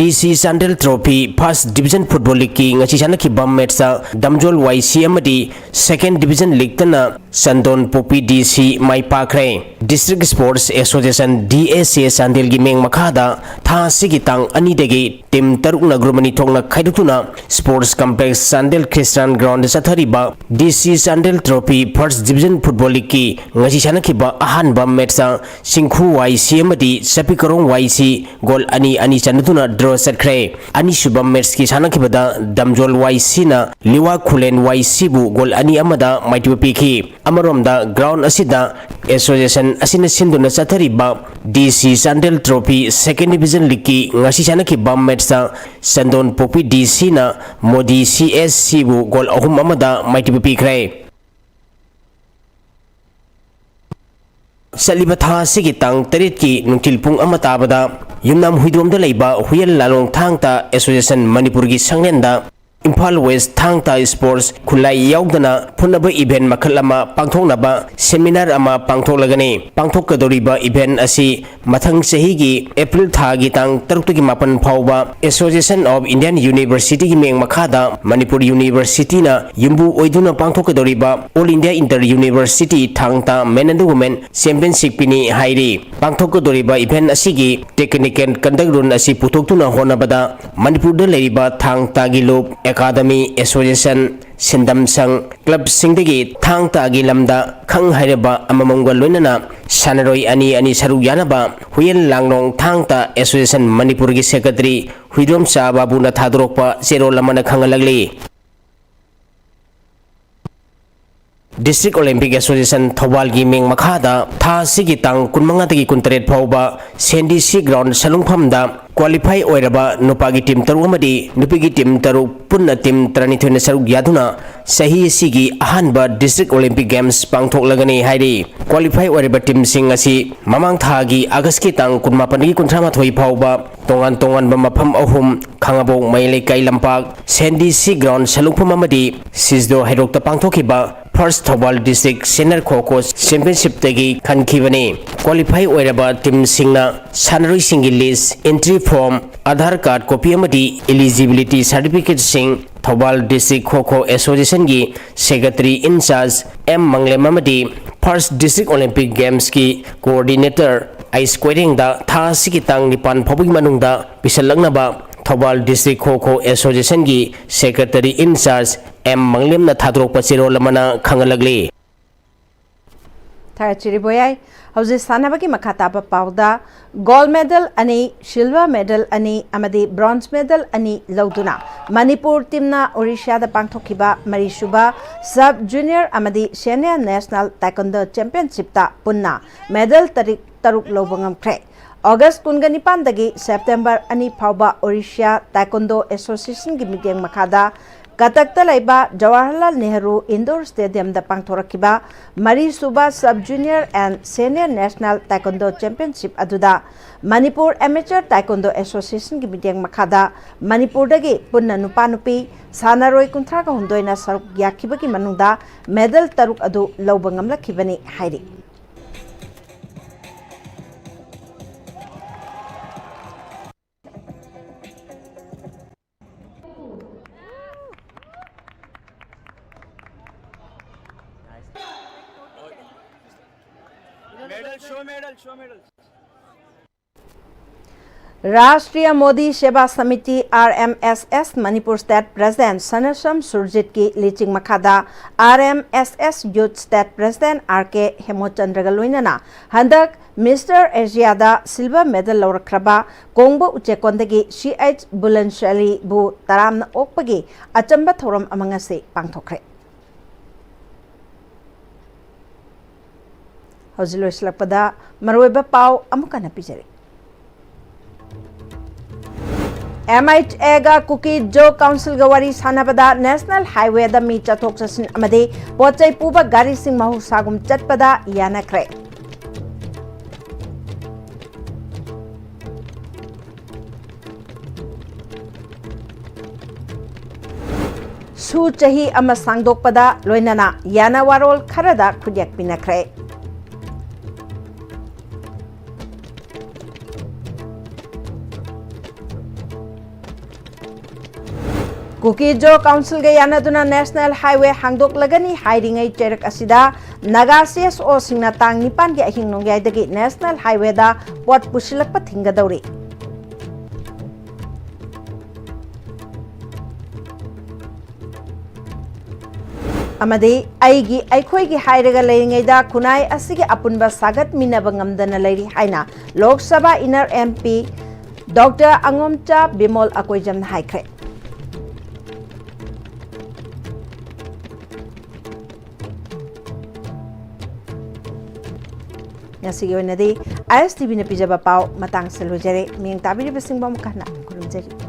D C Chandel trophy first division football ꯂꯤꯒꯀꯤ ꯉꯁꯤ ꯁꯥꯟꯅꯈꯤꯕ ꯃꯦꯠꯁꯇ ꯗꯝꯖꯣꯜ ꯋꯥꯏ ꯁꯤ ꯑꯃꯗꯤ ꯁꯦꯀꯦꯟ ꯗꯤꯕꯤꯖꯟ ꯂꯤꯒꯇꯅ ꯆꯟꯗꯣꯟ ꯄꯣꯛꯄꯤ ꯗꯤ ꯁꯤ ꯃꯥꯏ ꯄꯥꯛꯈ꯭ꯔꯦ꯫ District sports association, D S A, ꯆꯥꯟꯗꯦꯜꯒꯤ ꯃꯤꯠꯌꯦꯡ ꯃꯈꯥꯗ ꯊꯥ ꯑꯁꯤꯒꯤ ꯇꯥꯡ ꯑꯅꯤꯗꯒꯤ ꯇꯤꯝ ꯇꯔꯨꯛꯅ ꯒ꯭ꯔꯨꯞ ꯑꯅꯤ ꯊꯣꯛꯅ ꯈꯥꯏꯗꯣꯛꯇꯨꯅ sports complex Chandel Christian ground ꯆꯠꯊꯔꯤꯕ D C Chandel trophy first division football ꯂꯤꯒꯀꯤ ꯉꯁꯤ ꯁꯥꯟꯅꯈꯤꯕ ꯑꯍꯥꯟꯕ ꯃꯦꯠꯁꯇ ꯆꯤꯡꯈꯨ ꯋꯥꯏ ꯁꯤ ꯑꯃꯗꯤ ꯆꯄꯤꯀꯔꯣꯡ ꯋꯥꯏ ꯁꯤ ꯒꯣꯜ ꯑꯅꯤ ꯑꯅꯤ ꯆꯟꯅꯗꯨꯅ ꯗ꯭ꯔꯣ ꯆꯠꯈ꯭ꯔꯦ꯫ ꯑꯅꯤꯁꯨꯕ ꯃꯦꯠꯁꯀꯤ ꯁꯥꯟꯅꯈꯤꯕꯗ ꯗꯝꯖꯣꯜ ꯋꯥꯏ ꯁꯤꯅ ꯂꯤꯋꯥ ꯈꯨꯂꯦꯟ ꯋꯥꯏ ꯁꯤꯕꯨ ꯒꯣꯜ ꯑꯅꯤ ꯑꯃꯗ ꯃꯥꯏꯊꯤꯕ ꯄꯤꯈꯤ꯫ ꯑꯃꯔꯣꯝꯗ ꯒ꯭ꯔꯥꯎꯟ ꯑꯁꯤꯗ ꯑꯦꯁꯣꯁꯤꯌꯦꯁꯟ ꯑꯁꯤꯅ ꯁꯤꯟꯗꯨꯅ ꯆꯠꯊꯔꯤꯕ ꯗꯤ ꯁꯤ ꯆꯥꯟꯗꯦꯜ ꯇ꯭ꯔꯣꯐꯤ ꯁꯦꯀꯦꯟ ꯗꯤꯕꯤꯖꯟ ꯂꯤꯒꯀꯤ ꯉꯁꯤ ꯁꯥꯟꯅꯈꯤꯕ ꯃꯦꯠꯁꯇ ꯆꯟꯗꯣꯟ ꯄꯣꯛꯄꯤ ꯗꯤ ꯁꯤꯅ ꯃꯣꯗꯤ ꯁꯤ ꯑꯦꯁ ꯁꯤꯕꯨ ꯒꯣꯜ ꯑꯍꯨꯝ ꯑꯃꯗ ꯃꯥꯏꯊꯤꯕ ꯄꯤꯈ꯭ꯔꯦ꯫ ꯆꯠꯂꯤꯕ ꯊꯥ ꯑꯁꯤꯒꯤ ꯇꯥꯡ ꯇꯔꯦꯠꯀꯤ ꯅꯨꯡꯊꯤꯜ ꯄꯨꯡ ꯑꯃ ꯇꯥꯕꯗ ꯌꯨꯝꯅꯥꯝ ꯍꯨꯏꯗ꯭ꯔꯣꯝꯗ ꯂꯩꯕ ꯍꯨꯌꯦꯜ ꯂꯥꯂꯣꯡ ꯊꯥꯡ ꯇꯥ ꯑꯦꯁꯣꯁꯤꯌꯦꯁꯟ ꯃꯅꯤꯄꯨꯔꯒꯤ ꯁꯪꯂꯦꯟꯗ ꯏꯝꯐꯥꯜ ꯋꯦꯁ ꯊꯥꯡ ꯇꯥ ꯁ꯭ꯄꯣꯔꯠꯁ ꯈꯨꯠꯂꯥꯏ ꯌꯥꯎꯗꯅ ꯐꯨꯅꯕ ꯏꯚꯦꯟꯠ ꯃꯈꯜ ꯑꯃ ꯄꯥꯡꯊꯣꯛꯅꯕ ꯁꯦꯃꯤꯅꯥꯔ ꯑꯃ ꯄꯥꯡꯊꯣꯛꯂꯒꯅꯤ꯫ ꯄꯥꯡꯊꯣꯛꯀꯗꯧꯔꯤꯕ ꯏꯚꯦꯟꯠ ꯑꯁꯤ ꯃꯊꯪ ꯆꯍꯤꯒꯤ ꯑꯦꯄ꯭ꯔꯤꯜ ꯊꯥꯒꯤ ꯇꯥꯡ ꯇꯔꯨꯛꯇꯒꯤ ꯃꯥꯄꯟ ꯐꯥꯎꯕ Association of Indian Universityꯒꯤ ꯃꯤꯠꯌꯦꯡ ꯃꯈꯥꯗ ꯃꯅꯤꯄꯨꯔ ꯌꯨꯅꯤꯚꯔꯁꯤꯇꯤꯅ ꯌꯨꯝꯕꯨ ꯑꯣꯏꯗꯨꯅ ꯄꯥꯡꯊꯣꯛꯀꯗꯧꯔꯤꯕ All India Inter University ꯊꯥꯡ ꯇꯥ Men and Women Championshipꯀꯤꯅꯤ ꯍꯥꯏꯔꯤ꯫ ꯄꯥꯡꯊꯣꯛꯀꯗꯧꯔꯤꯕ ꯏꯚꯦꯟꯠ ꯑꯁꯤꯒꯤ technical conduct run ꯑꯁꯤ ꯄꯨꯊꯣꯛꯇꯨꯅ ꯍꯣꯠꯅꯕꯗ ꯃꯅꯤꯄꯨꯔꯗ ꯂꯩꯔꯤꯕ ꯊꯥꯡ ꯇꯥꯒꯤ ꯂꯨꯞ, ꯑꯦꯀꯥꯗꯃꯤ, ꯑꯦꯁꯣꯁꯤꯌꯦꯁꯟ, ꯁꯤꯟꯗꯝꯁꯪ, ꯀ꯭ꯂꯕꯁꯤꯡꯗꯒꯤ ꯊꯥꯡ ꯇꯥꯒꯤ ꯂꯝꯗ ꯈꯪ ꯍꯩꯔꯕ ꯑꯃꯃꯝꯒ ꯂꯣꯏꯅꯅ ꯁꯥꯟꯅꯔꯣꯏ ꯑꯅꯤ ꯑꯅꯤ ꯁꯔꯨꯛ ꯌꯥꯅꯕ ꯍꯨꯌꯦꯟ ꯂꯥꯡꯂꯣꯡ ꯊꯥꯡ ꯇꯥ ꯑꯦꯁꯣꯁꯤꯌꯦꯁꯟ ꯃꯅꯤꯄꯨꯔꯒꯤ ꯁꯦꯀ꯭ꯔꯦꯇꯔꯤ ꯍꯨꯏꯗ꯭ꯔꯣꯝꯆꯥ ꯕꯥꯕꯨꯅ ꯊꯥꯗꯣꯔꯛꯄ ꯆꯦꯔꯣꯜ ꯑꯃꯅ ꯈꯪꯍꯜꯂꯛꯂꯤ꯫ ꯗꯤꯁꯇ꯭ꯔꯤꯛ ꯑꯣꯂꯦꯝꯄꯤꯛ ꯑꯦꯁꯣꯁꯤꯌꯦꯁꯟ ꯊꯧꯕꯥꯜꯒꯤ ꯃꯤꯡ ꯃꯈꯥꯗ ꯊꯥ ꯑꯁꯤꯒꯤ ꯇꯥꯡ ꯀꯨꯟꯃꯉꯥꯗꯒꯤ ꯀꯨꯟꯇꯔꯦꯠ ꯐꯥꯎꯕ ꯁꯦꯟꯗꯤ ꯁꯤ ꯒ꯭ꯔꯥꯎꯟ ꯁꯂꯨꯡꯐꯝꯗ ꯀ꯭ꯋꯥꯂꯤꯐꯥꯏ ꯑꯣꯏꯔꯕ ꯅꯨꯄꯥꯒꯤ ꯇꯤꯝ ꯇꯔꯨꯛ ꯑꯃꯗꯤ ꯅꯨꯄꯤꯒꯤ ꯇꯤꯝ ꯇꯔꯨꯛ, ꯄꯨꯟꯅ ꯇꯤꯝ ꯇꯔꯥꯅꯤꯊꯣꯏꯅ ꯁꯔꯨꯛ ꯌꯥꯗꯨꯅ ꯆꯍꯤ ꯑꯁꯤꯒꯤ ꯑꯍꯥꯟꯕ ꯗꯤꯁꯇ꯭ꯔꯤꯛ ꯑꯣꯂꯦꯝꯄꯤꯛ ꯒꯦꯝꯁ ꯄꯥꯡꯊꯣꯛꯂꯒꯅꯤ ꯍꯥꯏꯔꯤ꯫ ꯀ꯭ꯋꯥꯂꯤꯐꯥꯏ ꯑꯣꯏꯔꯕ ꯇꯤꯝꯁꯤꯡ ꯑꯁꯤ ꯃꯃꯥꯡ ꯊꯥꯒꯤ ꯑꯥꯒꯁꯀꯤ ꯇꯥꯡ ꯀꯨꯟꯃꯥꯄꯟꯗꯒꯤ ꯀꯨꯟꯊ꯭ꯔꯥ ꯃꯥꯊꯣꯏ ꯐꯥꯎꯕ ꯇꯣꯉꯥꯟ ꯇꯣꯉꯥꯟꯕ ꯃꯐꯝ ꯑꯍꯨꯝ, ꯈꯥꯉꯕꯣꯛ ꯃꯌꯥꯏ ꯂꯩꯀꯥꯏ ꯂꯝꯄꯥꯛ, ꯁꯦꯟꯗꯤ ꯁꯤ ꯒ꯭ꯔꯥꯎꯟ ꯁꯂꯨꯡꯐꯝ ꯑꯃꯗꯤ ꯁꯤꯁꯗꯣ ꯍꯩꯔꯣꯛꯇ ꯄꯥꯡꯊꯣꯛꯈꯤꯕ ꯐꯥꯔꯁ ꯊꯧꯕꯥꯜ ꯗꯤꯁꯇ꯭ꯔꯤꯛ ꯁꯦꯅꯤꯌꯔ ꯈꯣ ꯈꯣ ꯆꯦꯝꯄꯤꯌꯟꯁꯤꯞꯇꯒꯤ ꯈꯟꯈꯤꯕꯅꯤ꯫ ꯀ꯭ꯋꯥꯂꯤꯐꯥꯏ ꯑꯣꯏꯔꯕ ꯇꯤꯝꯁꯤꯡꯅ ꯁꯥꯟꯅꯔꯣꯏꯁꯤꯡꯒꯤ list, entry form, Aadhaar card copy ꯑꯃꯗꯤ eligibility ꯁꯥꯔꯇꯤꯐꯤꯀꯦꯠꯁꯤꯡ ꯊꯧꯕꯥꯜ ꯗꯤꯁꯇ꯭ꯔꯤꯛ ꯈꯣ ꯈꯣ ꯑꯦꯁꯣꯁꯤꯌꯦꯁꯟꯒꯤ ꯁꯦꯀ꯭ꯔꯦꯇꯔꯤ ꯏꯟꯆꯥꯔꯖ ꯑꯦꯝ ꯃꯪꯂꯦꯝ ꯑꯃꯗꯤ ꯐꯥꯔꯁ ꯗꯤꯁꯇ꯭ꯔꯤꯛ ꯑꯣꯂꯤꯝꯄꯤꯛ ꯒꯦꯝꯁꯀꯤ ꯀꯣꯑꯣꯔꯗꯤꯅꯦꯇꯔ ꯑꯩꯁ ꯀꯣꯏꯔꯦꯡꯗ ꯊꯥ ꯑꯁꯤꯒꯤ ꯇꯥꯡ ꯅꯤꯄꯥꯟ ꯐꯥꯎꯕꯒꯤ ꯃꯅꯨꯡꯗ ꯄꯤꯁꯜꯂꯛꯅꯕ ꯊꯧꯕꯥꯜ ꯗꯤꯁꯇ꯭ꯔꯤꯛ ꯈꯣ ꯈꯣ ꯑꯦꯁꯣꯁꯤꯌꯦꯁꯟꯒꯤ ꯁꯦꯀ꯭ꯔꯦꯇꯔꯤ ꯏꯟꯆꯥꯔꯖ ꯑꯦꯝ ꯃꯪꯂꯦꯝꯅ ꯊꯥꯗꯣꯔꯛꯄ ꯆꯦꯔꯣꯜ ꯑꯃꯅ ꯈꯪꯍꯜꯂꯛꯂꯤ꯫ ꯊꯥꯒꯠꯆꯔꯤ ꯕꯣꯌꯥꯏ꯫ ꯍꯧꯖꯤꯛ ꯁꯥꯟꯅꯕꯒꯤ ꯃꯈꯥ ꯇꯥꯕ ꯄꯥꯎꯗ, ꯒꯣꯜꯗ ꯃꯦꯗꯜ ꯑꯅꯤ, ꯁꯤꯜꯚꯔ ꯃꯦꯗꯜ ꯑꯅꯤ ꯑꯃꯗꯤ ꯕ꯭ꯔꯣꯟꯖ ꯃꯦꯗꯜ ꯑꯅꯤ ꯂꯧꯗꯨꯅ ꯃꯅꯤꯄꯨꯔ ꯇꯤꯝꯅ ꯑꯣꯔꯤꯁꯥꯗ ꯄꯥꯡꯊꯣꯛꯈꯤꯕ ꯃꯔꯤꯁꯨꯕ ꯁꯕ ꯖꯨꯅꯤꯌꯔ ꯑꯃꯗꯤ ꯁꯦꯅꯤꯌꯔ ꯅꯦꯁꯅꯦꯜ ꯇꯥꯏꯀꯣꯟꯗꯣ ꯆꯦꯝꯄꯤꯌꯟꯁꯤꯞꯇ ꯄꯨꯟꯅ ꯃꯦꯗꯜ ꯇꯔꯤꯛ ꯇꯔꯨꯛ ꯂꯧꯕ ꯉꯝꯈ꯭ꯔꯦ꯫ ꯑꯣꯒꯁ ꯀꯨꯟꯒ ꯅꯤꯄꯥꯟꯗꯒꯤ ꯁꯦꯞꯇꯦꯝꯕꯔ ꯑꯅꯤ ꯐꯥꯎꯕ ꯑꯣꯔꯤꯁꯥ ꯇꯥꯏꯀꯣꯟꯗꯣ ꯑꯦꯁꯣꯁꯤꯌꯦꯁꯟꯒꯤ ꯃꯤꯠꯌꯦꯡ ꯃꯈꯥꯗ ꯀꯇꯛꯇ ꯂꯩꯕ ꯖꯋꯥꯍꯔꯂꯥꯜ ꯅꯦꯍꯔꯨ ꯏꯟꯗꯣꯔ ꯁ꯭ꯇꯦꯗꯤꯌꯝꯗ ꯄꯥꯡꯊꯣꯔꯛꯈꯤꯕ ꯃꯔꯤꯁꯨꯕ sub junior and senior national taekwondo championship ꯑꯗꯨꯗ ꯃꯅꯤꯄꯨꯔ ꯑꯦꯃꯦꯆꯔ ꯇꯥꯏꯀꯣꯟꯗꯣ ꯑꯦꯁꯣꯁꯤꯌꯦꯁꯟꯒꯤ ꯃꯤꯠꯌꯦꯡ ꯃꯈꯥꯗ ꯃꯅꯤꯄꯨꯔꯗꯒꯤ ꯄꯨꯟꯅ ꯅꯨꯄꯥ ꯅꯨꯄꯤ ꯁꯥꯟꯅꯔꯣꯏ ꯀꯨꯟꯊ꯭ꯔꯥꯒ ꯍꯨꯝꯗꯣꯏꯅ ꯁꯔꯨꯛ ꯌꯥꯈꯤꯕꯒꯤ ꯃꯅꯨꯡꯗ ꯃꯦꯗꯜ ꯇꯔꯨꯛ ꯑꯗꯨ ꯂꯧꯕ ꯉꯝꯂꯛꯈꯤꯕꯅꯤ ꯍꯥꯏꯔꯤ꯫ Medal, show medal, show medal. ꯔꯥꯁꯇ꯭ꯔꯤꯌ Modi ꯁꯦꯕꯥ ꯁꯃꯤꯇꯤ, ꯑꯥꯔ ꯑꯦꯝ ꯑꯦꯁ ꯑꯦꯁ, ꯃꯅꯤꯄꯨꯔ ꯁ꯭ꯇꯦꯠ ꯄ꯭ꯔꯦꯁꯤꯗꯦꯟꯠ ꯁꯅꯥꯁ꯭ꯌꯥꯝ ꯁꯨꯔꯖꯤꯠꯀꯤ ꯂꯤꯆꯤꯡ ꯃꯈꯥꯗ ꯑꯥꯔ ꯑꯦꯝ ꯑꯦꯁ ꯑꯦꯁ ꯌꯨꯊ ꯁ꯭ꯇꯦꯠ ꯄ꯭ꯔꯦꯁꯤꯗꯦꯟꯠ ꯑꯥꯔ ꯀꯦ ꯍꯦꯃꯣꯆꯟꯗ꯭ꯔꯒ ꯂꯣꯏꯅꯅ ꯍꯟꯗꯛ ꯃꯤꯁꯇꯔ ꯑꯦꯁꯤꯌꯥꯗ ꯁꯤꯜꯚꯔ ꯃꯦꯗꯜ ꯂꯧꯔꯛꯈ꯭ꯔꯕ ꯀꯣꯡꯕ ꯎꯆꯦꯛꯀꯣꯟꯗꯒꯤ ꯁꯤ ꯑꯩꯆ ꯕꯨꯂꯟꯁꯂꯤꯕꯨ ꯇꯔꯥꯝꯅ ꯑꯣꯛꯄꯒꯤ ꯑꯆꯝꯕ ꯊꯧꯔꯝ ꯑꯃ ꯉꯁꯤ ꯄꯥꯡꯊꯣꯛꯈ꯭ꯔꯦ꯫ ꯍꯧꯖꯤꯛ ꯂꯣꯏꯁꯤꯜꯂꯛꯄꯗ ꯃꯔꯨꯑꯣꯏꯕ ꯄꯥꯎ ꯑꯃꯨꯛ ꯍꯟꯅ ꯄꯤꯖꯔꯤ꯫ ꯑꯦꯝ ꯑꯩꯆ ꯑꯦꯒ ꯀꯨꯀꯤ ꯖꯣ ꯀꯥꯎꯟꯁꯤꯜꯒ ꯋꯥꯔꯤ ꯁꯥꯟꯅꯕꯗ ꯅꯦꯁꯅꯦꯜ ꯍꯥꯏꯋꯦꯗ ꯃꯤ ꯆꯠꯊꯣꯛ ꯆꯠꯁꯤꯟ ꯑꯃꯗꯤ ꯄꯣꯠ ꯆꯩ ꯄꯨꯕ ꯒꯥꯔꯤꯁꯤꯡ ꯃꯍꯧꯁꯥꯒꯨꯝ ꯆꯠꯄꯗ ꯌꯥꯅꯈ꯭ꯔꯦ꯫ ꯁꯨ ꯆꯍꯤ ꯑꯃ ꯁꯥꯡꯗꯣꯛꯄꯗ ꯂꯣꯏꯅꯅ ꯌꯥꯅꯋꯥꯔꯣꯜ ꯈꯔꯗ ꯈꯨꯠꯌꯦꯛ ꯄꯤꯅꯈ꯭ꯔꯦ꯫ ꯀꯨꯀꯤ ꯖꯣ ꯀꯥꯎꯟꯁꯤꯜꯒ ꯌꯥꯅꯗꯨꯅ ꯅꯦꯁꯅꯦꯜ ꯍꯥꯏꯋꯦ ꯍꯥꯡꯗꯣꯛꯂꯒꯅꯤ ꯍꯥꯏꯔꯤꯉꯩ ꯆꯩꯔꯛ ꯑꯁꯤꯗ ꯅꯥꯒꯥ ꯁꯤ ꯑꯦꯁ ꯑꯣꯁꯤꯡꯅ ꯇꯥꯡ ꯅꯤꯄꯥꯟꯒꯤ ꯑꯍꯤꯡ ꯅꯣꯡꯌꯥꯏꯗꯒꯤ ꯅꯦꯁꯅꯦꯜ ꯍꯥꯏꯋꯦꯗ ꯄꯣꯠ ꯄꯨꯁꯤꯜꯂꯛꯄ ꯊꯤꯡꯒꯗꯧꯔꯤ꯫ ꯑꯃꯗꯤ ꯑꯩꯒꯤ, ꯑꯩꯈꯣꯏꯒꯤ ꯍꯥꯏꯔꯒ ꯂꯩꯔꯤꯉꯩꯗ ꯈꯨꯟꯅꯥꯏ ꯑꯁꯤꯒꯤ ꯑꯄꯨꯟꯕ ꯁꯥꯒꯠꯃꯤꯟꯅꯕ ꯉꯝꯗꯅ ꯂꯩꯔꯤ ꯍꯥꯏꯅ ꯂꯣꯛ ꯁꯚꯥ inner M P doctor Angomcha Bimol ꯑꯀꯣꯏꯖꯝꯅ ꯍꯥꯏꯈ꯭ꯔꯦ꯫ ꯉꯁꯤꯒꯤ ꯑꯣꯏꯅꯗꯤ ꯑꯥꯏ ꯑꯦꯁ ꯇꯤ ꯚꯤꯅ ꯄꯤꯖꯕ ꯄꯥꯎ ꯃꯇꯥꯡꯁꯤꯗ ꯂꯣꯏꯖꯔꯦ꯫ ꯃꯤꯠꯌꯦꯡ ꯇꯥꯕꯤꯔꯤꯕꯁꯤꯡꯕꯨ ꯑꯃꯨꯛ ꯍꯟꯅ ꯈꯨꯔꯨꯝꯖꯔꯤ꯫